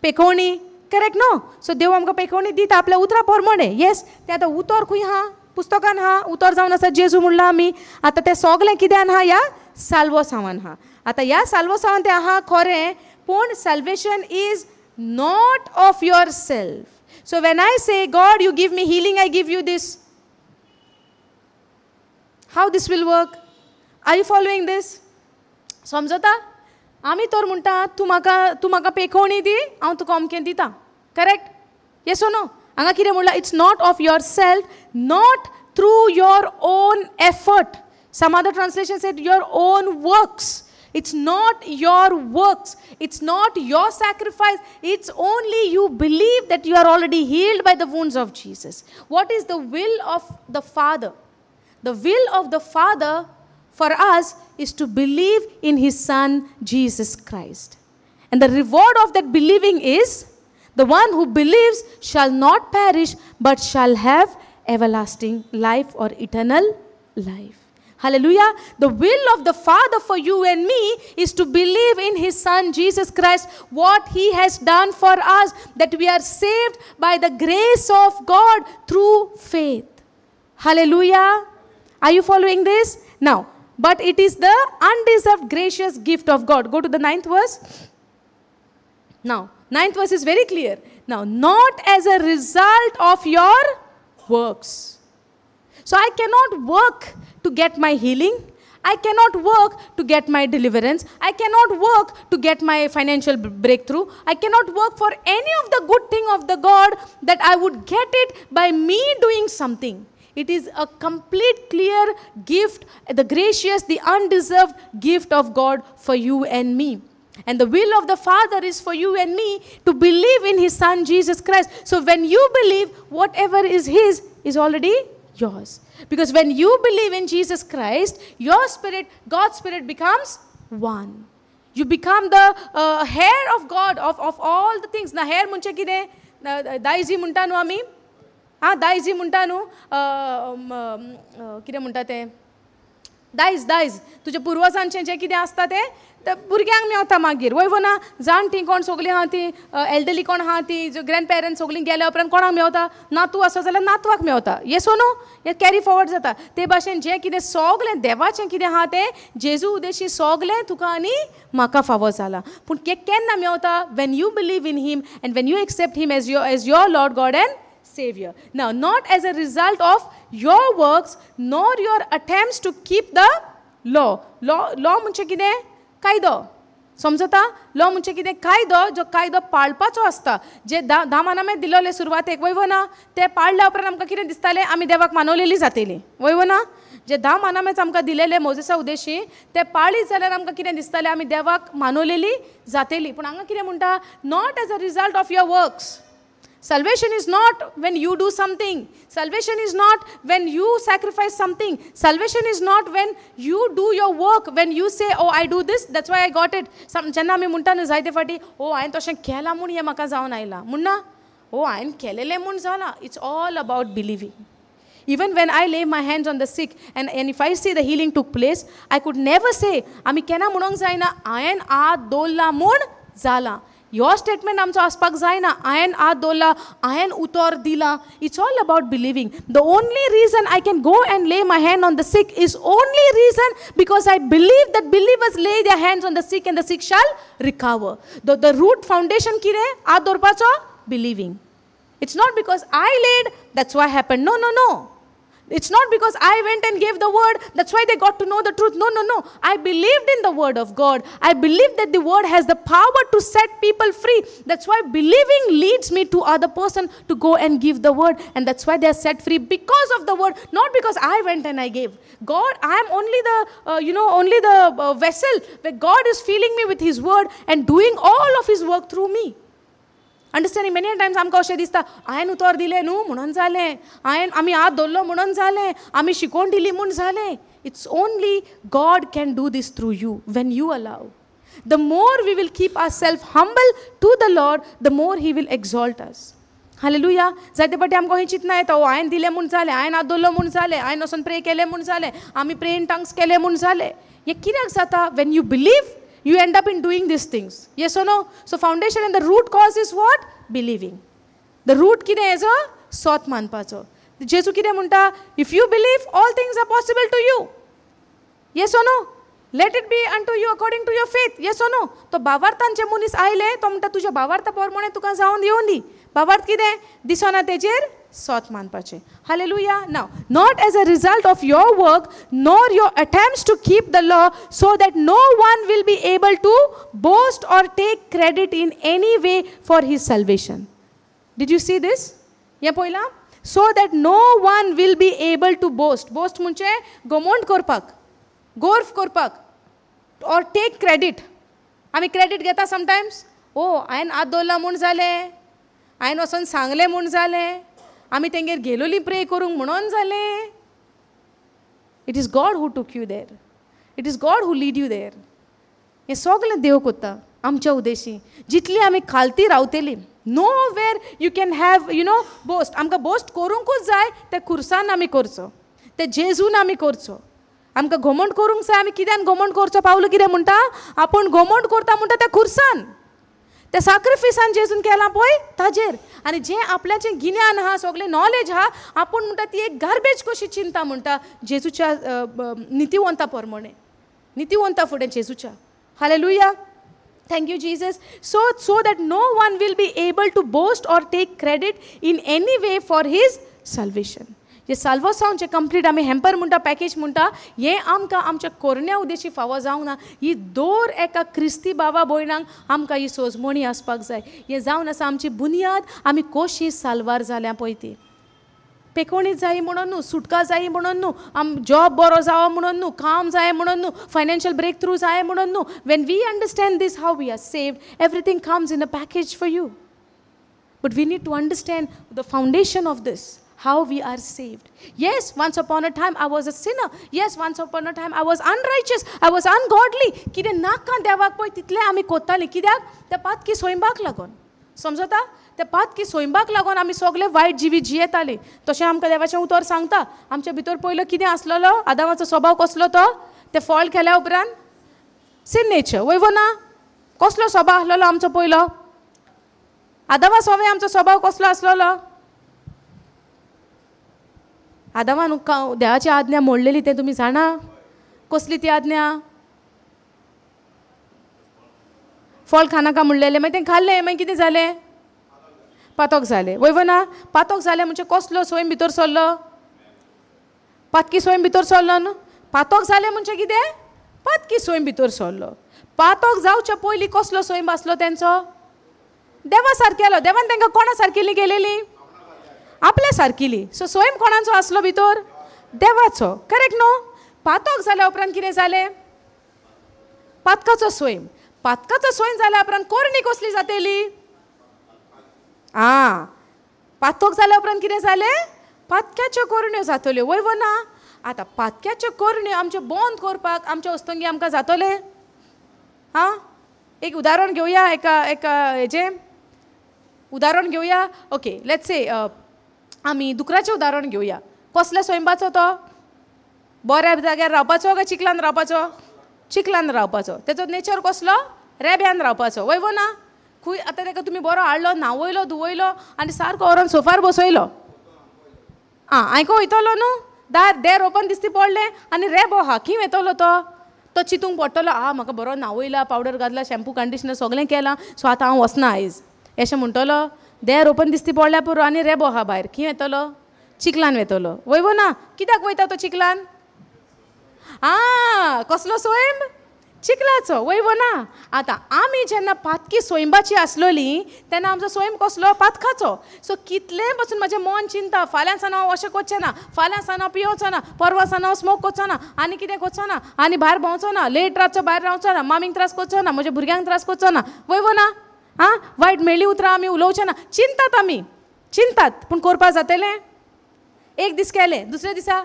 पेकोवणी करेक्ट न्हू सो देव आमकां पेकोवणी दिता आपल्या उतरा प्रमाणे येस तें आतां उतर खंय आहा पुस्तकान आहा उतर जावन आसा जेजू म्हणलां आमी आतां तें सगलें कित्यान आहा ह्या साल्वोसांवान आहा आतां ह्या साल्वोसांवान तें आहा खरें पूण salvation is not of your self so when I say God you give me healing I give you this how this will work are you following this समजता आमी तर म्हणटा तूं म्हाका पेकोवणी दी हांव तुका अमकें दिता करेक्ट Yes or no? हांगा कितें म्हणलां? It's not of yourself, not through your own effort. Some other translation said your own works. It's not your works. It's not your sacrifice. It's only you believe that you are already healed by the wounds of Jesus. What is the will of the Father? The will of the Father for us is to believe in His Son, Jesus Christ. And the reward of that believing is the one who believes shall not perish but shall have everlasting life or eternal life. Hallelujah. The will of the Father for you and me is to believe in His Son, Jesus Christ, what He has done for us, that we are saved by the grace of God through faith. Hallelujah. Are you following this? Now, but it is the undeserved gracious gift of God. Go to the 9th verse. Now, 9th verse is very clear. Now, not as a result of your works. So I cannot work to get my healing. I cannot work to get my deliverance. I cannot work to get my financial breakthrough. I cannot work for any of the good thing of the God that I would get it by me doing something. It is a complete clear gift, the gracious, the undeserved gift of God for you and me. And the will of the Father is for you and me to believe in His Son, Jesus Christ. So when you believe, whatever is His is already yours. Because when you believe in Jesus Christ, your spirit, God's spirit becomes one. You become the heir of God, of all the things. Na heir munche kide, daiji munta nu ami. Ah, daiji munta nu, kide munta te? दायज दायज तुज्या पुर्वजांचें जें कितें आसता तें भुरग्यांक मेवता मागीर वय वो ना जाणटीं कोण सगळीं आहा तीं एल्डरली कोण आहा तीं ग्रँड पेरंट्स सगळीं गेल्या उपरांत कोणाक मेवता नातू आसा जाल्यार नातवाक मेवता येस नो हें कॅरी फॉवर्ड जाता ते भाशेन जें कितें सगळें देवाचें कितें आहा तें जेजू उदेशी सगळें तुका आनी म्हाका फावो जालां पूण केन्ना मेवता when you believe in him and when you accept him as your Lord God and Savior. Now, not as a result of your works nor your attempts to keep the law. Law म्हणजे कितें? कायदो. समजता? Law म्हणजे कितें? कायदो, जो कायदो पाळपाचो आसता. जे धा मानामे दिलोले सुरवातेक वय वो ना ते पाळल्या उपरांत आमकां कितें दिसतालें आमी देवाक मानवलेली जातली वय वो ना जे धा मानामेच आमकां दिलेले मोजेसा उदेशी ते पाळीत जाल्यार आमकां कितें दिसतालें आमी देवाक मानवलेली जातली. पूण हांगा कितें म्हणटा? Not as a result of your works. Salvation is not when you do something. Salvation is not when you sacrifice something. Salvation is not when you do your work, when you say, oh, I do this, that's why I got it. जेन्ना आमी म्हणटा न्हू जायते फाटी, oh, हांवें तशें केलां म्हूण हें म्हाका जावन आयलां म्हणना, oh, हांवें केलेलें म्हूण जालां. It's all about believing. Even when I lay my hands on the sick and if I see the healing took place, I could never say, आमी केन्ना म्हणूंक जायना, हांवें हात दवरला म्हूण जालां. Your statement आमचो आसपाक जायना, हांवें हात दवरला, हांवें उतर दिलां. It's all about believing. The only reason I can go and lay my hand on the sick is only reason because I believe that believers lay their hands on the sick and the sick shall recover. The root foundation कितें? हात दवरपाचो? Believing. It's not because I laid, that's why happened. No, no, no. It's not because I went and gave the word, that's why they got to know the truth. No, no, no. I believed in the word of God. I believed that the word has the power to set people free. That's why believing leads me to other person to go and give the word. And that's why they are set free because of the word, not because I went and I gave. God, I am only the, only the vessel where God is filling me with His word and doing all of His work through me. Understanding many times आमकां अशें दिसता हांवें उतर दिलें न्हू म्हणून जालें, हांवें आमी हात दवरलो म्हणून जालें, आमी शिकोवन दिली म्हूण जालें. It's only God can do this through you when you allow. The more we will keep our self humble to the Lord, the more he will exalt us. Hallelujah. जायते फावटी आमकां हें चिंतना येता, ओ हांवें दिलें म्हूण जालें, हांवें हात दवरलो म्हूण जालें, हांवें वचोन प्रे केलें म्हूण जालें, आमी प्रे इन टंग्स केलें म्हूण जालें. हें कित्याक जाता? When you believe, you end up in doing these things. Yes or no? So foundation and the root cause is what? Believing. The root कितें हेजो? सोत मानपाचो. जेजू कितें म्हणटा? If you believe, all things are possible to you. Yes or no? Let it be unto you according to your faith. Yes or no? तो भावार्थान जे मनीस आयले तो म्हणटा तुज्या भावार्था प्रमाणे तुका जावन येवंदी. भावार्थ कितें? दिसना तेजेर सोत मानपाचें. Hallelujah. Now, not as a result of your work nor your attempts to keep the law, so that no one will be able to boast or take credit in any way for his salvation. Did you see this? हें पळयलां? So that no one will be able to boast. Boast म्हणजे घमंड करपाक, गोर्फ करपाक, or take credit. आमी credit घेता sometimes. ओ हांवें हात दवरला म्हूण जालें, हांवें वचोन सांगलें म्हूण जालें, आमी तेंगेर गेलोली प्रे करूंक म्हणून जालें. It is God who took you there. It is God who lead you there. हें सगळें देव कोत्ता आमच्या उद्देशी. जितली आमी खालती रावतली, nowhere you can have you know boast. आमकां बोस्ट करूंकूच जाय त्या खुर्सान आमी करचो, त्या जेजून आमी करचो. आमकां घमंड करूंक जाय, आमी कित्यान घमंड करचो? पावलो कितें म्हणटा? आपूण घमंड करता म्हणटा त्या खुर्सान, त्या साक्रिफिसान जेजून केलां पळय ताजेर. आनी जें आपल्याचें गिन्यान आहा, सगळें नॉलेज आहा, आपूण म्हणटा ती एक गार्बेज कशी चिंता म्हणटा जेजूच्या नितिवंता प्रमाणे, नितिवंता फुडें जेजूच्या. Hallelujah. Thank you Jesus. So that no one will be able to boast or take credit in any way for his salvation. हें साल्वसांव जें कंप्लीट आमी हॅम्पर म्हणटा, पॅकेज म्हणटा, हें आमकां आमच्या कोरण्या उद्देशी फावो जावंक ना. ही दर एका क्रिस्ती बाबा भयणांक आमकां ही सोजमणी आसपाक जाय. हें जावन आसा आमची बुन्याद, आमी कशी साल्वार जाल्या पळय ती. पेकोणी जाय म्हणून न्हू, सुटका जाय म्हणून न्हू, आम जॉब बरो जावो म्हणून न्हू, काम जाय म्हणून न्हू, फायनान्शियल ब्रेक थ्रू जाय म्हणून न्हू. When we understand this how we are saved, everything comes in a package for you. But we need to understand the foundation of this, how we are saved. Yes, once upon a time I was a sinner. Yes, once upon a time I was unrighteous. I was ungodly. कितें नाका देवाक पळय तितलें आमी कोत्तालीं. कित्याक? त्या पातकी स्वयंपाक लागून. समजता? त्या पातकी स्वयंपाक लागून आमी सगळे वायट जिवीत जियेतालीं. तशें आमकां देवाचें उतर सांगता. आमच्या भितर पयलो कितें आसलेलो? आदामाचो स्वभाव कसलो तो? तें फॉल्ट केल्या उपरांत सिन नेचर. वय वो ना? कसलो स्वभाव आसलेलो आमचो पयलो? आदामा सोवे आमचो स्वभाव कसलो आसलेलो? आदामान देवाची आज्ञा मोडलेली तें तुमी जाणा? कसली ती आज्ञा? फळ खानाका म्हणलेलें, मागीर तें खाल्लें, मागीर कितें जालें? पातोक जालें. वय ना? पातोक जालें म्हणजे कसलो स्वयं भितर सरलो? पातकी स्वयं भितर सरलो न्हू. पातोक जालें म्हणजे कितें? पातकी स्वयं भितर सरलो. पातोक जावच्या पयलीं कसलो स्वयं आसलो तेंचो? देवा सारकेलो. देवान तांकां कोणा सारकेली केलेली? आपल्या सारकेली. सो स्वयं कोणाचो आसलो भितर? देवाचो. करेक्ट न्हू? पातोक जाल्या उपरांत कितें जालें? पातकाचो स्वयं. पातकाचो स्वयं जाल्या उपरांत कोरणी कसली जातली? आं, पातोक जाल्या उपरांत कितें जालें? पातक्याच्यो कोरण्यो जातल्यो. वय वो ना? आतां पातक्याच्यो कोरण्यो आमच्यो बंद करपाक आमच्या वस्तुंगी आमकां जातलें? आं, एक उदाहरण घेवया, एका एका हेजें उदाहरण घेवया. ओके, let's say आमी दुकराचें उदाहरण घेवया. कसल्या स्वयंपाचो तो? बऱ्या जाग्यार रावपाचो काय चिखलान रावपाचो? चिखलान रावपाचो. तेचो नेचर कसलो? रेब्यान रावपाचो. वय वो ना? खूंय आतां ताका तुमी बरो हाडलो, न्हांवयलो, धुवयलो आनी सारको व्हरोन सोफार बसयलो. आं, आयको वयतलो न्हू? दार देर ओपन दिसती पडलें आनी रेबो आहा, खंय वयतलो तो? तो चिंतूंक पडटलो, आं म्हाका बरो न्हांवयला, पावडर घातला, शॅम्पू कंडिशनर सगळें केलां, सो आतां हांव वचना आयज, अशें म्हणटलो? देर ओपन दिसती पडल्या पुरो आनी रेबो आहा भायर, खंय वयतलो? चिखलान वयतलो. वय वो ना? कित्याक वयता तो चिखलान? आं, कसलो स्वयं? चिखलाचो. वय वो ना? आतां आमी जेन्ना पातकी स्वयंबाची आसलोली तेन्ना आमचो स्वयं कसलो? पातकाचो. सो कितलें पसून म्हजें मन चिंता, फाल्यां सान हांव अशें करचें ना, फाल्यां सान हांव पियोचो ना, परवां सान हांव स्मोक करचो ना, आनी कितें करचो ना, आनी भायर भोंवचो ना, लेट रातचो भायर रावचो ना, मामीक त्रास करचो ना, म्हज्या भुरग्यांक त्रास करचो ना. वय वो ना? आं, वायट मेळ्ळी उतरां आमी उलोवचें ना. चिंतात आमी, चिंतात, पूण करपा जातलें? एक दीस केलें, दुसऱ्या दिसा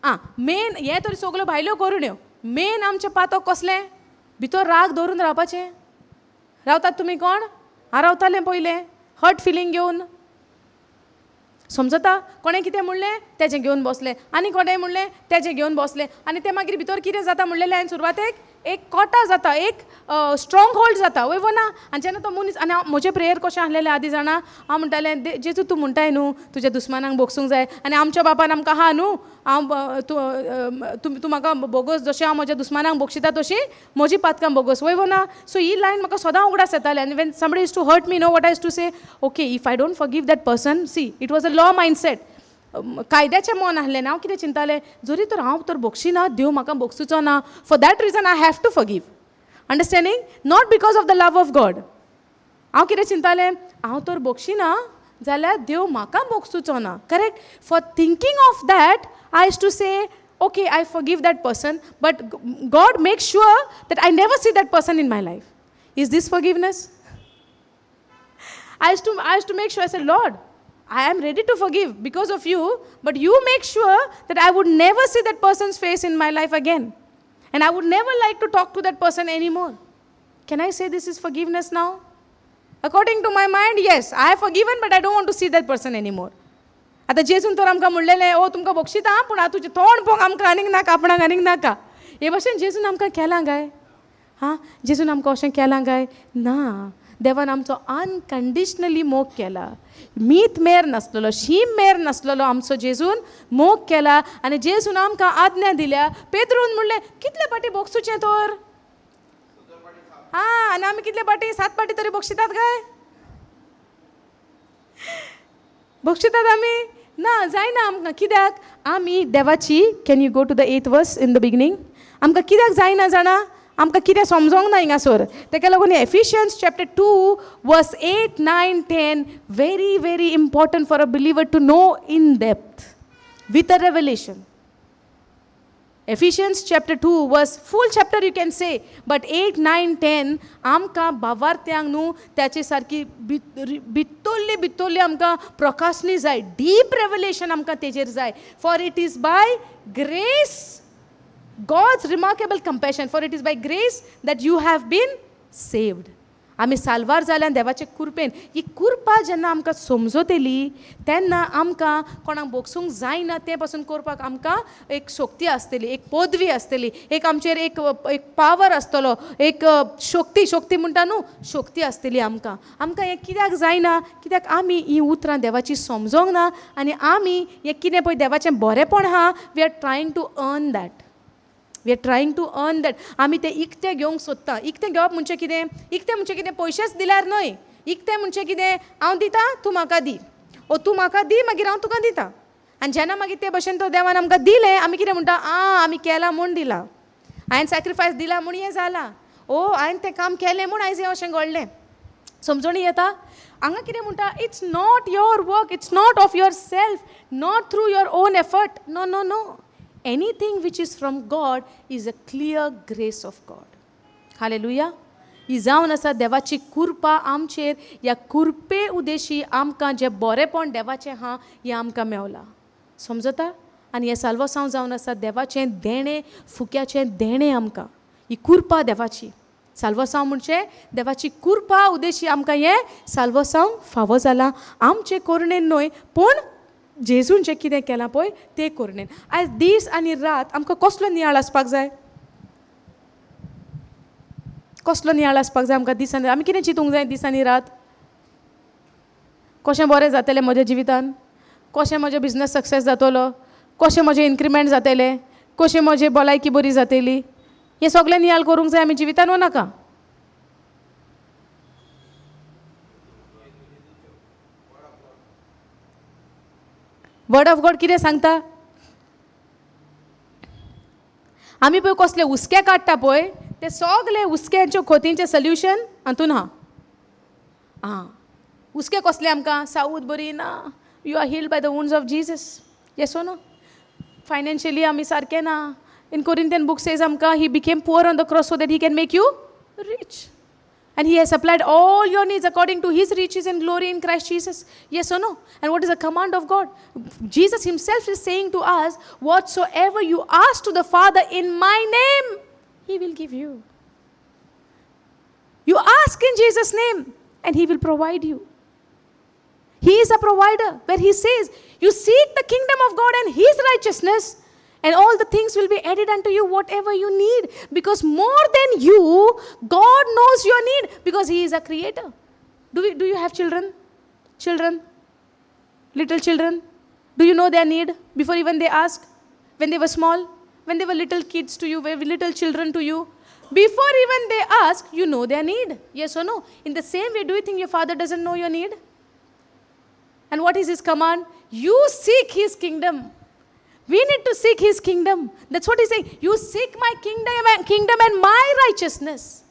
आं, मेन हें तरी सगल्यो भायल्यो करुण्यो. मेन आमचें पातक कसलें? भितर राग दवरून रावपाचें. रावतात तुमी कोण? हांव रावतालें पयलें हर्ट फिलींग घेवन. समजता? कोणें कितें म्हणलें तेजें घेवन बसलें, आनी कोणें म्हणलें तेजें घेवन बसलें, आनी तें मागीर भितर कितें जाता म्हणलेलें हांवें सुरवातेक एक कोटा जाता, एक स्ट्रोंग होल्ड जाता. वय वो ना? आनी जेन्ना तो मनीस, आनी हांव म्हजें प्रेयर कशें आसलेलें आदीं जाणा, हांव म्हणटालें जेजू तूं म्हणटाय न्हू तुज्या दुस्मानांक भोगसूंक जाय, आनी आमच्या बापान आमकां आहा न्हू, हांव तूं तूं म्हाका भोगोस जशें हांव म्हज्या दुस्मानांक भोगशिता तशी म्हजी पातकां भोगोस. वय वो ना? सो ही लायन म्हाका सदां उगडास येताले. आनी when somebody is to hurt me, no what I is to say, okay if I don't forgive that person, see it was a law mindset, कायद्याचें मन आसलें. हांव कितें चिंतालें, जरी तर हांव तर भोगशिना, देव म्हाका भोगसुचो ना, for that reason I have to forgive. Understanding? Not because of the love of God. हांव कितें चिंतालें, हांव तर बोगशिना जाल्यार देव म्हाका बोगसुचो ना. Correct? For thinking of that I used to say okay, I forgive that person, but God make sure that I never see that person in my life. Is this forgiveness? I used to make sure, I said, Lord, I am ready to forgive because of you, but you make sure that I would never see that person's face in my life again. And I would never like to talk to that person anymore. Can I say this is forgiveness now? According to my mind, yes, I have forgiven, but I don't want to see that person anymore. आतां जेजून तर आमकां म्हणलेलें, ओ तुमकां बक्षिता पूण आतां तुजें तोंड पळोवंक आमकां आनीक नाका, आपणाक आनीक नाका. हे भशेन जेजून आमकां केलां काय? हां, जेजून आमकां अशें केलां काय? ना. देवान आमचो अनकंडिशनली मोग केला. मीत मेर नासलेलो, शीम मेर नासलेलो आमचो जेजून मोग केला. आनी जेजून आमकां आज्ञा दिल्या. पेद्रून म्हणलें, कितले पाटी बोगसुचें तर? हां, आनी आमी कितले पाटी? 7 पाटी तरी बक्षितात काय? बक्षितात आमी? ना, जायना आमकां. कित्याक? आमी देवाची, can you go to the 8th verse in the beginning? आमकां कित्याक जायना जाणा? आमकां कितें समजोंक ना हिंगासर. तेका लागून Ephesians chapter 2 verse 8, 9, 10 very very important for a believer to know in depth with a revelation. Ephesians chapter 2 verse, full chapter you can say, but 8, 9, 10 आमकां भावार्थ्यांक न्हू त्याचे सारकी भितरली भितरली आमकां प्रकाशणी जाय, डीप रेवलेशन आमकां तेजेर जाय. For it is by grace, God's remarkable compassion, for it is by grace that you have been saved. आमी साल्वार जाल्यान देवाचे कुरपेन. ही कुरपा जेन्ना आमकां समजतली तेन्ना आमकां कोणाक बोगसूंक जायना तें पासून करपाक आमकां एक शक्ती आसतली, एक पदवी आसतली, एक आमचेर एक एक पावर आसतलो, एक शक्ती, शक्ती म्हणटा न्हू, शक्ती आसतली आमकां. आमकां हें कित्याक जायना? कित्याक आमी हीं उतरां देवाची समजोंक ना आनी आमी हें कितें पळय देवाचें बरेंपण आहा, we are trying to earn that. We are trying to earn that. आमी तें इकतें घेवंक सोदता. इकतें घेवप म्हणजे कितें? इकतें म्हणजे कितें? पयशेच दिल्यार न्हय. इकतें म्हणजे कितें? हांव दिता, तूं म्हाका दी, ओ तूं म्हाका दी मागीर हांव तुका दिता. आनी जेन्ना मागीर ते भशेन तो देवान आमकां दिलें, आमी कितें म्हणटा? आं, आमी केलां म्हूण दिलां, हांवें सॅक्रिफायस दिलां म्हूण हें जालां, ओ हांवें तें काम केलें म्हूण आयज हें अशें घडलें. समजणी येता? हांगा कितें म्हणटा? It's not your work, it's not of yourself, not through your own effort. No no no. Anything which is from God is a clear grace of God. Hallelujah. ही जावन आसा देवाची कुरपा आमचेर. ह्या कुरपे उदेशी आमकां जें बरेंपण देवाचें आहा हें आमकां मेवलां. समजता? आनी हें साल्वासांव जावन आसा देवाचें देणें, फुक्याचें देणें आमकां. ही कुरपा देवाची. साल्वासांव म्हणजे देवाची कुरपा उदेशी आमकां हें साल्वासांव फावो जालां. आमचें कोरणेन न्हय, पूण जेजून जें कितें केलां पळय तें कोरणेन. आयज दीस आनी रात आमकां कसलो नियाळ आसपाक जाय? कसलो नियाळ आसपाक जाय आमकां दीस आनी रात? आमी कितें चिंतूंक जाय दीस आनी रात? कशें बरें जातलें म्हज्या जिवितान? कशें म्हजें बिजनस सक्सेस जातलो? कशें म्हजें इन्क्रिमेंट जातलें? कशें म्हजी भलायकी बरी जातली? हें सगळें नियाळ करूंक जाय आमी जिवितान वो नाका? वर्ड ऑफ गॉड कितें सांगता? आमी पळय कसले हुस्के काडटा पळय, ते सगळे हुस्क्यांच्यो खोतींचें सोल्युशन हातून आहा. आं, हुस्के कसले आमकां? सावूद बरी ना, you are healed by the wounds of Jesus. Yes or no? Financially आमी सारके ना. इन कोरिंथियन बुक सेज आमकां he became poor on the cross so that he can make you rich. And he has supplied all your needs according to his riches and glory in Christ Jesus. Yes or no? And what is the command of God? Jesus himself is saying to us, whatsoever you ask to the Father in my name, he will give you. You ask in Jesus' name and he will provide you. He is a provider, where he says, you seek the kingdom of God and his righteousness, and all the things will be added unto you, whatever you need. Because more than you, God knows your need, because he is a creator. Do you have children? Children? Little children? Do you know their need before even they ask? When they were small? When they were little kids to you, were little children to you? Before even they ask, you know their need. Yes or no? In the same way, do you think your father doesn't know your need? And what is his command? You seek his kingdom. We need to seek his kingdom. That's what he's saying. You seek my kingdom and my righteousness,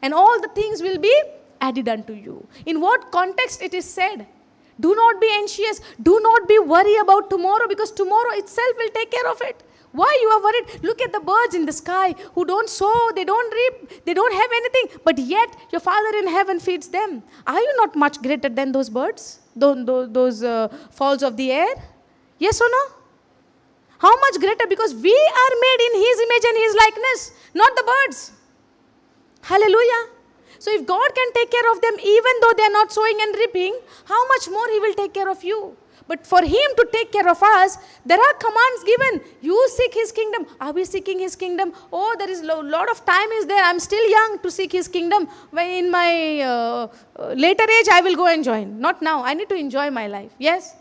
and all the things will be added unto you. In what context it is said? Do not be anxious. Do not be worried about tomorrow, because tomorrow itself will take care of it. Why you are worried? Look at the birds in the sky who don't sow, they don't reap, they don't have anything, but yet your Father in heaven feeds them. Are you not much greater than those birds, those fowls of the air? Yes or no? How much greater? Because we are made in His image and His likeness, not the birds. Hallelujah. So if God can take care of them even though they are not sowing and reaping, how much more He will take care of you? But for Him to take care of us, there are commands given. You seek His kingdom. Are we seeking His kingdom? Oh, there is a lot of time is there. I'm still young to seek His kingdom. When in my later age, I will go and join. Not now. I need to enjoy my life. Yes,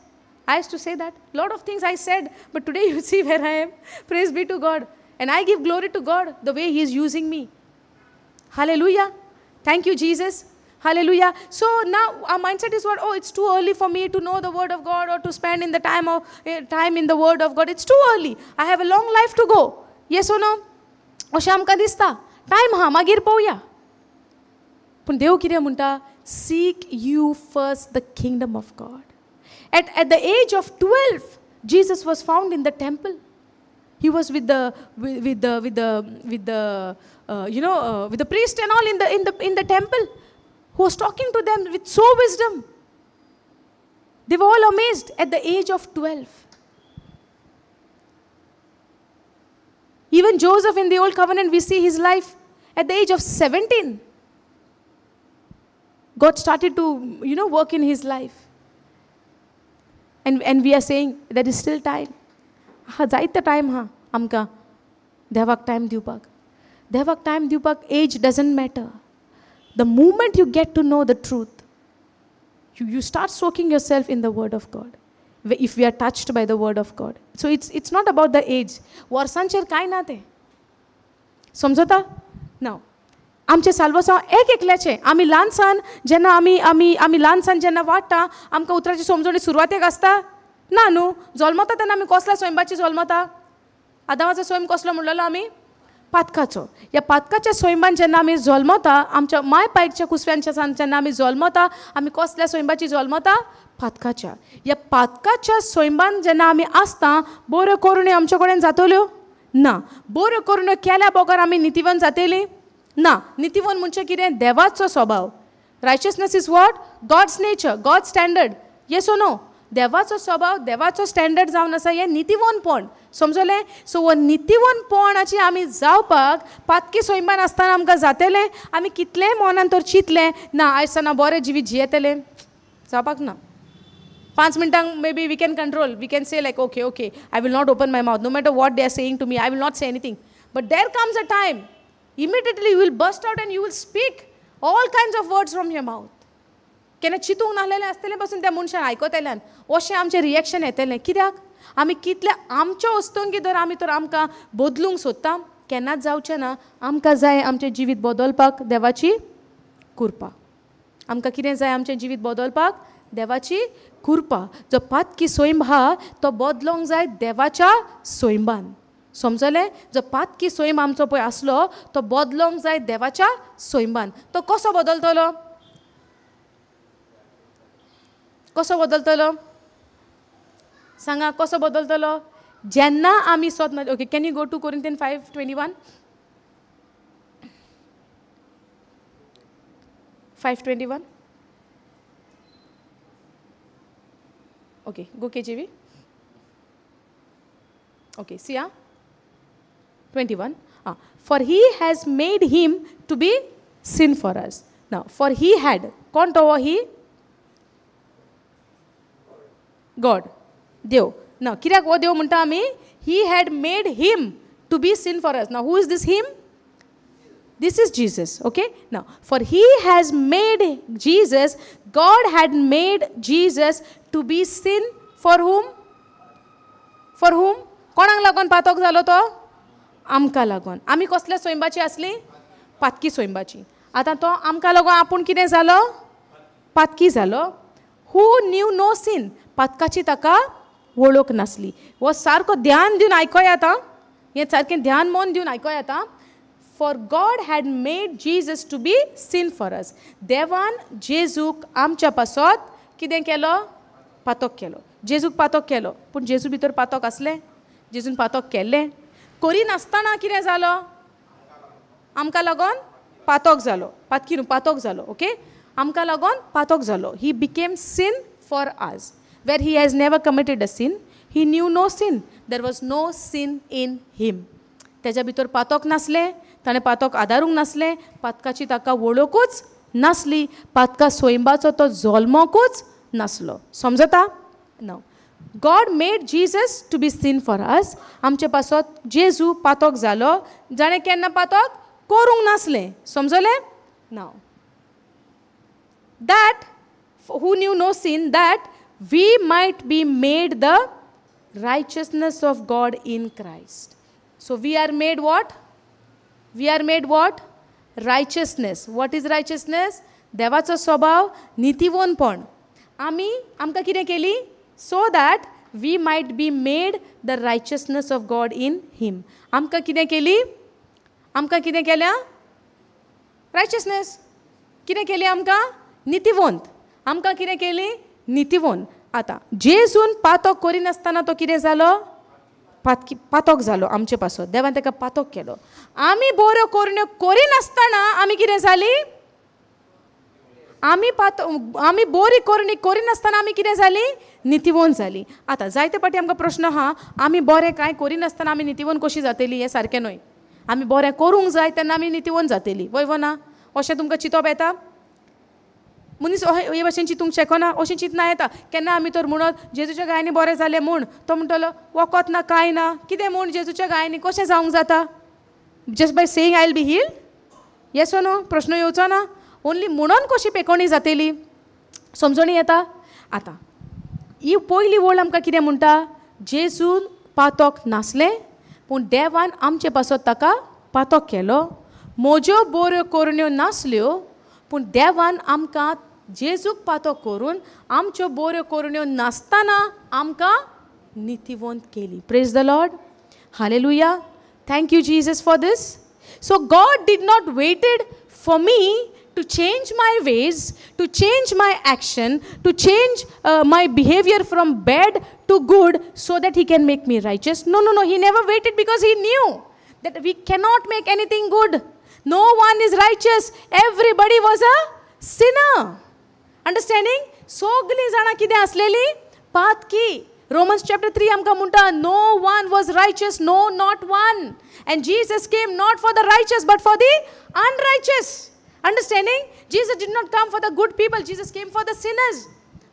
I used to say that. A lot of things I said, but today you see where I am. Praise be to God. And I give glory to God the way He is using me. Hallelujah. Thank you, Jesus. Hallelujah. So now our mindset is what? Oh, it's too early for me to know the word of God or to spend in the time in the word of God. It's too early. I have a long life to go. Yes or no? अशें आमकां दिसता. Time हा मागीर पळोवया. पूण देव कितें म्हणटा? Seek you first the kingdom of God. At the age of 12, Jesus was found in the temple. He was with the priest and all in the temple, who was talking to them with so wisdom. They were all amazed at the age of 12. Even Joseph in the Old Covenant, we see his life at the age of 17. God started to, work in his life. And we are saying there is still time. हा जायतो time हा आमकां देवाक time दिवपाक. देवाक time दिवपाक age doesn't matter. The moment you get to know the truth, you start soaking yourself in the word of God. If we are touched by the word of God. So it's not about the age. वर्सांचेर कांय ना तें. समजता? Now, आमचें साल्वासांव एक एकल्याचें. आमी ल्हानसान जेन्ना आमी आमी आमी ल्हानसान जेन्ना वाडटा, आमकां उतराची समजणी सुरवातेक आसता ना न्हू. जल्मता तेन्ना आमी कसल्या सैमाची जल्मता? आदामाचो सैम कसलो म्हणलेलो आमी? पातकाचो. ह्या पातकाच्या सैमान जेन्ना आमी जल्मता, आमच्या माय पायच्या कुसव्यांच्या सान जेन्ना आमी जल्मता, आमी कसल्या सैमाची जल्मता? पातकाच्या. ह्या पातकाच्या सैमान जेन्ना आमी आसता, बऱ्यो करुण्यो आमचे कडेन जातल्यो ना. बऱ्यो करुण्यो केल्या बगर आमी नितीवन जातली ना. नितीवन म्हणजे कितें? देवाचो स्वभाव. Righteousness is what? God's nature, God's standard. Yes or no? देवाचो स्वभाव, देवाचो स्टँडर्ड जावन आसा हें नितीवनपण. समजलें? सो हो नितीवनपणाची आमी जावपाक पातकी सैमान आसतना आमकां जातलें. आमी कितलेंय मनान तर चिंतलें ना आयज सावन हांव बरें जिवीत जियेतलें, जावपाक ना. 5 मिनटांक maybe we can control, we can say like okay okay I will not open my mouth, no matter what they are saying to me, I will not say anything. But there comes a time immediately you will burst out and you will speak all kinds of words from your mouth. केन्ना चिंतूंक नासलेलें आसतलें पासून त्या मनशान आयकतल्यान अशें आमचें reaction येतलें. कित्याक? आमी कितले आमच्या वस्तूंकी तर आमी तर आमकां बदलूंक सोदता, केन्नाच जावचें ना. आमकां जाय आमचें जिवीत बदलपाक देवाची कृपा. आमकां कितें जाय आमचें जिवीत बदलपाक? देवाची कृपा. जो पातकी सैम आहा तो बदलोंक जाय देवाच्या सैमान. समजलें? जो पातकी सैम आमचो पळय आसलो तो बदलोंक जाय देवाच्या सैमान. तो कसो बदलतलो? कसो बदलतलो सांगा? कसो बदलतलो? जेन्ना आमी सोद. Okay, can you go to Corinthians 5:21? 5:21. Okay, go KJV. Okay, see ah 21. For he has made him to be sin for us. Now, for he had, कोण तो he? God, देव. Now, कित्याक हो देव म्हणटा आमी? He had made him to be sin for us. Now, who is this him? This is Jesus, okay? Now, for he has made Jesus, God had made Jesus to be sin for whom? For whom? कोणाक लागून पातक जालो तो? आमकां लागून. आमी कसल्या सोयंबाची आसली? पातकी सोयंबाची. आतां तो आमकां लागून आपूण कितें जालो? पातकी जालो. Who knew no sin? पातकाची ताका वळख नासली. हो सारको ध्यान दिवन आयकोया आतां, हें सारकें ध्यान मन दिवन आयकोया आतां. For God had made Jesus to be sin for us. देवान जेजूक आमच्या पासत कितें केलो? पातक केलो. जेजूक पातक केलो, पूण जेजू भितर पातक आसलें? जेजून पातक केल्लें? करिनासतना कितें जालो? आमकां लागोन पातक जालो. पातकी न्हू, पातक जालो. ओके, आमकां लागोन पातक जालो. He became sin for us. Where he has never committed a sin, he knew no sin. There was no sin in him. तेज्या भितर पातक नासलें, ताणें पातक आदारूंक नासलें, पातकाची ताका वळखूच नासली, पातका स्वयंबाचो तो जल्मकूच नासलो. समजता? No. God made Jesus to be sin for us. आमचे पासत जेजू पातक जालो, जाणें केन्ना पातक करूंक नासलें. समजलें? Now that who knew no sin, that we might be made the righteousness of God in Christ. So we are made what? We are made what? Righteousness. What is righteousness? देवाचो स्वभाव, नितीवोनपण. आमी आमकां कितें केली? So that we might be made the righteousness of God in him. आमकां कितें केली? आमकां कितें केल्या? Righteousness. कितें केली आमकां? नितीवंत. आमकां कितें केली? नितीवंत. आतां जेजून पातक करिनासतना तो कितें जालो? पातक जालो आमचे पासत. देवान ताका पातक केलो. आमी बऱ्यो करण्यो करिनासतना आमी कितें जाली? आमी आमी बरी करणी करिनासतना आमी कितें जाली? नितीवंत जाली. आतां जायते फावटी आमकां प्रश्न आहा, आमी बरें कांय करिनासतना आमी नितीवंत कशी जातली? हें सारकें न्हय. आमी बरें करूंक जाय तेन्ना आमी नितीवंत जातली. वय वो ना? अशें तुमकां चिंतप येता? मनीस हे भाशेन चिंतूंक शकना, अशें चिंतना येता. केन्ना आमी तर म्हणत जेजूच्या गायांनी बरें जालें म्हूण, तो म्हणटलो वखद ना कांय ना, कितें म्हूण जेजूच्या गायांनी कशें जावंक जाता? Just by saying I will be healed? Yes or no? प्रश्न येवचो ना. ओनली म्हणून कशी पेकोणी जातली? समजणी येता? आतां ही पयली वळ आमकां कितें म्हणटा? जेजून पातक नासलें, पूण देवान आमचे पासत ताका पातक केलो. म्हज्यो बऱ्यो करण्यो नासल्यो, पूण देवान आमकां जेजूक पातक करून आमच्यो बऱ्यो करण्यो नासतना आमकां नितीवंत केली. Praise the Lord. Hallelujah. Thank you Jesus for this. So God did not waited for me to change my ways, to change my action, to change my behavior from bad to good so that he can make me righteous. No, no, no. He never waited because he knew that we cannot make anything good. No one is righteous. Everybody was a sinner. Understanding? Sogli jana kide asleli? Paatki. Romans chapter 3 amka munta, no one was righteous, no, not one. And Jesus came not for the righteous but for the unrighteous. Understanding? Jesus did not come for the good people. Jesus came for the sinners.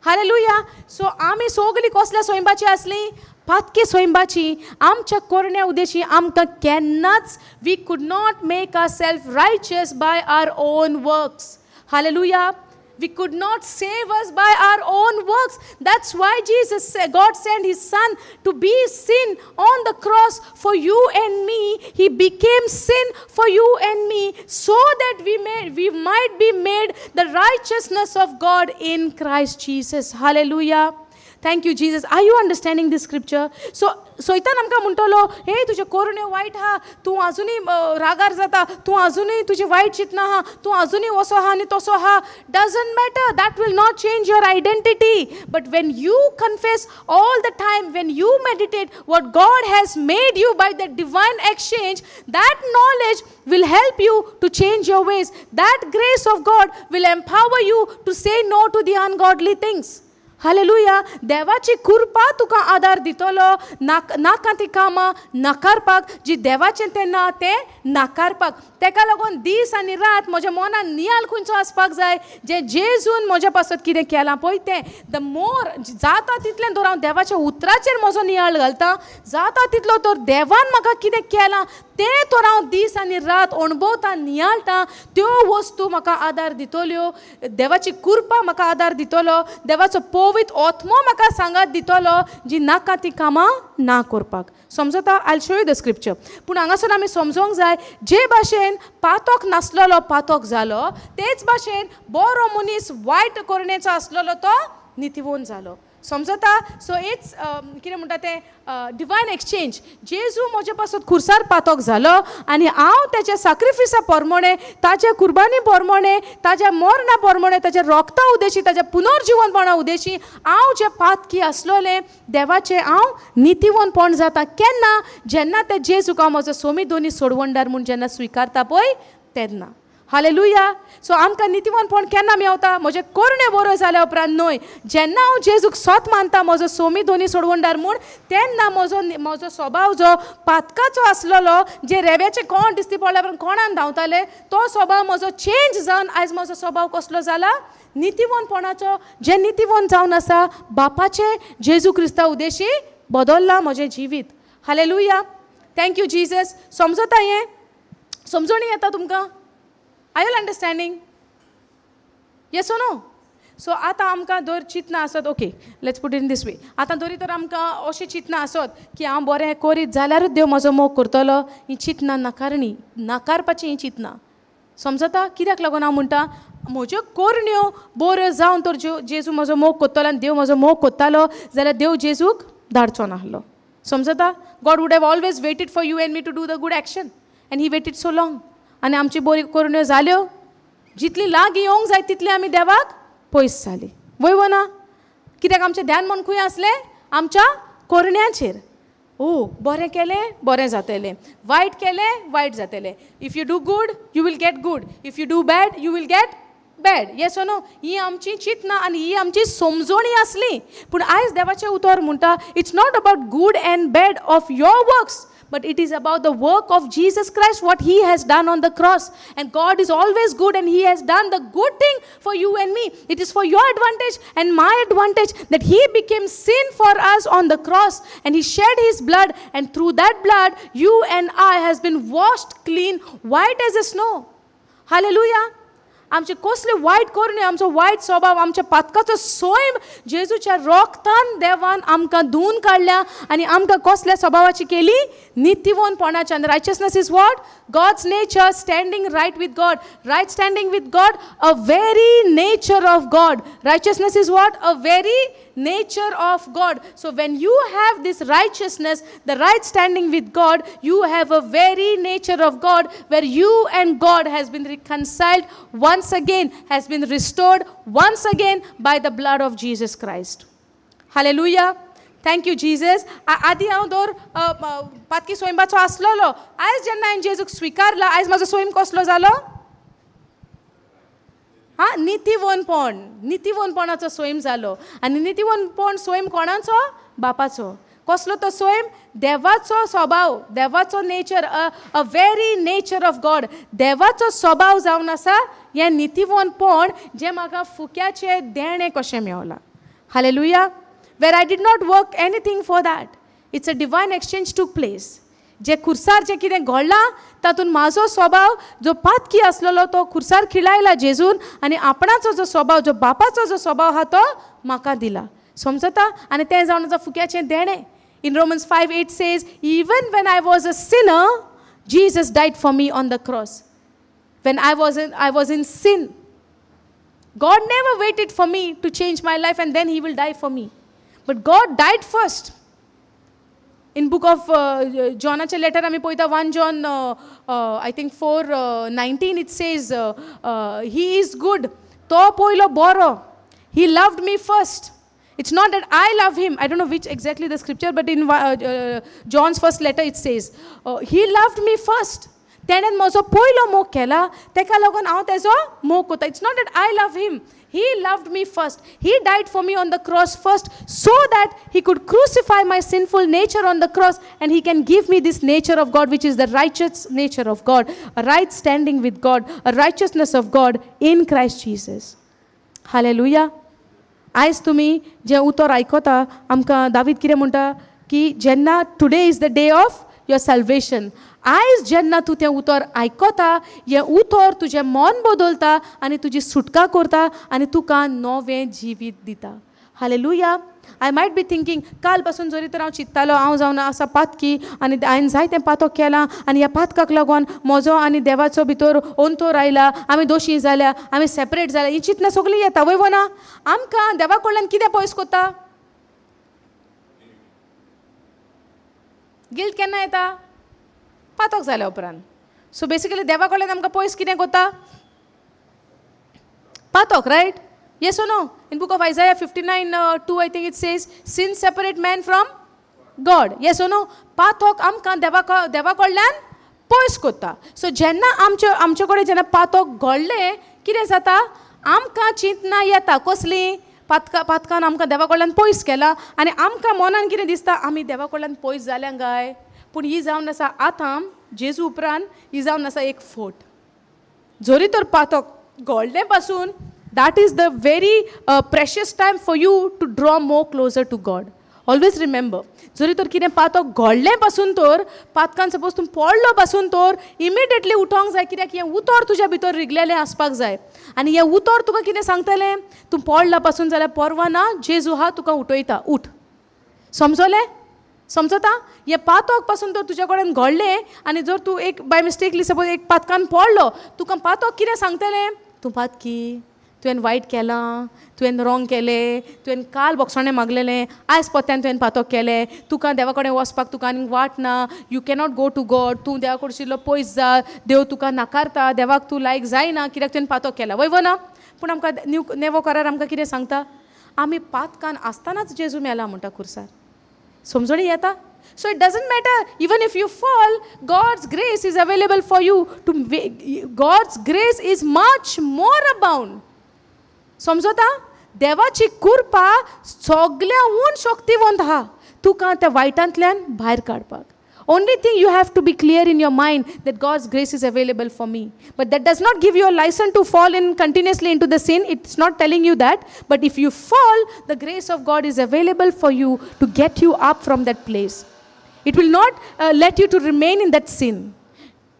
Hallelujah. So आमी सोगली कसल्या सोयंबाची आसली? पातके सोयंबाची. आमच्या कोरण्या उद्देशी आमकां केन्नाच we could not make ourselves righteous by our own works. Hallelujah. We could not save us by our own works. That's why Jesus, God sent His Son to be sin on the cross for you and me. He became sin for you and me so that we might be made the righteousness of God in Christ Jesus. Hallelujah. Thank you, Jesus. Are you understanding this scripture? So, सोयतान आमकां म्हणटलो, हे तुजें कोरण्यो वायट आहा, तूं आजुनूय रागार जाता, तूं आजुनूय तुजें वायट चिंतना आहा, तूं आजुनूय असो आहा आनी तसो आहा. Doesn't matter. That will not change your identity. But when you confess all the time, when you meditate what God has made you by the divine exchange, that knowledge will help you to change your ways. That grace of God will empower you to say no to the ungodly things. Hallelujah. देवाची कृपा तुका आदार दितलो नाका ती कामां नाकारपाक, जी देवाचें तें ना तें नाकारपाक. तेका लागून दीस आनी रात म्हज्या मनान नियाळ खंयचो आसपाक जाय, जें जेजून म्हज्या पासत कितें केलां पळय तें. The more जाता तितलें तर हांव देवाच्या उतराचेर म्हजो नियाळ घालता, जाता तितलो तर देवान म्हाका कितें केलां तें तर हांव दीस आनी रात अणभवता, नियाळटा. त्यो वस्तू म्हाका आदार दितल्यो, देवाची कृपा म्हाका आदार दितलो, देवाचो पवित्र आत्मो म्हाका सांगात दितलो जी नाका ती कामां ना करपाक. समजता? I show you the scripture. पूण हांगासर आमी समजोंक जाय, जे भाशेन पातक नासलेलो पातक जालो, तेच भाशेन बरो मनीस वायट करणेचो आसलेलो तो नितीवंत जालो. समजता? सो it's कितें म्हणटा तें डिवायन एक्सचेंज. जेजू म्हजे पासत खुर्सार पातक जालो आनी हांव तेच्या साक्रिफिसा प्रमाणे, ताच्या कुर्बानी प्रमाणे, ताच्या मरणा प्रमाणे, ताच्या रोगता उदेशी, ताच्या पुनर्जिवनपणा उदेशी हांव जें पातकी आसलोलें देवाचें हांव नितीवनपण जाता. केन्ना? जेन्ना ते जेजूक हांव म्हजो सोमी दोनी सोडवणदार म्हूण जेन्ना स्विकारता पळय तेन्ना. हालेलुया. सो आमकां नितीवनपण केन्ना मेवता? म्हजें कोरणे बरो जाल्या उपरांत न्हय, जेन्ना हांव जेजूक सोत मानता म्हजो सोमी दोनी सोडवणदार म्हूण तेन्ना म्हजो म्हजो स्वभाव जो पातकाचो आसलेलो, जे रेब्याचे कोण दिसती पडल्या उपरांत कोणान धांवताले, तो स्वभाव म्हजो चेंज जावन आयज म्हजो स्वभाव कसलो जाला? नितीवनपणाचो. जें नितीवंत जावन आसा बापाचें जेजू क्रिस्ता उदेशी बदल्लां म्हजें जिवीत. Hallelujah. Thank you Jesus. समजता हें? समजोणी येता तुमकां? Are you understanding? Yes or no? So आतां आमकां दर चिंतना आसत, okay let's put in this way, आतां दरी तर आमकां अशें चिंतना आसत की हांव बरें करीत जाल्यारूच देव म्हजो मोग करतलो, ही चिंतना नाकारणी, नाकारपाची ही चिंतना. समजता? कित्याक लागून हांव म्हणटा म्हज्यो करण्यो बऱ्यो जावन तर जेजू म्हजो मोग करतलो आनी देव म्हजो मोग करतालो जाल्यार देव जेजूक धाडचो नासलो. समजता? God would have always waited for you and me to do the good action and he waited so long. आनी आमची बरी करण्यो जाल्यो, जितली लागीं येवंक जाय तितली आमी देवाक पयस जाली. वय वो ना? कित्याक आमचें ध्यान मन खंय आसलें? आमच्या करण्यांचेर. ओ बरें केलें बरें जातलें, वायट केलें वायट जातलें. If you do good you will get good, if you do bad you will get bad. Yes or no? ही आमची चिंतना आनी ही आमची समजोणी आसली. पूण आयज देवाचें उतर म्हणटा it's not about good and bad of your works, but it is about the work of Jesus Christ, what He has done on the cross. And God is always good and He has done the good thing for you and me. It is for your advantage and my advantage that He became sin for us on the cross and He shed His blood, and through that blood you and I has been washed clean, white as a snow. Hallelujah. आमचे कसले वायट करणे, आमचो वायट स्वभाव, आमच्या पातकाचो सोयम जेजूच्या रोगतान देवान आमकां धुवन काडल्या आनी आमकां कसल्या स्वभावाची केली? नितीवनपणाची. आनी righteousness is what? God's nature, standing right with God, right standing with God, a very nature of God. Righteousness is what? A very nature of God. So when you have this righteousness, the right standing with God, you have a very nature of God where you and God has been reconciled once again, has been restored once again by the blood of Jesus Christ. Hallelujah. Thank you Jesus. आदी हांव दर पातकी स्वयंबाचो आसलेलो, आयज जेन्ना हांवें जेजूक स्विकारला, आयज म्हाजो स्वयं कसलो जालो? हा, नितीवनपण, नितीवनपणाचो स्वयं जालो. आनी नितीवनपण स्वयं कोणाचो? बापाचो. कसलो तो स्वयं? देवाचो स्वभाव, देवाचो nature, a very nature of God. देवाचो स्वभाव जावन आसा हें नितीवनपण जें म्हाका फुक्याचें देणें कशें मेवलां. Hallelujah. Where I did not work anything for that. It's a divine exchange took place. जे खुर्सार जें कितें घडलां तातूंत म्हाजो स्वभाव जो पातकी आसलेलो तो खुर्सार खिळायला जेजून आनी आपणाचो जो स्वभाव, जो बापाचो जो स्वभाव आहा तो म्हाका दिला. समजता? आनी तें जावन आसा फुक्याचें देणें. In Romans 5:8 says, even when I was a sinner, Jesus died for me on the cross. When I was in sin. God never waited for me to change my life and then He will die for me. But God died first. In book of Johnache letter ami poyta 1 John I think 4:19 it says he is good. To poylo boro. He loved me first. It's not that I love him. I don't know which exactly the scripture, but in John's first letter it says he loved me first. तेणेन म्हजो पयलो मोग केला, तेका लागून हांव तेजो मोग करता. It's not that I love him. He loved me first. He died for me on the cross first so that he could crucify my sinful nature on the cross and he can give me this nature of God, which is the righteous nature of God, a right standing with God, a righteousness of God in Christ Jesus. Hallelujah. आयज तुमी जें उतर आयकता, आमकां दावीद कितें म्हणटा की जेन्ना today is the day of your salvation. आयज जेन्ना तूं तें उतर आयकता, हें उतर तुजें मन बदलता आनी तुजी सुटका करता आनी तुका नवें जिवीत दिता. Hallelujah. I might be thinking काल पासून जरी तर हांव चिंत्तालो हांव जावन आसा पातकी आनी हांवें जायतें पातक केलां आनी ह्या पातकाक लागून म्हजो आनी देवाचो भितर अंतर आयला, आमी दोशी जाल्या, आमी सेपरेट जाल्या, ही चिंतना सगळीं येता. वय वो ना? आमकां देवा कडल्यान कितें पयस करता? गिल्ट केन्ना येता? पातोक जाल्या उपरांत. सो बेसिकली देवा कडल्यान आमकां पयस कितें कोता? पातोक, right? Yes or no? In book of Isaiah 59:2 I think it says, sin separate man from God. Yes or no? पातोक आमकां देवा कडल्यान पयस कोत्ता. सो जेन्ना आमचे कडेन जेन्ना पातोक घडलें कितें जाता? आमकां चिंतना येता. कसली? पातकान आमकां देवा कडल्यान पयस केला आनी आमकां मनान कितें दिसता? आमी देवा कडल्यान पयस जाल्या काय? पूण ही जावन आसा आतां जेजू उपरांत ही जावन आसा एक फोट. जरी तर पातोक घडलें पासून that is the very precious time for you to draw more closer to God. Always remember, जरी तर कितें पातोक घडलें पासून तर पातकान सपोज तूं पडलो पासून तर इमिडिएटली उठोंक जाय, कित्याक हें उतर तुज्या भितर रिगलेलें आसपाक जाय. आनी हें उतर तुका कितें सांगतलें? तूं पडला पासून जाल्यार परवा ना, जेजू हा तुका उठयता, उठ. समजलें? समजता? हें पातोक पासून तर तुज्या कडेन घडलें आनी जर तूं एक बाय मिस्टेकली सपोज एक पातकान पडलो, तुका पातोक कितें सांगतलें? तूं पातकी, तुवें वायट केलां, तुवें रॉंग केलें, तुवें काल बोगसणें मागलेलें, आयज पोत्यान तुवें पातोक केलें, तुका देवा कडेन वचपाक तुका आनीक वाट ना, you cannot go to God, तूं देवा कडशिल्लो पयस जा, देव तुका नाकारता, देवाक तूं लायक जायना कित्याक तुवें पातोक केला. वय वो ना? पूण आमकां न्यू नेवो करार आमकां कितें सांगता? आमी पातकान आसतनाच जेजू मेला म्हणटा खुर्सार. समजणी येता? So it doesn't matter, even if you fall, God's grace is available for you to, God's grace is much more abound. समजता? देवाची कृपा सगळ्याहून शक्तिवंत आहा तुका त्या वायटांतल्यान भायर काडपाक. Only thing you have to be clear in your mind that God's grace is available for me. But that does not give you a license to fall in continuously into the sin. It's not telling you that. But if you fall, the grace of God is available for you to get you up from that place. It will not let you to remain in that sin.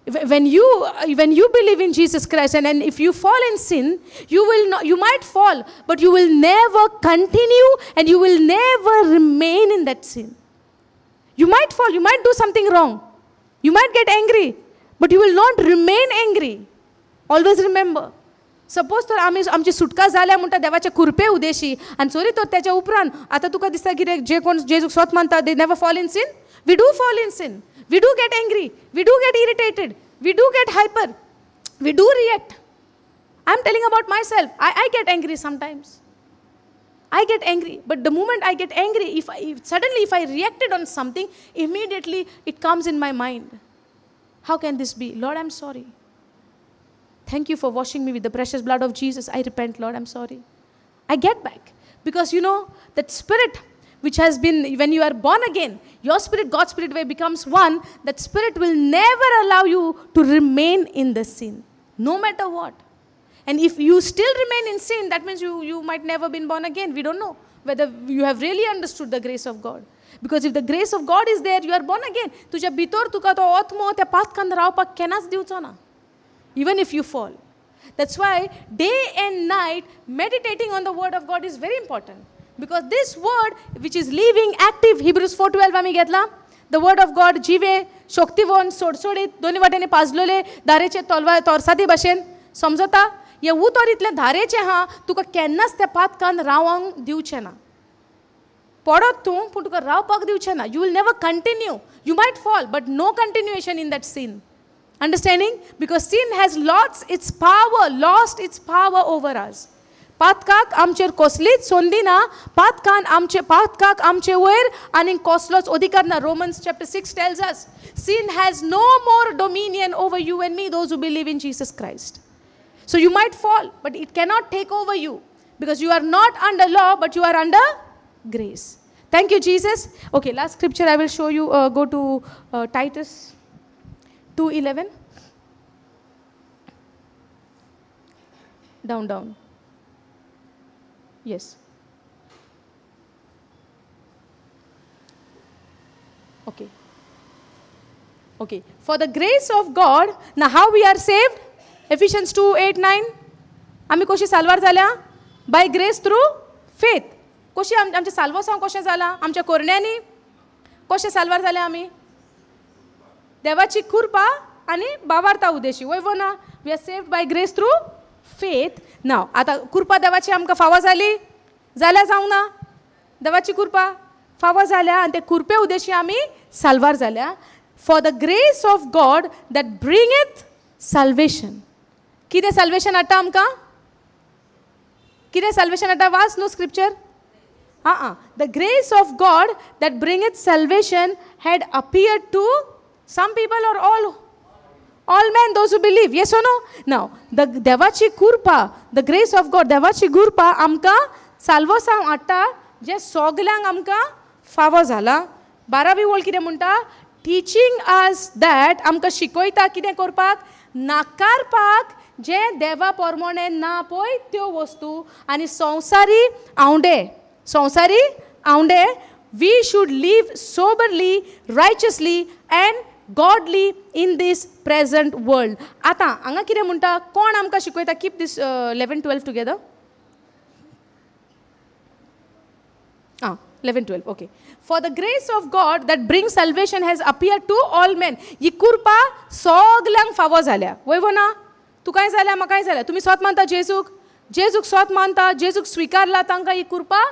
When you believe in Jesus Christ and if you fall in sin, you might fall, but you will never continue and you will never remain in that sin. You might fall, you might do something wrong, you might get angry, but you will not remain angry. Always remember. Suppose तर आमी आमची सुटका जाल्या म्हणटा देवाच्या कृपे उदेशी आनी sorry तर त्याच्या उपरांत आतां तुका दिसता कितें जे कोण जेजूक स्वत मानता they never fall in sin. We do fall in sin. We do get angry. We do get irritated. We do get hyper. We do react. I am telling about myself. I get angry sometimes. I get angry, but the moment I get angry, suddenly if I reacted on something, immediately it comes in my mind. How can this be? Lord, I'm sorry. Thank you for washing me with the precious blood of Jesus. I repent, Lord, I'm sorry. I get back. Because you know, that spirit which has been, when you are born again, your spirit, God's spirit way becomes one, that spirit will never allow you to remain in the sin, no matter what. And if you still remain in sin, that means you might never been born again. We don't know whether you have really understood the grace of God. Because if the grace of God is there, you are born again. तुझ्या भितर तुका तो आत्मो त्या पातकान रावपाक केन्नाच दिवचो ना. Even if you fall. That's why day and night meditating on the word of God is very important. Because this word which is living, active, Hebrews 4:12 आमी घेतला. The word of God जिवे, शक्तिवंत, सोडसोडीत, दोन्ही वाटेने पाजलोले, दारेचे तलवार तोरसादी भाशेन समजता. हें उतर इतलें धारेचें आहा तुका केन्नाच त्या पातकान रावंक दिवचें ना. पडत तूं पूण तुका रावपाक दिवचें ना. You will never continue. You might fall but no continuation in that sin. Understanding? Because sin has lost its power over us. पातकाक आमचेर कसलीच संदी ना, पातकान आमचे पातकाक आमचे वयर आनी कसलोच अधिकार ना. Romans chapter 6 tells us sin has no more dominion over you and me, those who believe in Jesus Christ. So you might fall, but it cannot take over you because you are not under law, but you are under grace. Thank you, Jesus. Okay, last scripture I will show you. Go to Titus 2:11. Down, down. Yes. Okay. Okay. For the grace of God, now how we are saved? Ephesians 2:8-9. आमी कशी साल्वार जाल्या? By grace through faith. कशी आमचें साल्वासांव कशें जालां? आमच्या कोरण्यांनी कशें साल्वार जाल्या आमी? देवाची कृपा आनी बाबार्ता उदेशी. वय वो ना? We are saved by grace through faith. Now आतां कृपा देवाची आमकां फावो जाली? जाल्या जावंक ना? देवाची कृपा फावो जाल्या आनी ते कृपे उदेशी आमी साल्वार जाल्या. For the grace of God that bringeth salvation. कितें साल्वेशन हाडटा आमकां? कितें साल्वेशन हाडटा? वाच न्हू स्क्रिप्चर. आं, the grace of God that bringeth salvation had appeared to some people or all all men those who believe. Yes or no? Now the देवाची कृपा, the grace of God, देवाची कृपा आमकां साल्वोसांव हाडटा जें सोगल्यांक आमकां फावो जाला. 12वी वळ कितें म्हणटा? टिचींग अस that, आमकां शिकयता कितें करपाक? नाकारपाक जें देवा पोरमोणें ना पळय त्यो वस्तू आनी संवसारी आंवडे, संवसारी आंवडे. We should live soberly, righteously and godly in this present world. आतां हांगा कितें म्हणटा? कोण आमकां शिकयता? Keep this 11 12 together. आं, 11 12, okay. For the grace of God that bring salvation has appear to all men. ही कृपा सगल्यांक फावो जाल्या. वय वो ना? तुकाय जाल्या, म्हाकाय जाल्या. तुमी सोत मानता जेजूक? जेजूक सोत मानता, जेजूक स्विकारला, तांकां ही कृपा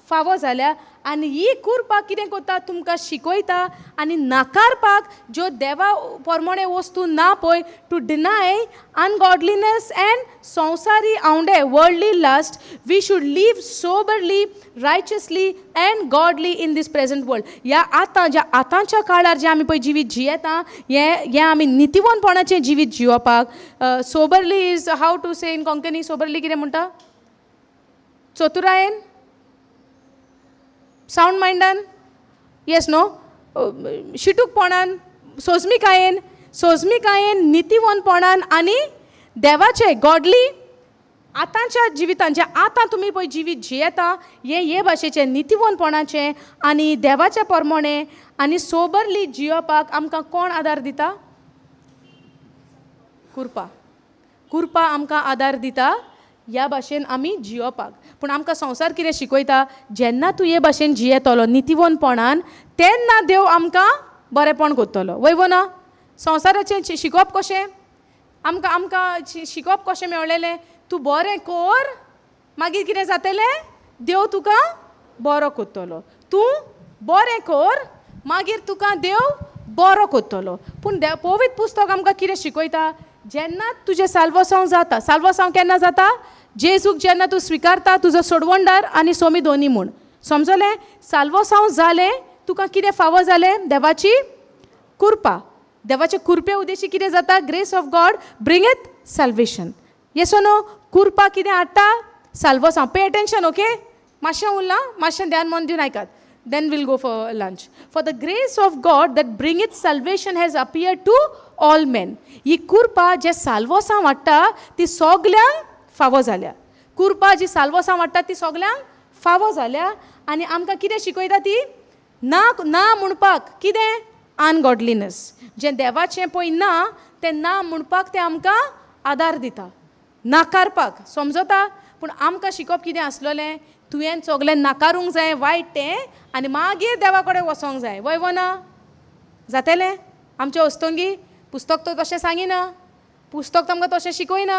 फावो जाल्या. आनी ही कृपा कितें करता? तुमकां शिकयता आनी नाकारपाक ज्यो देवा पोरमोणे वस्तू ना पळय, टू डिनाय अनगॉडलीनेस एंड संवसारी आंवडे, worldly lust. We should live soberly, righteously and godly in this present world. ह्या आतां ज्या आतांच्या काळार जें आमी पळय जिवीत जियेता, हें हें आमी नितीवंतपणाचें जिवीत जियोवपाक. Soberly is how to say in Konkani? Soberly कितें म्हणटा? चतुरायेन, सावंड मायंडान, येस न्हू, शिटूकपणान, सोजमिकायेन, सोजमिकायेन, नितीवंतपणान आनी देवाचे गॉडली आतांच्या जिवितान जें आतां तुमी पळय जिवीत जियेता हें हे भाशेचें नितीवंतपणाचें आनी देवाच्या पोरमोणें आनी सोबरली जियोवपाक आमकां कोण आदार दिता? कृपा. कृपा आमकां आदार दिता ह्या भाशेन आमी जियोवपाक. पूण आमकां संवसार कितें शिकयता? जेन्ना तूं हे भाशेन जियेतलो नितीवंतपणान तेन्ना देव आमकां बरेंपण करतलो. वय वो ना? संवसाराचें शिकोवप कशें आमकां? आमकां शिकोवप कशें मेळलेलें? तूं बरें कर, मागीर कितें जातलें? देव तुका बरो करतलो. तूं बरें कर, मागीर तुका देव बरो करतलो. पूण पवित्र पुस्तक आमकां कितें शिकयता? जेन्ना तुजें साल्वोसांव जाता, साल्वोसांव केन्ना जाता? जेजूक जेन्ना तूं स्विकारता तुजो सोडवणदार आनी सोमी दोनी म्हूण. समजलें? साल्वोसांव जालें, तुका कितें फावो जालें? देवाची कृपा. देवाचे कृपे उद्देशी कितें जाता? Grace of God bringeth salvation. Yes no? कृपा कितें हाडटा? साल्वोसांव. Pay attention, okay? मातशें उरलां, मातशें ध्यान मन दिवन आयकात. Then we'll go for lunch. For the grace of God that bringeth salvation has appeared to all men. ही कृपा जे साल्वोसांव हाडटा ती सगल्यांक फावो जाल्या. कृपा जी साल्वोसांव हाडटा ती सगल्यांक फावो जाल्या. आनी आमकां कितें शिकयता ती? ना ना म्हणपाक. कितें? अनगॉडलीनेस. जें देवाचें पळय ना तें ना म्हणपाक तें आमकां आदार दिता, नाकारपाक. समजता? पूण आमकां शिकोवप कितें आसलेलें? तुवें सगलें नाकारूंक जाय वायट तें आनी मागीर देवा कडेन वचोंक जाय. वय वो ना? जातलें? आमचें अस्तंगी पुस्तक तर तशें सांगिना, पुस्तक आमकां तशें शिकयना.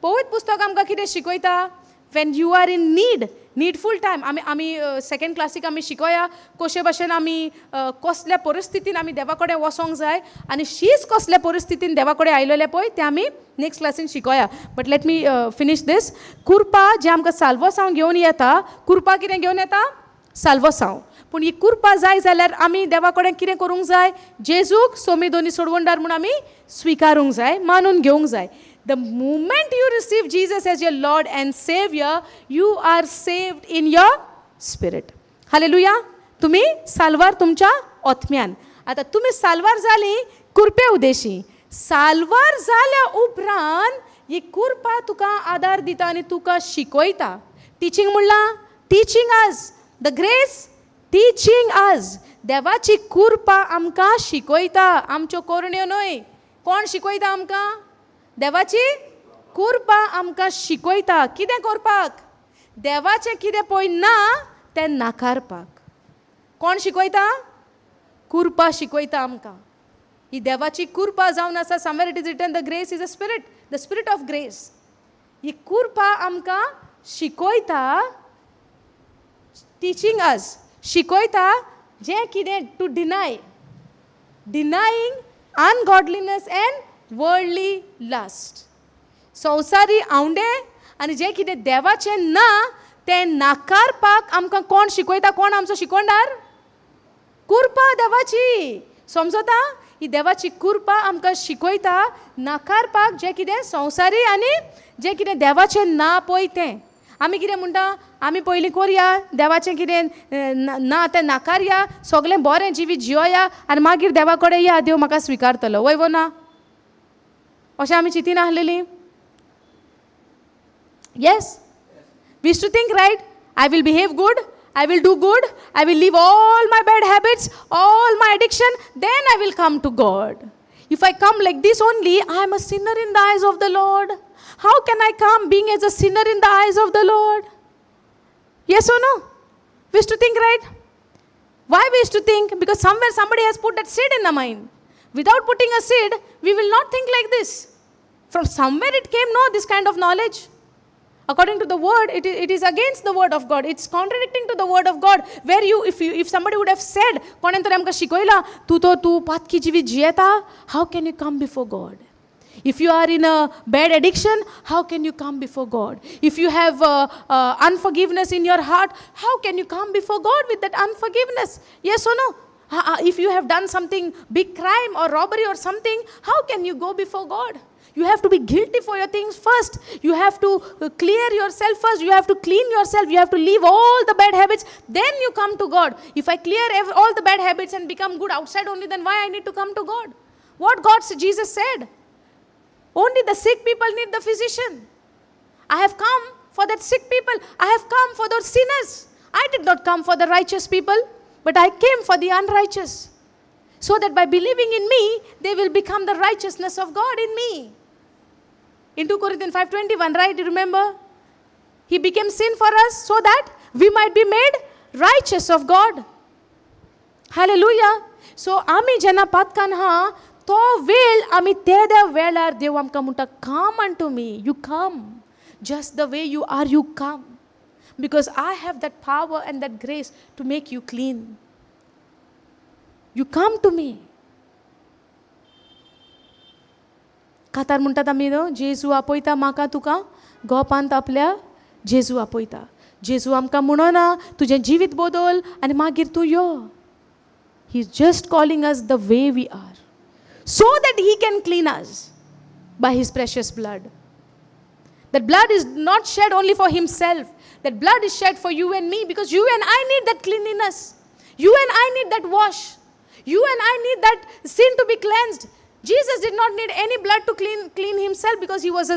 पवित्र पुस्तक आमकां कितें शिकयता? When you are in need, needful time. आमी आमी सेकेंड क्लासीक आमी शिकोया कशे भाशेन आमी कसल्या परिस्थितीन आमी देवा कडेन वचोंक जाय आनी शीच कसल्या परिस्थितीन देवा कडेन आयलेलें पळय तें आमी नेक्स्ट क्लासीन शिकोया. But let me finish this. कृपा जें आमकां साल्वोसांव घेवन येता, कृपा कितें घेवन येता? साल्वोसांव. पूण ही कृपा जाय जाल्यार आमी देवा कडेन कितें करूंक जाय? जेजूक सोमी दोनी सोडवणदार म्हूण आमी स्विकारूंक जाय, मानून घेवंक जाय. The moment you receive Jesus as your Lord and Savior, you are saved in your spirit. Hallelujah. तुम्ही साल्वार तुमच्या आत्म्यान. आतां तुमी साल्वार जाली कृपे उदेशी. साल्वार जाल्या उपरांत ही कृपा तुका आदार दिता आनी तुका शिकयता. टिचींग म्हणलां, teaching us the grace, teaching us. देवाची कृपा आमकां शिकयता, आमच्यो करण्यो न्हय. कोण शिकयता आमकां? देवाची कृपा आमकां शिकयता कितें करपाक? देवाचें कितें पळय ना तें नाकारपाक. कोण शिकयता? कृपा शिकयता आमकां. ही देवाची कृपा जावन आसा. Somewhere it is written the grace is a spirit, the spirit of grace. ही कृपा आमकां शिकयता, टिचींग अस, शिकयता जें कितें to deny. Denying ungodliness and worldly lust. संवसारी आवंडे आनी जें कितें देवाचें ना तें नाकारपाक आमकां कोण शिकयता? कोण आमचो शिकोवणार? कुरपा देवाची. समजता? ही देवाची कुरपा आमकां शिकयता नाकारपाक जें कितें संवसारी आनी जें कितें देवाचें ना पळय तें. आमी कितें म्हणटा? आमी पयलीं करया देवाचें कितें ना तें नाकारया, सगळें बरें जिवीत जियोया आनी मागीर देवा कडेन या, देव म्हाका स्विकारतलो. वय वो ना? अशें आमी चिंतिना आसलेलीं? Yes, we used to think, right? I will behave good, I will do good, I will leave all my bad habits, all my addiction, then I will come to God. If I come like this only, I am a sinner in the eyes of the Lord. How can I come being as a sinner in the eyes of the Lord? Yes or no? We used to think, right? Why we used to think? Because somewhere somebody has put that seed in the mind. Without putting a seed, we will not think like this. From somewhere it came, no, this kind of knowledge. According to the word, it is against the word of God. It's contradicting to the word of God. Where you, if somebody would have said, कोणें तर आमकां शिकयलां, तूं तो तूं पातकी जिवीत जियेता, how can you come before God? If you are in a bad addiction, how can you come before God? If you have unforgiveness in your heart, how can you come before God with that unforgiveness? Yes or no? If you have done something, big crime or robbery or something, how can you go before God? You have to be guilty for your things first. You have to clear yourself first. You have to clean yourself. You have to leave all the bad habits. Then you come to God. If I clear all the bad habits and become good outside only, then why I need to come to God? What God, Jesus said? Only the sick people need the physician. I have come for that sick people. I have come for those sinners. I did not come for the righteous people, but I came for the unrighteous. So that by believing in me, they will become the righteousness of God in me. In 2 Corinthians 5:21, right? You remember? He became sin for us so that we might be made righteous of God. Hallelujah. So, आमी जेन्ना पातकान हा तो वेळ आमी तेद्या वेळार देव आमकां म्हणटा, come unto me, you come. Just the way you are, you come. Because I have that power and that grace to make you clean. You come to me. कातार म्हणटात आमी न्हू, जेजू आपयता म्हाका तुका गोपांत आपल्या जेजू आपयता. जेजू आमकां म्हणना तुजें जिवीत बदल आनी मागीर तूं यो. He is just calling us the way we are so that he can clean us by his precious blood. That blood is not shed only for himself. That blood is shed for you and me, because you and I need that cleanliness. You and I need that wash. You and I need that sin to be cleansed. Jesus did not need any blood to clean himself, because he was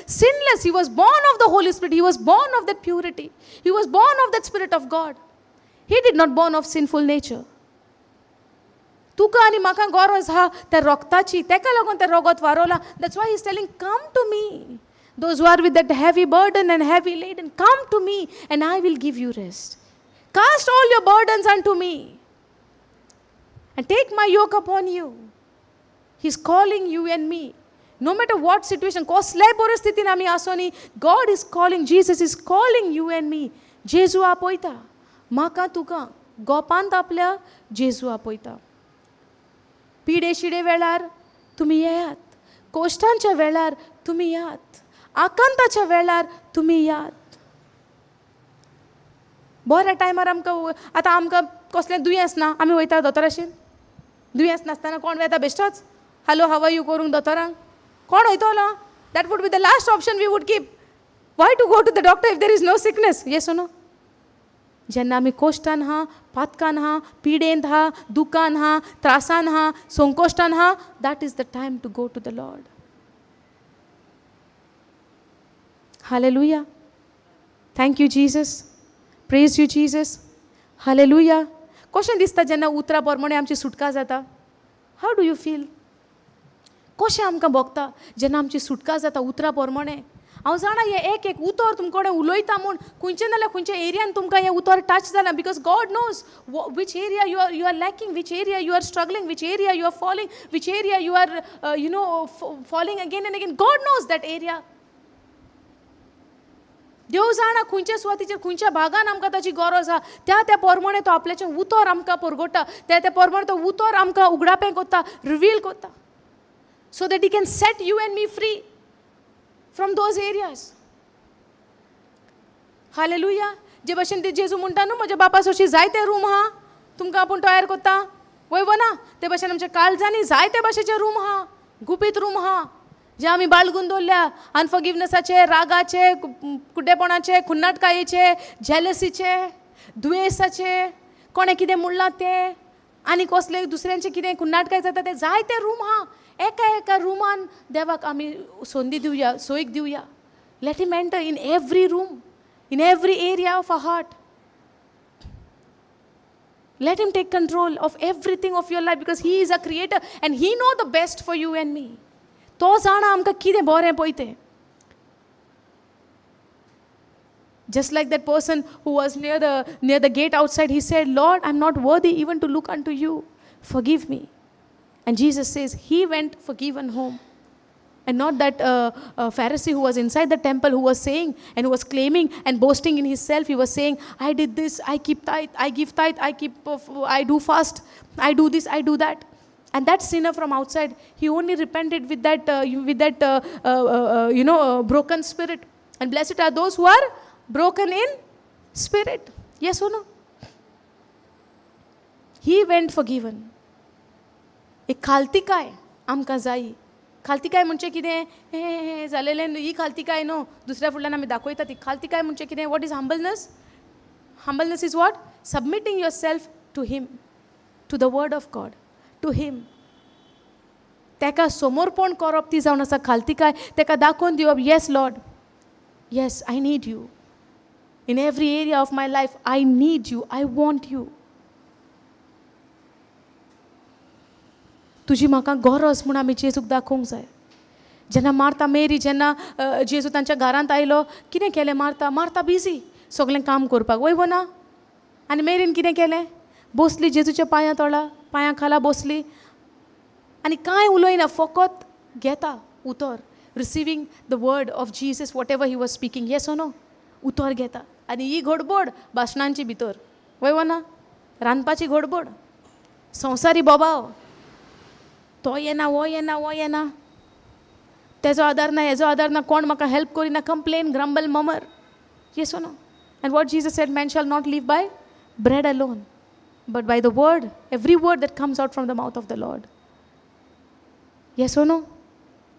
sinless. He was born of the Holy Spirit. He was born of that purity. He was born of that Spirit of God. He did not born of sinful nature. तुका आनी म्हाका गरज आहा त्या रोगताची, तेका लागून तें रोगत वारोवलां. That's why he is telling, come to me. Those who are with that heavy burden and heavy laden, come to me and I will give you rest. Cast all your burdens unto me and take my yoke upon you. He is calling you and me. No matter what situation, कसल्याय परिस्थितीन आमी आसोनी, God is calling, Jesus is calling you and me. जेजू आपयता म्हाका तुका गोपांत आपल्या जेजू आपयता. पिडे शिडे वेळार तुमी येयात, कोश्टांच्या वेळार तुमी यात, आकांताच्या वेळार तुमी यात. बऱ्या टायमार आमकां आतां आमकां कसलें दुयेंस ना, आमी वयता दोतोराशीन. दुयेंस नासतना कोण वता बेश्टोच हॅलो how are you करूंक दोतोरांक कोण वयतलो? That would be the last option we would keep. Why to go to the doctor if there is no sickness? Yes or no? जेन्ना आमी कोश्टान आहा, पातकान आहा, पिडेंत आहा, दुकान आहा, त्रासान आहा, संकोश्टान आहा, that is the time to go to the Lord. Hallelujah. Thank you Jesus. Praise you Jesus. Hallelujah. कशें दिसता जेन्ना उतरां प्रमाणे आमची सुटका जाता? How do you feel? कशें आमकां भोगता जेन्ना आमची सुटका जाता उतरां प्रमाणे? हांव जाणा हें एक एक उतर तुमचे कडेन उलयता म्हूण खंयचे नाल्यार खंयच्या एरियान तुमकां हें उतर टच जालां, because God knows which area you are lacking, which area you are struggling, which area you are falling, which area you are you know falling again and again. God knows that area. देव जाणा खंयच्या सुवातीचेर खंयच्या भागान आमकां ताची गरज आहा, त्या त्या प्रमाणे तो आपल्याचें उतर आमकां परगोटा, त्या त्या प्रमाणे तो उतर आमकां उगडापें कोत्ता, रिवील कोत्ता, so that he can set you and me free from those areas. Hallelujah. जे भशेन ते जेजू म्हणटा न्हू, म्हज्या बापा सोशी जायते रूम आहा, तुमकां आपूण तयार कोत्ता, वय वो ना? ते भशेन आमच्या काळजांनी जायते भाशेचे रूम आहा, गुपीत रूम आहा, जे आमी बाळगून दवरल्या, अनफॉरगिवनसाचे, रागाचे, कुड्डेपणाचे, खुन्नाटकायेचे, जेलसीचे, दुयेंसाचे, कोणें कितें म्हणलां तें, आनी कसले दुसऱ्यांचे कितें खुन्नाटकाय जाता तें, जायते रूम आहा. एका एका रुमान देवाक आमी संदी दिवया, सोयीक दिवया. Let him enter in every room, in every area of our heart. Let him take control of everything of your life, because he is a creator and he know the best for you and me. तो जाणा आमकां कितें बरें पळय तें. Just like that person who was near the gate outside, he said, Lord, I'm not worthy even to look unto you. Forgive me. And Jesus says, he went forgiven home. And not that Pharisee who was inside the temple, who was saying and who was claiming and boasting in himself. He was saying, I did this, I keep tithe, I give tithe, I do fast, I do this, I do that. And that sinner from outside, he only repented with that broken spirit. And blessed are those who are broken in spirit. Yes or no? He went forgiven. एक खालतिकाय आमकां जायी. खालतिकाय म्हणजे कितें? हें जालेलें ही खालतिकाय न्हू, दुसऱ्या फुडल्यान आमी दाखयता ती खालतिकाय म्हणजे कितें? What is humbleness? Humbleness is what? Submitting yourself to him, to the word of God, to him. ताका समर्पण करप ती जावन आसा खालतिकाय. ताका दाखोवन दिवप, yes Lord, yes I need you in every area of my life. I need you, I want you. तुजी म्हाका गरज म्हूण आमी जेजूक दाखोवंक जाय. जेन्ना मार्ता मेरी, जेन्ना जेजू तांच्या घरांत आयलो, कितें केलें मार्ता? मार्ता बिजी सगळें काम करपाक, वय वो ना? आनी मेरीन कितें केलें? बसली जेजूच्या पांयां तोळा, पांयां खाला बसली आनी कांय उलयना, फकत घेता उतर, receiving the word of Jesus, whatever he was speaking. Yes or no? उतर घेता. आनी ही घडबड भाशणांची भितर, वय वो ना? रांदपाची घडबड, संवसारी बोबाव, तो येना, वो येना, वो येना, तेजो आदार ना, हेजो आदार ना, कोण म्हाका हेल्प करिना, complain, grumble, murmur. Yes or no? And what Jesus said, man shall not live by bread alone, but by the word, every word that comes out from the mouth of the Lord. Yes or no?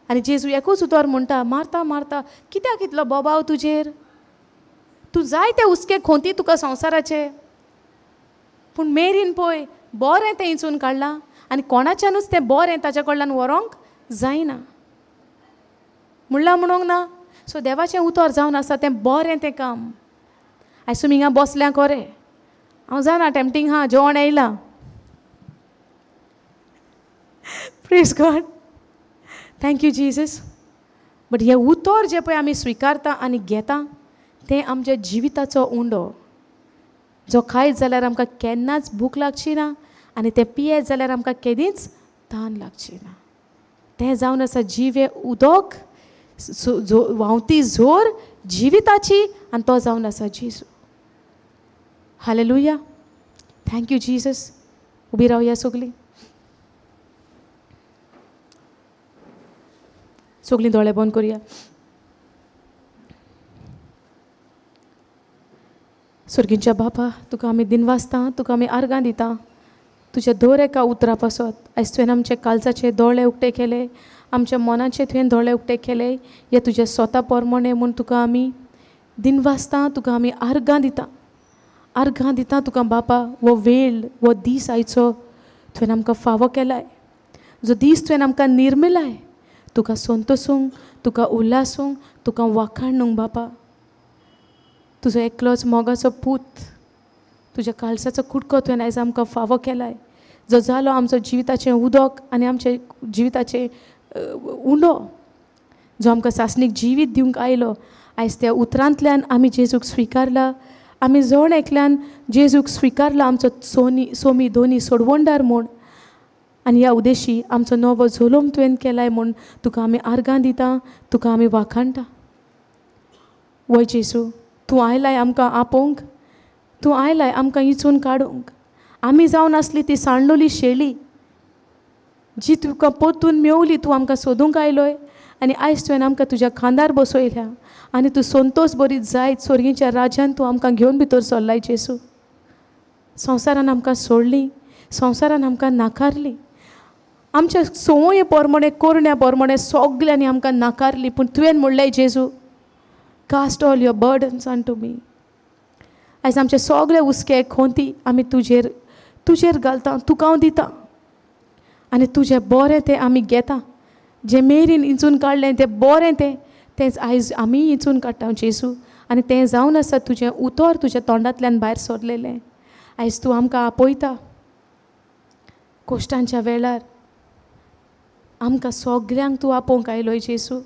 आनी जेजू एकूच उतर म्हणटा, मारता मारता कित्याक इतलो बोबाव तुजेर? तूं जायते हुस्के खोंती तुका संवसाराचे, पूण मेरीन पळय बरें तें इंचून काडलां आनी कोणाच्यानूच तें बरें ताच्या कडल्यान व्हरोंक जायना म्हणलां म्हणूंक ना. सो देवाचें उतर जावन आसा तें बरें तें काम. आयज तुमी हिंगा बसल्या खरें, हांव जाणा टॅम्पटींग आहा, जेवण येयलां. Praise God, thank you Jesus. But हें उतर जें पळय आमी स्विकारता आनी घेता तें आमच्या जिविताचो उंडो, जो खायत जाल्यार आमकां केन्नाच भूक लागची ना आनी तें पियेत जाल्यार आमकां केदींच तान लागची ना. तें जावन आसा जिवें उदक, व्हांवती जोर जिविताची, आनी तो जावन आसा जेजू. Hallelujah, thank you Jesus. उबी रावया सगलीं, सगलीं दोळे बंद करुया. सर्गींच्या बापा, तुका आमी दिनवासता, तुका आमी आर्गां दिता तुज्या दर एका उतरा पासत. आयज तुवें आमचे काळजाचे दोळे उक्ते केले, आमच्या मनाचे तुवें दोळे उक्ते केले, हे तुज्या स्वता प्रमाणे म्हूण तुका आमी दिनवासता, तुका आमी आर्गां दिता, आर्गां दिता तुका बापा. हो वेळ, हो दीस आयचो तुवें आमकां फावो केलाय, जो दीस तुवें आमकां निर्मिलाय, तुका संतोसूंक, तुका उल्हासूंक, तुका वाखाणूंक बापा. तुजो एकलोच मोगाचो पूत, तुज्या काळजाचो कुडको तुवें आयज आमकां फावो केलाय, जो जालो आमचो जिविताचें उदक आनी आमच्या जिविताचें उंडो, जो आमकां सासणीक जिवीत दिवंक आयलो. आयज त्या उतरांतल्यान आमी जेजूक स्विकारला, आमी जण एकल्यान जेजूक स्विकारला आमचो सोनी सोमी दोनी सोडवणदार म्हूण, आनी ह्या उद्देशी आमचो नवो जल्म तुवें केलाय म्हूण तुका आमी आर्गां दिता, तुका आमी वाखाणटा. वय जेजू, तूं आयलाय आमकां आपोवंक, तूं आयलाय आमकां इचून काडूंक. आमी जावन आसली ती सांडलोली शेळी जी तुका परतून मेवली, तूं आमकां सोदूंक आयलोय आनी आयज तुवें आमकां तुज्या खांदार बसयल्या आनी तूं संतोश बरी जायत स्वर्गीच्या राज्यान तूं आमकां घेवन भितर सरलाय जेजू. संवसारान आमकां सोडली, संवसारान आमकां नाकारली, आमच्या संवय पोरमोणे कोरण्या पोरमोणे सगल्यांनी आमकां नाकारली, पूण तुवें म्हणलें जेजू, cast all your burdens unto me. आयज आमचे सगळे हुस्के खोंती आमी तुजेर तुजेर घालता, तुका हांव दिता आनी तुजें बरें तें आमी घेता. जें मेरीन इंचून काडलें तें बरें तें तेंच आयज आमी इंचून काडटा जेजू, आनी तें जावन आसा तुजें उतर तुज्या तोंडांतल्यान भायर सरलेलें. आयज तूं आमकां आपयता कोश्टांच्या वेळार, आमकां सगल्यांक तूं आपोवंक आयलोय जेजू.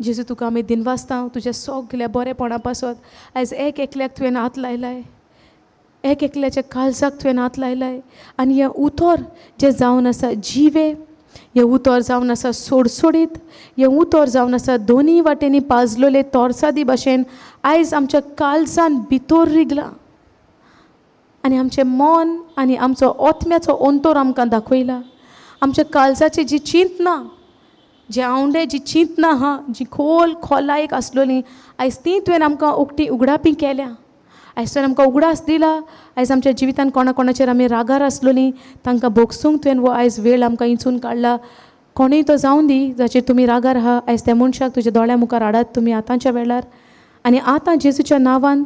जेजू तुका आमी दिनवासता तुज्या सगल्या बरेपणा पासत. आयज एक एकल्याक तुवें हात लायलाय, एक एकल्याच्या काळजाक तुवें हात लायलाय आनी हें उतर जें जावन आसा जिवे, हें उतर जावन आसा सोडसोडीत, हें उतर जावन आसा दोनी वाटेंनी पाजलोले तोरसादी भाशेन आयज आमच्या काळजान भितर रिगलां आनी आमचें मन आनी आमचो आत्म्याचो अंतर आमकां दाखयला. आमच्या काळजाची जी चिंतना, जे आवंडे जी चिंतना आहा जी खोल खोलायेक आसलोली आयज ती तुवें आमकां उकती उगडापी केल्या. आयज तुवें आमकां उगडास दिला. आयज आमच्या जिवितान कोणा कोणाचेर आमी रागार आसलोली तांकां भोगसूंक तुवें हो आयज वेळ आमकां इंचून काडला. कोणूय तो जावन दी जाचेर तुमी रागार आहा, आयज त्या मनशाक तुज्या दोळ्या मुखार हाडात तुमी आतांच्या वेळार आनी आतां जेजूच्या नांवान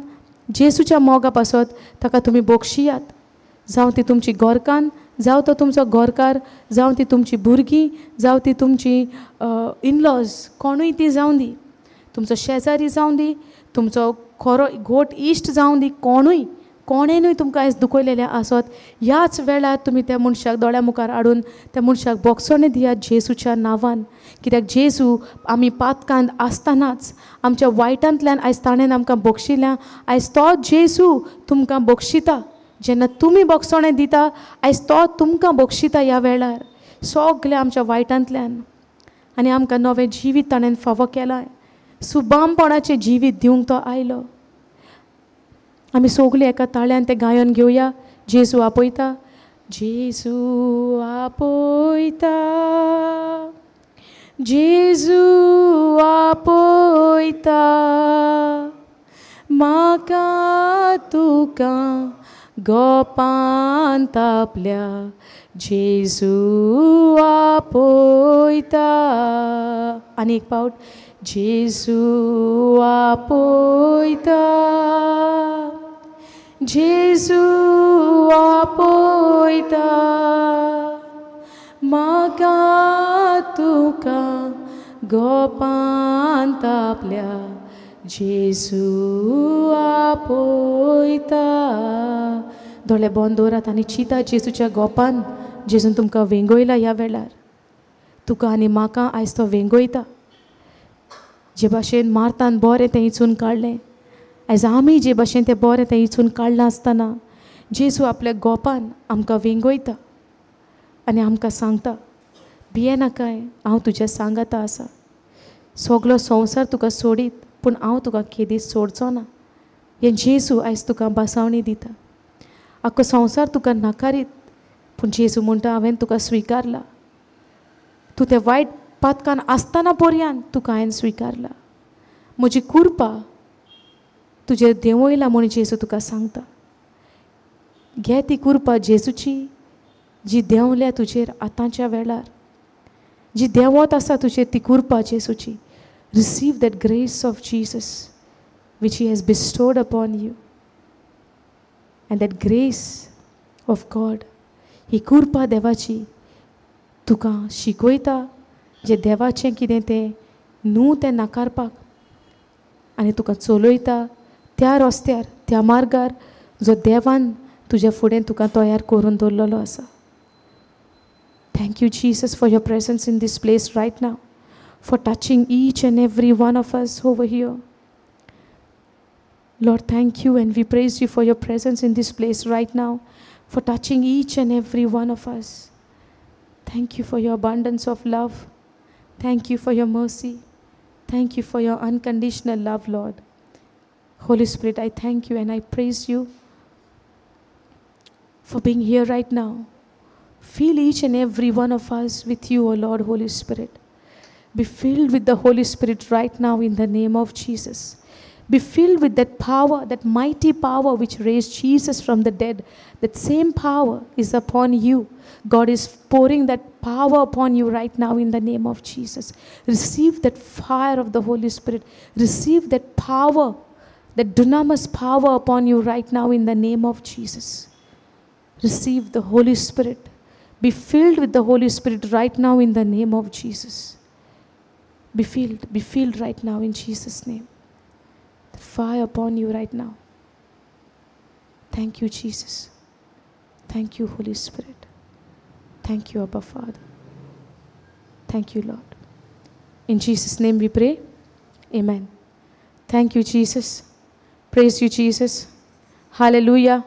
जेजूच्या मोगा पासत ताका तुमी बोगशियात. जावं ती तुमची गोरकान, जावं तो तुमचो गोरकार, जावं ती तुमची भुरगीं, जावं ती तुमची इनलॉज, कोणूय ती जावं दी, तुमचो शेजारी जावं दी, तुमचो खरो घोट इश्ट जावं दी, कोणूय कोणेनूय तुमकां आयज दुखयलेलें आसत ह्याच वेळार तुमी त्या मनशाक दोळ्या मुखार हाडून त्या मनशाक बोगसणें दियात जेजूच्या नांवान. कित्याक जेजू आमी पातकांत आसतनाच आमच्या वायटांतल्यान आयज ताणें आमकां बक्षिल्या. आयज तो जेजू तुमकां बक्षिता. जेन्ना तुमी बोगसणें दिता आयज तो तुमकां बक्षिता ह्या वेळार सगल्या आमच्या वायटांतल्यान आनी आमकां नवें जिवीत ताणें फावो केलां. सुबामपणाचें जिवीत दिवंक तो आयलो. आमी सगलीं एका ताळ्यान तें गायन घेवया. जेजू आपयता, जेजू आपयता, जेजू आपयता, म्हाका तुका गोपान तापल्या, जेजू आपयता. आनी एक पावट, जेजू आपयता, जेजू आपयता, म्हाका तुका गोपान तापल्या, जेजू आपयता. दोळे बंद दवरात आनी चिंता जेजूच्या गोपान. जेजून तुमकां वेंगयला ह्या वेळार, तुका आनी म्हाका आयज तो वेंगयता. जे भाशेन मार्तान बरें तें इंचून काडलें, आयज आमी जे भाशेन तें बरें तें इंचून काडलां आसतना जेजू आपल्या गोपान आमकां वेंगयता आनी आमकां सांगता, भियेनाकाय, हांव तुज्या सांगाता आसा. सगलो संवसार तुका सोडीत पूण हांव तुका केदीच सोडचो ना. हें जेजू आयज तुका बसावणी दिता. आख्खो संवसार तुका नाकारीत पूण जेजू म्हणटा, हांवें तुका स्विकारला. तूं तें वायट पातकान आसतना पर्यान तुका हांवें स्विकारला. म्हजी कुरपा तुजेर देंवयला म्हूण जेजू तुका सांगता. घे ती कुरपा जेजूची जी देंवल्या तुजेर आतांच्या वेळार, जी देंवत आसा तुजेर ती कुरपा जेजूची. Receive that grace of Jesus which he has bestowed upon you, and that grace of God, ही कुरपा देवाची तुका शिकयता जें देवाचें कितें तें न्हू तें नाकारपाक, आनी तुका चलयता त्या रस्त्यार, त्या मार्गार जो देवान तुज्या फुडें तुका तयार करून दवरलेलो आसा. Thank you Jesus for your presence in this place right now, for touching each and every one of us over here. Lord, thank you and we praise you for your presence in this place right now, for touching each and every one of us. Thank you for your abundance of love. Thank you for your mercy. Thank you for your unconditional love, Lord. Holy Spirit, I thank you and I praise you for being here right now. Fill each and every one of us with you, O Lord, Holy Spirit. Be filled with the Holy Spirit right now in the name of Jesus. Be filled with that power, that mighty power which raised Jesus from the dead. That same power is upon you. God is pouring that power upon you right now in the name of Jesus. Receive that fire of the Holy Spirit. Receive that power, that dunamis power upon you right now in the name of Jesus. Receive the Holy Spirit. Be filled with the Holy Spirit right now in the name of Jesus. Be filled right now in Jesus' name. The fire upon you right now. Thank you, Jesus. Thank you, Holy Spirit. Thank you, Abba Father. Thank you, Lord. In Jesus' name we pray. Amen. Thank you, Jesus. Praise you, Jesus. Hallelujah.